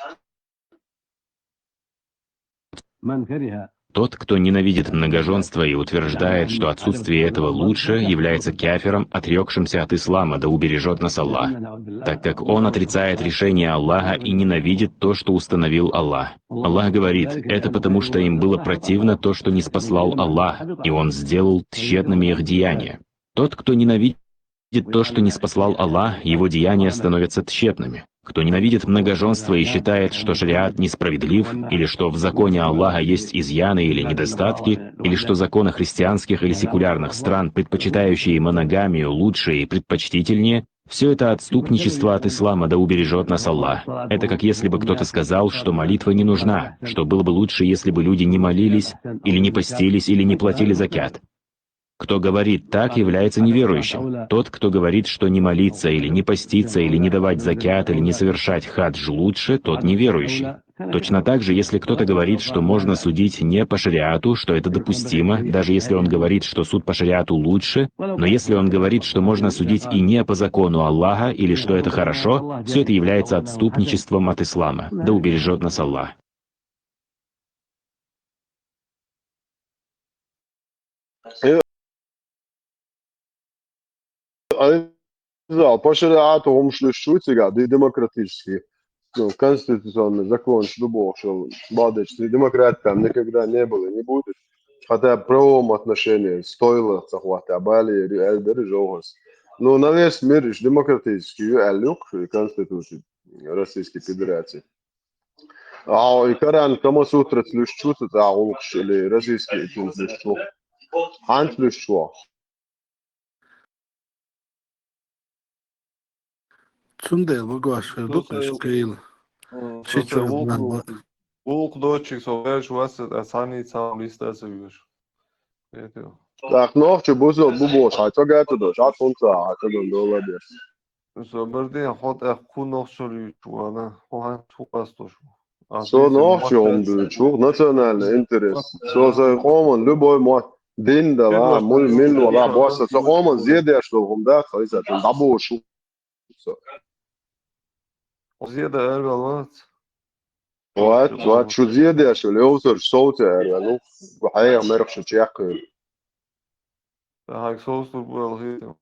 من كره Тот, кто ненавидит многоженство и утверждает, что отсутствие этого лучше, является кафиром, отрекшимся от ислама, да убережет нас Аллах, так как он отрицает решение Аллаха и ненавидит то, что установил Аллах. Аллах говорит: «Это потому, что им было противно то, что ниспослал Аллах, и Он сделал тщетными их деяния». Тот, кто ненавидит то, что ниспослал Аллах, его деяния становятся тщетными. Кто ненавидит многоженство и считает, что шариат несправедлив, или что в законе Аллаха есть изъяны или недостатки, или что законы христианских или секулярных стран, предпочитающие моногамию, лучше и предпочтительнее, все это отступничество от ислама, да убережет нас Аллах. Это как если бы кто-то сказал, что молитва не нужна, что было бы лучше, если бы люди не молились, или не постились, или не платили закят. Кто говорит так, является неверующим. Тот, кто говорит, что не молиться или не поститься, или не давать закят, или не совершать хадж лучше, тот неверующий. Точно так же, если кто-то говорит, что можно судить не по шариату, что это допустимо, даже если он говорит, что суд по шариату лучше, но если он говорит, что можно судить и не по закону Аллаха, или что это хорошо, все это является отступничеством от ислама. Да убережет нас Аллах. Э, а, зал, по шариату хӀумаш луьйш ву цигахь, де-, демократический, ну, конституционный законаш ду бохуш, бадечу демократии там никогда не было и не будет. Хотя в правовом отношении стоило ца хӀотта, бали, аьлла дара жовхӀарс. Ну, на весь мир иш демократический ю аьлла юккъе конституции Российской Федерации. А и Коран Камасутраца луьйш ву цу тӀехь гӀуллакхаш или российский этнос луьйш ву? Хьанца луьйш ву? Цундела вагош хир ду кхаш кхийла. Ши чу гӀуллакх, гӀуллакх доцчиг со ваьллаш вац, аса цхьаьнний цхьа листа ца вуьйш. ТӀаккха нохчо бусо бу бохуш, хьан цо гатта долуш, хьан цунца хьан ца дан доладеш. Со бардин, хьо тӀаккха кху нохчо луьйчу вана, хьо хьан цу къастош ву. Со нохчо хӀума дуьйцу, национальный интерес. Со сайн къоман любой мотт, дин дала, мул-, милла вала, босса, со къоман зедеш долу хӀума дац, хьо иза, цунна дӀабошу. Зеда аьлла вац. Вац, вац, шу зедеш, левсар, совца аьлла, ну, хьеха мерх шу чекхйина. Хьайга совцур бу аьлла хетам.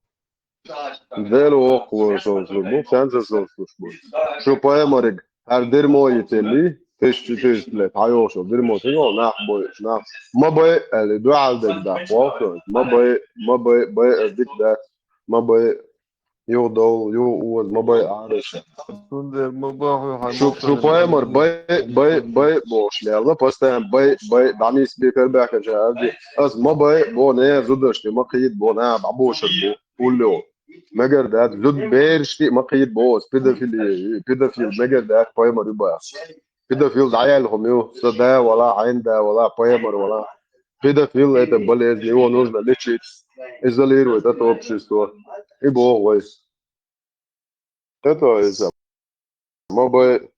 Дела воккхалора совцур бу, цаьнца совцуш бу. Шу пайхамариг, хӀара дермо йителли, тысяча четыреста лет, хьайогӀуш йолу дермо ца йогӀу, нах бойуш, нах. Ма бай, аьлла, дуьхьал дерг даккха воккхалора. Ма бай, ма бай, бай, аса дика дац. Ма бай, юха довла, юха оза, ма бай, Ӏараша. Цундела ма бахьа хьайн. Шу, шу пайхамар, бай, бай, бай, бохуш лелла, постоянно бай, бай, дӀанисбе карабаьхкинчара аьлла, аса ма бай, бо, не, зудаш, не, ма кхийда, бо, на, дӀабошар бу, улло. Мегар дац, зуда берашта а ма кхийда боху ас, педофили, педофил мегар дац, пайхамар ю боху. Педофил дӀаяьлла хӀума ю, сан да валахь, хьайн да валахь, пайхамар валахь. Педофил — это болезнь, его нужно лечить, изолировать от общества. И боху вай. Это это. Ма бай.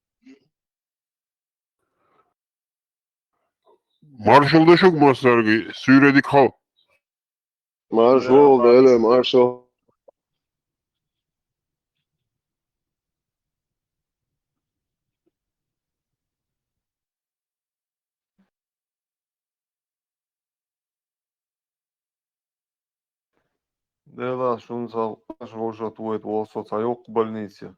Маршалла ду шуьга массаьрга, суьйре дика хила. Маршалла, Деле, маршалла. Дела, шуна цхьа вовшат войту волу со цхьа йоккха больнице.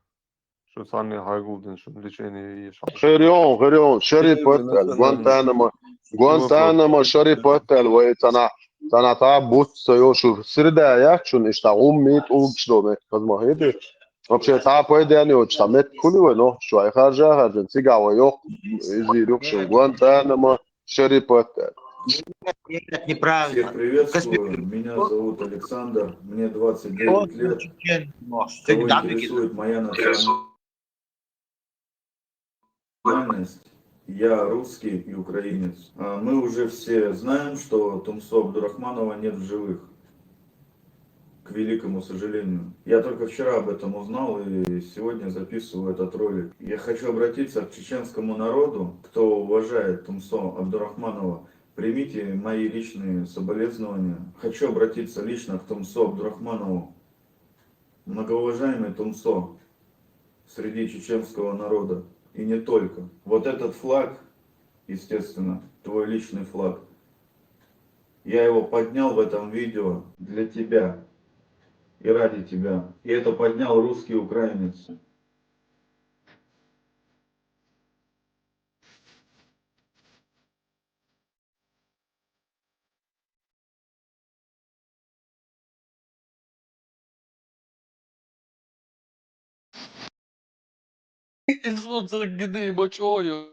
Шу цхьанне хьайгулдина, шуна лечение еш. Хир ю, хир ю, Шарипат аьлла, Гуантанамо, Гуантанамо Шарипат аьлла, вай цхьана, цхьана цхьа буц ца йо, шу среда яц шуна, иштта гӀумми тӀулгаш до меттиг хаза ма хетий. Вообще, цхьа пайда йоцуш цхьа меттиг хуьлий вай нохчашна, вай харжа а харжина, цигахь вай йоккха иза йир ю шуна, Гуантанамо Шарипат аьлла. Это неправильно. Всех приветствую. Меня зовут Александр, мне двадцать девять лет. Кого интересует моя национальность? Я русский и украинец. А мы уже все знаем, что Тумсо Абдурахманова нет в живых. К великому сожалению. Я только вчера об этом узнал и сегодня записываю этот ролик. Я хочу обратиться к чеченскому народу, кто уважает Тумсо Абдурахманова. Примите мои личные соболезнования. Хочу обратиться лично к Тумсо Абдурахманову. Многоуважаемый Тумсо, среди чеченского народа, и не только. Вот этот флаг, естественно, твой личный флаг, я его поднял в этом видео для тебя и ради тебя. И это поднял русский украинец. Инструкция гиды бочою.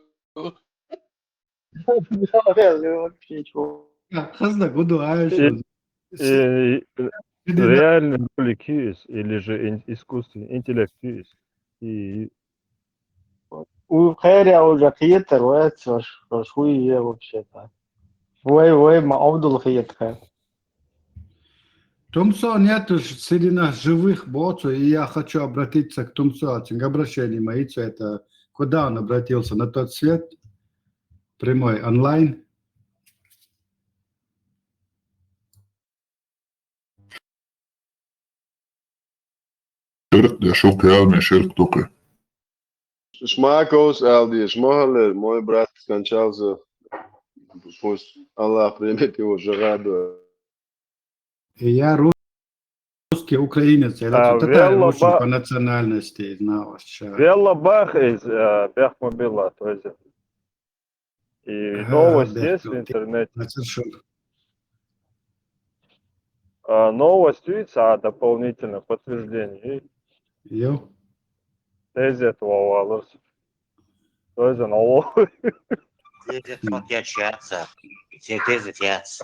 Хазна гуду, а, э, реальный ролик есть, или же ин-, искусственный интеллект есть. И У кхеря уже кхетар вац, ваш, ваш хуй е вообще-то. Вай, вай, ма Абдул хетха. Тумсо нету ж-, среди нас живых, боцу, и я хочу обратиться к Тумсо, цинга обращение мои, это, куда он обратился, на тот свет, прямой, онлайн. Ширк де, шух ялме ширк дукхи. Шмаковс аьлла дезаш ма хиллера, мой брат скончался. Пусть Аллах примет его шахаду. И я русский украинец, я татар, велла очень ба-, по национальности, знал, что. Велла бах из, э, бяхма билла, то есть. И новость есть в интернете. А, новость есть, а дополнительное подтверждение. Йо. Тезет вавалас. Тезет вавал. Тезет вот я чаца. Все тезет яц.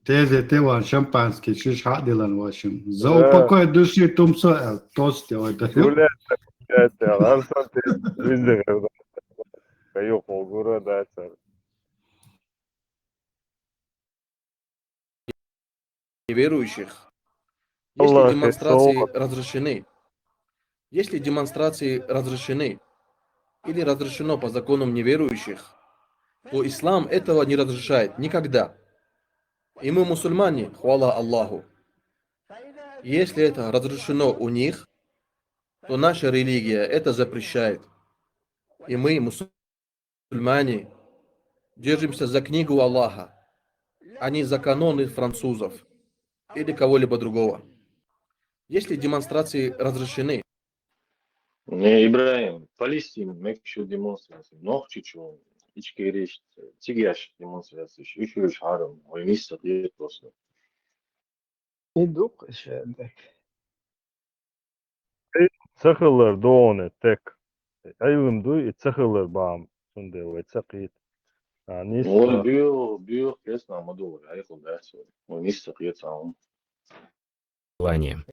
Тезе те ван шампанский, шиш хьадилан вашим. За упокой души Тумсо, э, тост делай, да. Гуляйте, гуляйте, а сам ты, видите, когда. Каюх, гура, да, царь. Неверующих. Если демонстрации разрешены, если демонстрации разрешены или разрешено по законам неверующих, то ислам этого не разрешает никогда. И мы мусульмане, хвала Аллаху. Если это разрешено у них, то наша религия это запрещает. И мы, мусульмане, держимся за книгу Аллаха, а не за каноны французов или кого-либо другого. Если демонстрации разрешены. Не, Ибрагим, Палестина, мекшу демонстрации, Нохчичу, Ичкериш, цигаш демонстрации, ишуш харам, ой, мисса, просто. И дукха иша дек. И ца хилар доне тек. Айлым дуй, и ца хилар бам, цундела вай ца кхийта. А, нисса. Ой, бил, бил, кесна ма ду, ай хул дас. Ой, нисса кхийта ам. желание.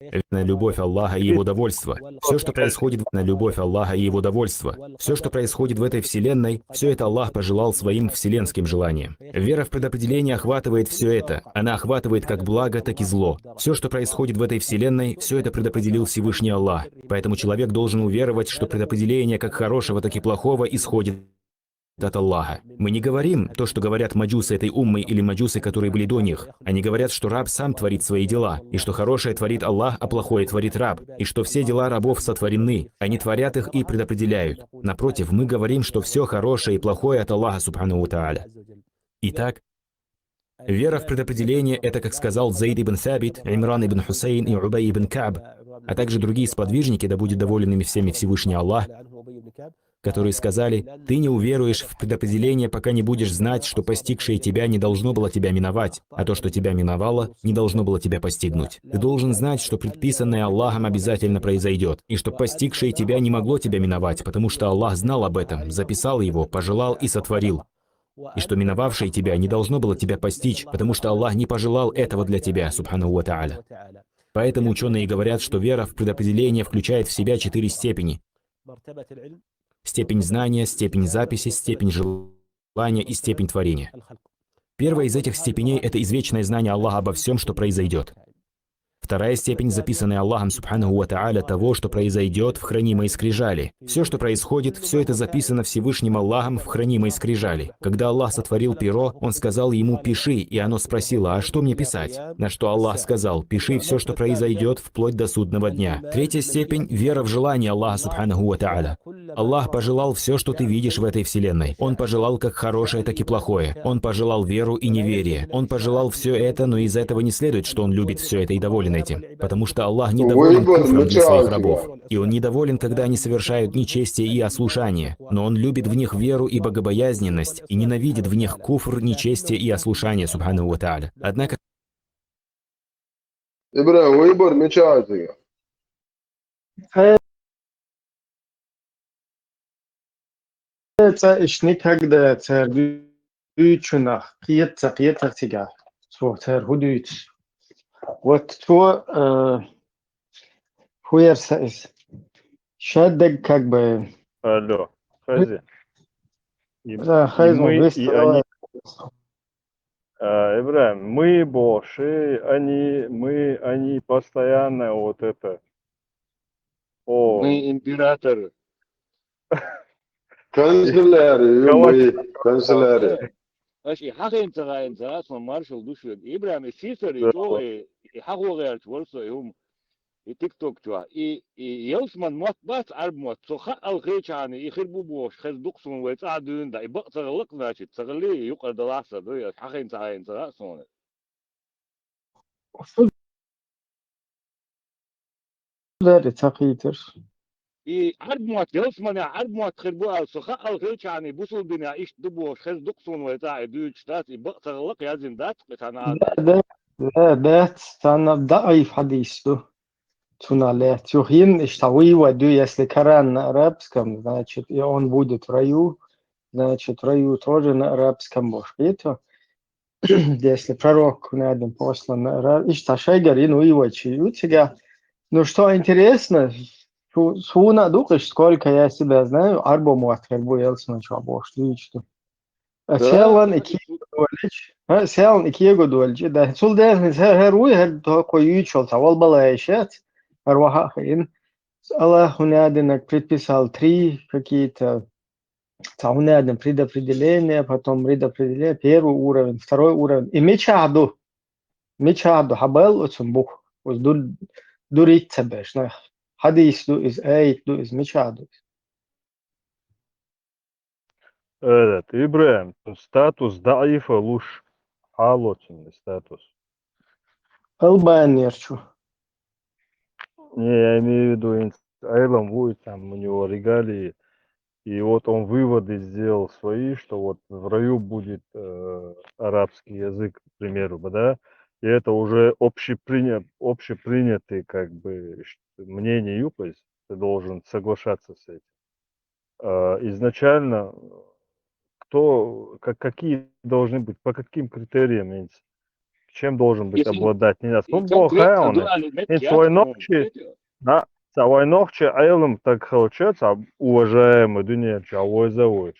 Верная любовь Аллаха и его довольство. Все, что происходит в на любовь Аллаха и его довольство. Все, что происходит в этой вселенной, все это Аллах пожелал своим вселенским желанием. Вера в предопределение охватывает все это. Она охватывает как благо, так и зло. Все, что происходит в этой вселенной, все это предопределил Всевышний Аллах. Поэтому человек должен уверовать, что предопределение как хорошего, так и плохого исходит от Аллаха. Мы не говорим то, что говорят маджусы этой уммы или маджусы, которые были до них. Они говорят, что раб сам творит свои дела, и что хорошее творит Аллах, а плохое творит раб, и что все дела рабов сотворены, они творят их и предопределяют. Напротив, мы говорим, что все хорошее и плохое от Аллаха, субхану ва тааля. Итак, вера в предопределение — это, как сказал Зейд ибн Сабит, Имран ибн Хусейн и Убай ибн Кааб, а также другие сподвижники, да будет доволен ими всеми Всевышний Аллах, которые сказали: «Ты не уверуешь в предопределение, пока не будешь знать, что постигшее тебя не должно было тебя миновать, а то, что тебя миновало, не должно было тебя постигнуть. Ты должен знать, что предписанное Аллахом обязательно произойдет, и что постигшее тебя не могло тебя миновать, потому что Аллах знал об этом, записал его, пожелал и сотворил, и что миновавшее тебя не должно было тебя постичь, потому что Аллах не пожелал этого для тебя, субхану ва тааля». Поэтому ученые говорят, что вера в предопределение включает в себя четыре степени. Степень знания, степень записи, степень желания и степень творения. Первая из этих степеней — это извечное знание Аллаха обо всем, что произойдет. Вторая степень — записанная Аллахом, субхану ва тааля, того, что произойдет в хранимой скрижали. Все, что происходит, все это записано Всевышним Аллахом в хранимой скрижали. Когда Аллах сотворил перо, Он сказал ему: «Пиши», и оно спросило: «А что мне писать?» На что Аллах сказал: «Пиши все, что произойдет, вплоть до судного дня». Третья степень — вера в желание Аллаха, субхану ва тааля. Аллах пожелал все, что ты видишь в этой вселенной. Он пожелал как хорошее, так и плохое. Он пожелал веру и неверие. Он пожелал все это, но из этого не следует, что Он любит все это и доволен этим. Потому что Аллах не доволен куфром для своих рабов. И Он не доволен, когда они совершают нечестие и ослушание. Но Он любит в них веру и богобоязненность, и ненавидит в них куфр, нечестие и ослушание, субхану ва тааля. Однако Ибрагим, выбор меча. Цӏа иш никогда цар дуйчунах, кхета, кхета цигахь. Цо цар хӏу дуйцу. Вот цо, э, хӏу яр са иза. Шаддаг как бы. Алло, хази. Да, хази, мы и они. А, Ибрагим, мы бохуш, они, мы, они, постоянно вот это. О, Мы император. Канцелярия, мы канцелярия. Аш и хьахайна ца гӀайна ца, сон маршал ду шуьга. Ибрагим, и сийсара, и чӀогӀа, и хьахо гӀерташ вара со, и хӀума, и тикток чохь. И, и ялсман мотт бац, Ӏарб мотт. Со хаъал хилчахьана, и хир бу бохуш, хеза дукха суна вай цӀахь дуьйна да. И бакъ ца гӀалла-кх, значит, ца гӀалли, юкъара далахь сан дуй, аш хьахайна ца гӀайна ца гӀа суна. Шу дари ца кхийтар. И Ӏарб мотт, ялсманехь Ӏарб мотт хир бу аьлла, со хаъал хилчахьана, и бусулба динехь иштта ду бохуш, хеза дукха суна вай цӀахь и дуьйцуш дац, и бакъ ца гӀалла-кх язйина дац-кх и цхьана ала. Да, да, да, цхьана даӀиф хьадис ду. Цунах лаьцна. Юха йина иштта вуй вай дуй, если Коран на арабском, значит, и он будет в раю, значит, в раю тоже на арабском бохуш хету. Если пророк, хӀунда аьлла, послан на араб-, иштта шайгара йина вуй вай чи ю цигахь. Ну, что интересно, су-, суна а ду-кх иштта, сколько я себя знаю, Ӏарбо мотт хир бу ялсмани чохь бохуш дуьйцуш ду. А селан и кего долчу, а селан и кего долчу, да. Цул дерхьа хӀара вуй, хӀара тхо юьйцуш йолу цхьа валбала йиш яц, хӀара ваха а хиъна. Аллах хӀунда аьлла предписал три какие-то, цхьа хӀунда аьлла предопределение, потом предопределение, первый уровень, второй уровень. И мичахь ду? Мичахь ду? Хьан бал оцун буху? Оцу дур-, дурить ца беш, нах. Хьадис ду иза, аят ду иза, мичахь ду иза? Этот, Ибрагим, статус даӀифа луш, хьалоцунна статус. Албанерчу. Не, я имею в виду, инц-, Айлам ву, и там у него регалии. И вот он выводы сделал свои, что вот в раю будет э, арабский язык, к примеру, да, и это уже общеприня-, общепринятый как бы ш-, мнение ю, то есть ты должен соглашаться с этим. А, изначально кто, как, какие должны быть, по каким критериям инц-, чем должен быть обладать? Не знаю, футбол хаун. Ин свой нохчи, да, ца вай нохчи Ӏелам таг халча, ца уважаемый дуьнен ча войза войч.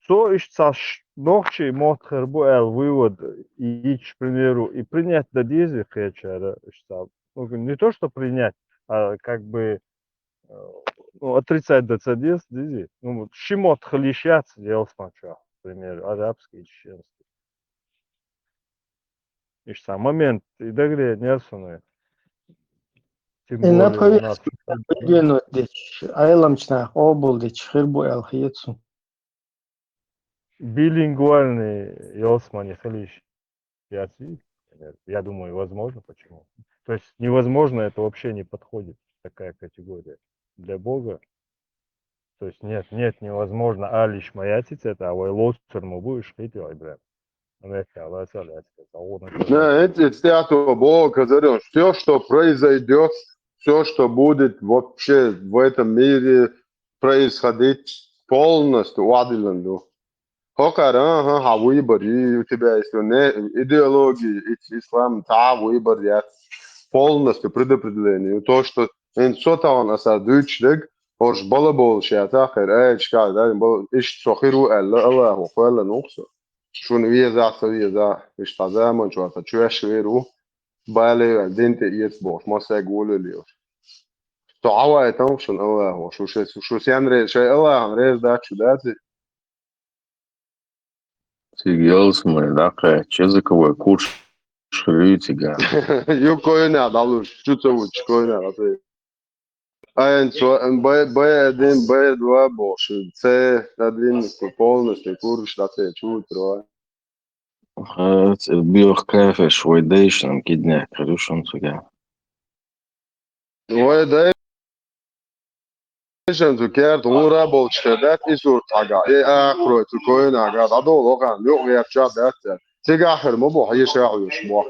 Со иштта ца ш-, нохчи мотт хир бу аьл вывод, и, к примеру, и принять да дези кхечара, иштта. Ну, не то, что принять, а как бы, э, ну, отрицать да ца дез, дези. Ну, вот ши мотт хилиш яц, делс мача, к примеру, арабский, чеченский. Иштта момент, и дагре нерсуны. Тем И более у нас наповестка выдвинуть дечи, Ӏеламча нах обул дечи хир бу аьл хецу. Билингвальный йолсмани хилиш яци, я думаю, возможно. Почему? То есть невозможно, это вообще не подходит, такая категория для Бога. То есть нет, нет, невозможно. Алиш маяци цета, а вай лоцер ма бу иш хити айбрем. Америка, Аллах, Аллах, Аллах. Да, это, это статуя Бога, который все, что произойдет, все, что будет вообще в этом мире происходить, полностью уадилан ду. Хокар, ага, ха выбор, и у тебя есть не, идеология, и ислам, та выбор, я полностью предопределение. То, что ин сотан аса дучлег, орш балабол шата хер, ай, чка, да, бал, иш сохиру Аллах, Аллаху, хуэлла нухсо. Шун веза, со веза, иш та заман чуата чуэш веру, бале, динте иец бош, масай гуле лиош. То авай там шун Аллаху, шу ше, шу сен ре, ше Аллаху, рез да чу дати. Цига йолсмани дакъа, чезаковой курш хир ю цига. Ю койна далуш, чу ца вуч койна, аса. Айн, Б, Б один, Б два бош, С один полностью курш, да, С четыре. Ха, ца биох кафеш, вай дайшнам кидняк, хир ю шун цига. Вай дайшнам цу керт, ура болчка, дат и сурт ага, и ахрой, цу койна ага, да дол охан, ю герча дат. Цига хир ма бо, хай ша хуш бо.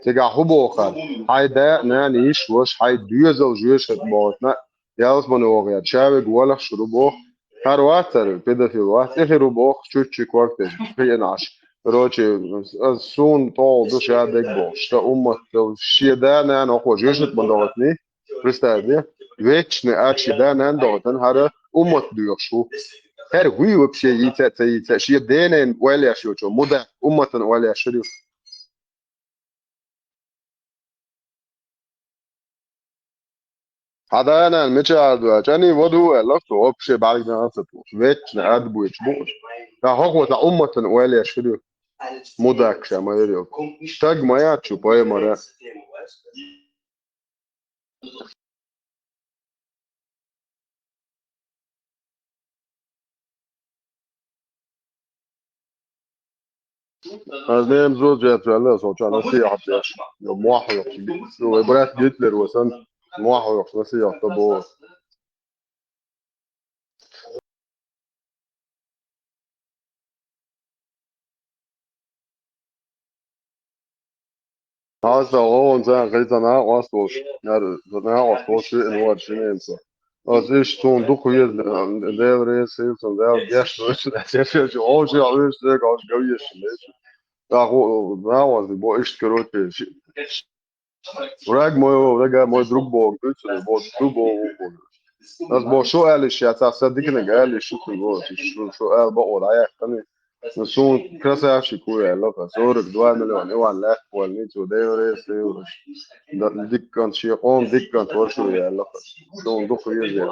Цига ху бо хан. Хай да, на, ниш, вош, хай дуезал жуеш хат бо, на, ялс ман огъя, чаве гуалах шуру бо. Хар ватар, педофил ват, эхи ру бо, чучи квактеш, хиенаш. Короче, сун тол душа дег бо, что уммат, шеда, на, но хо жуеш хат бо доготни. Представь, да? Вечный ад шеда, на, доготан, хара уммат дуеш ху. Хар хуй вообще яйца, ца яйца, шеда, на, валяш ю чо, муда, умматан валяш ю. Хьадаьнан мича а дуа, чӀани воду аьлла, цо вообще бӀаргнан ца тухуш, вечно ад буйч бууш. Та хӀокхо цхьа умматан ойла еш хир ю. Мудак ша ма йир ю. Стаг ма яц шу пайхамара. Аз нем зуз яц ваьлла, со ча насихьат деш. Йо, мохь йохуш. Йо, вай брат Гитлер ва сан, мохь йохуш насихьат та бо. Аз да гӀован зан гӀайза накъост волуш, яр накъост волуш виъна вара шиненца. Аз иш цун дукха веза, Дела реза хила цун, Дела деш вуьйцу, деш вуьйцу, гӀовши а вуьйцу, дегӀ гӀовш гавьеш вуьйцу. ТӀаккха накъост бо иштта короче, ши-, враг моего врага мой друг бо, вуьйцу, бо, друг бо, бо. Аз бо шу аьлла иш яц, аса диканиг аьлла иш шу, шу, шу аьлла бакъо дӀаяьккхина. Ну, суна красавчик ву аьлла, сорок два миллиона, и ван лаьтта валлий, цо Дела реза хила. Да, дикканца, шен къоман дикканца вара шу аьлла. Суна дукха веза.